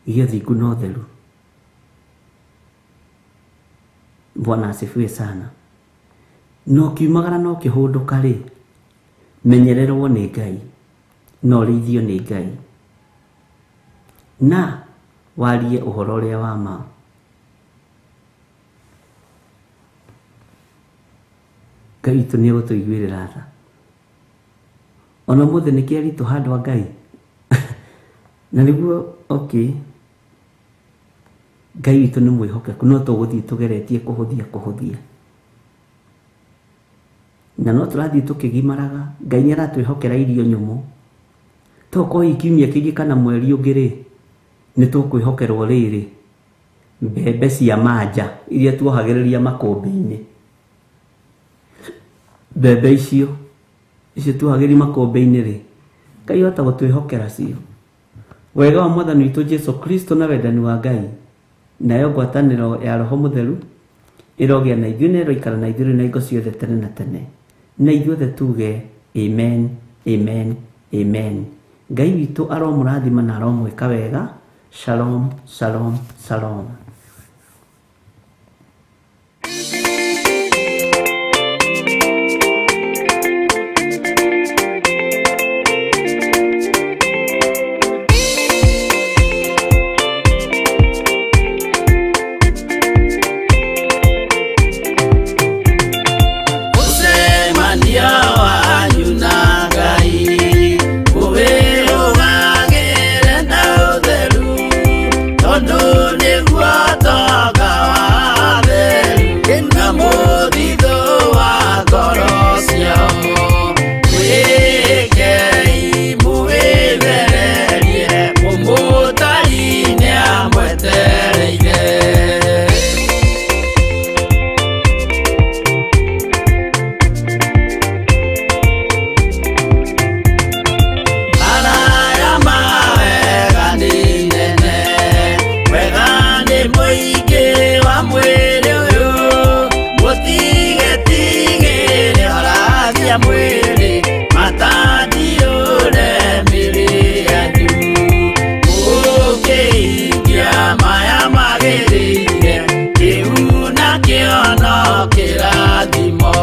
gĩa ũthingu na ũtheru. Bwana asifiwe sana. Na ũkiumagara na ũkĩhũndũka rĩ, menyererwo nĩ Ngai na ũrĩithio nĩ Ngai na warie ũhoro ũrĩa wa ma. Ngai witũ nĩ egũtũiguĩrĩra tha. Ona ũmũthĩ nĩ kĩaritũ handũ a Ngai na nĩguo okay, Ngai witũ nĩ mwĩhokeku, no tũgũthiĩ tũgeretie kũhũthia kũhũthia na no tũrathiĩ tũkĩgimaraga. Ngai nĩ aratwĩhokera irio nyũmũ, tokorwo hihi kiumia kĩngĩ kana mweri ũngĩ rĩ, nĩ tũkwĩhokerwo rĩrĩ mbembe cia manja iria tuohagĩrĩria makũmbĩ-inĩ. Mbembe icio icio tuohagĩrĩria makũmbĩ-inĩ rĩ, Ngai ahota gũtwĩhokera cio. Wega wa Mwathani witũ Jesu Kristo na wendani wa Ngai nayo ngwatanĩro ya Roho Mũtheru ĩrogĩa na ithuĩ na ĩroikara na ithuĩ na hingo ciothe tene na tene. Na ithuothe tuge amen, amen, amen. Ngai witũ aromũrathima na aromwĩka wega. Shalom, shalom, shalom. Mũcemanio wanyu na Ngai ũwĩrũgagĩre na ũtheru, tondũ nĩguo ũtonga wa atheru na mũthithũ wa ngoro ciao. Mwĩĩkei mũwĩthererie, mũmũtari nĩamwetereire. Maraya ma wega nĩ nene, wega nĩ mũingĩ wa mwĩrĩ ũyũ, mũtigetigĩre horagia mwĩrĩ, matandiũre mĩrĩ yanyu. Mũkĩhingia maya magĩrĩire, kĩu nakĩo no kĩrathimo.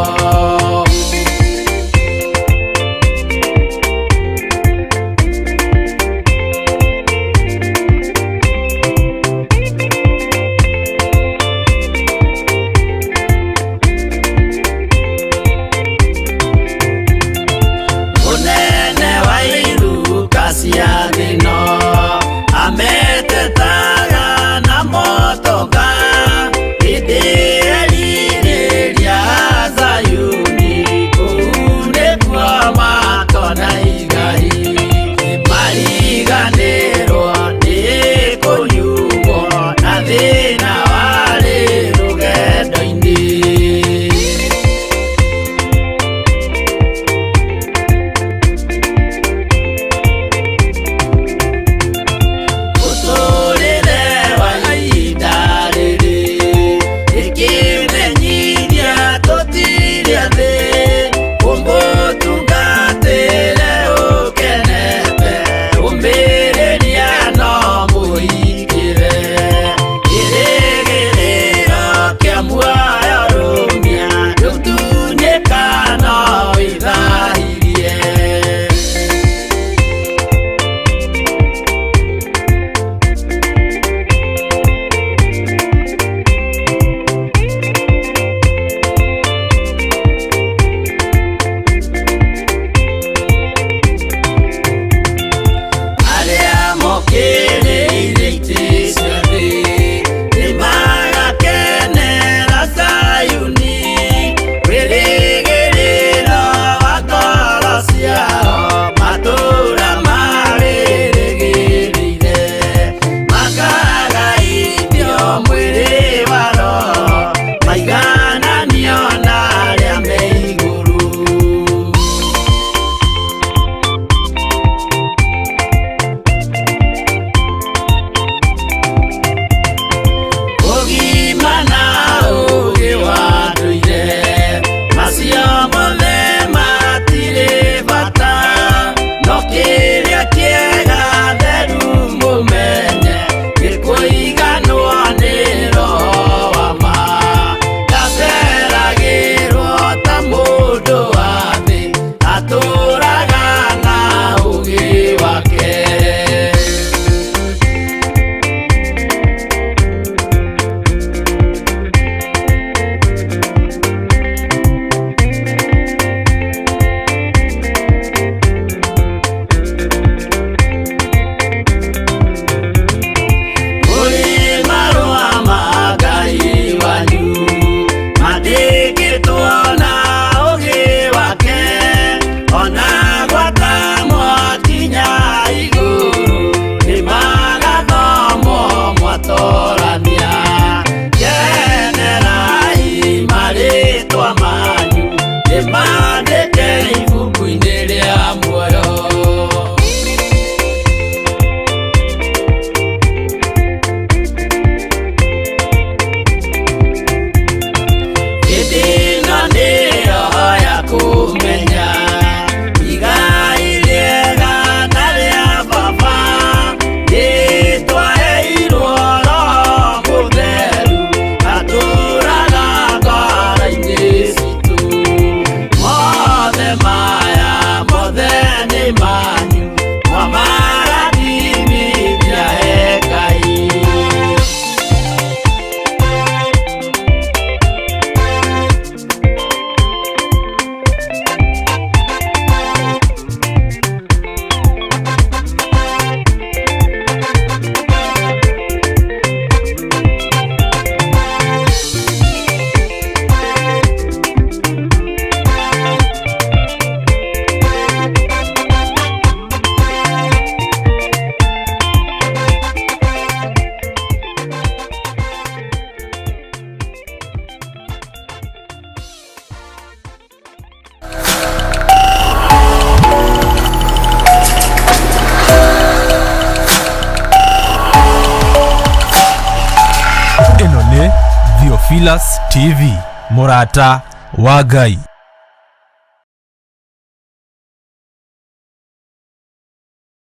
Theophilus TV, mũrata wa Ngai.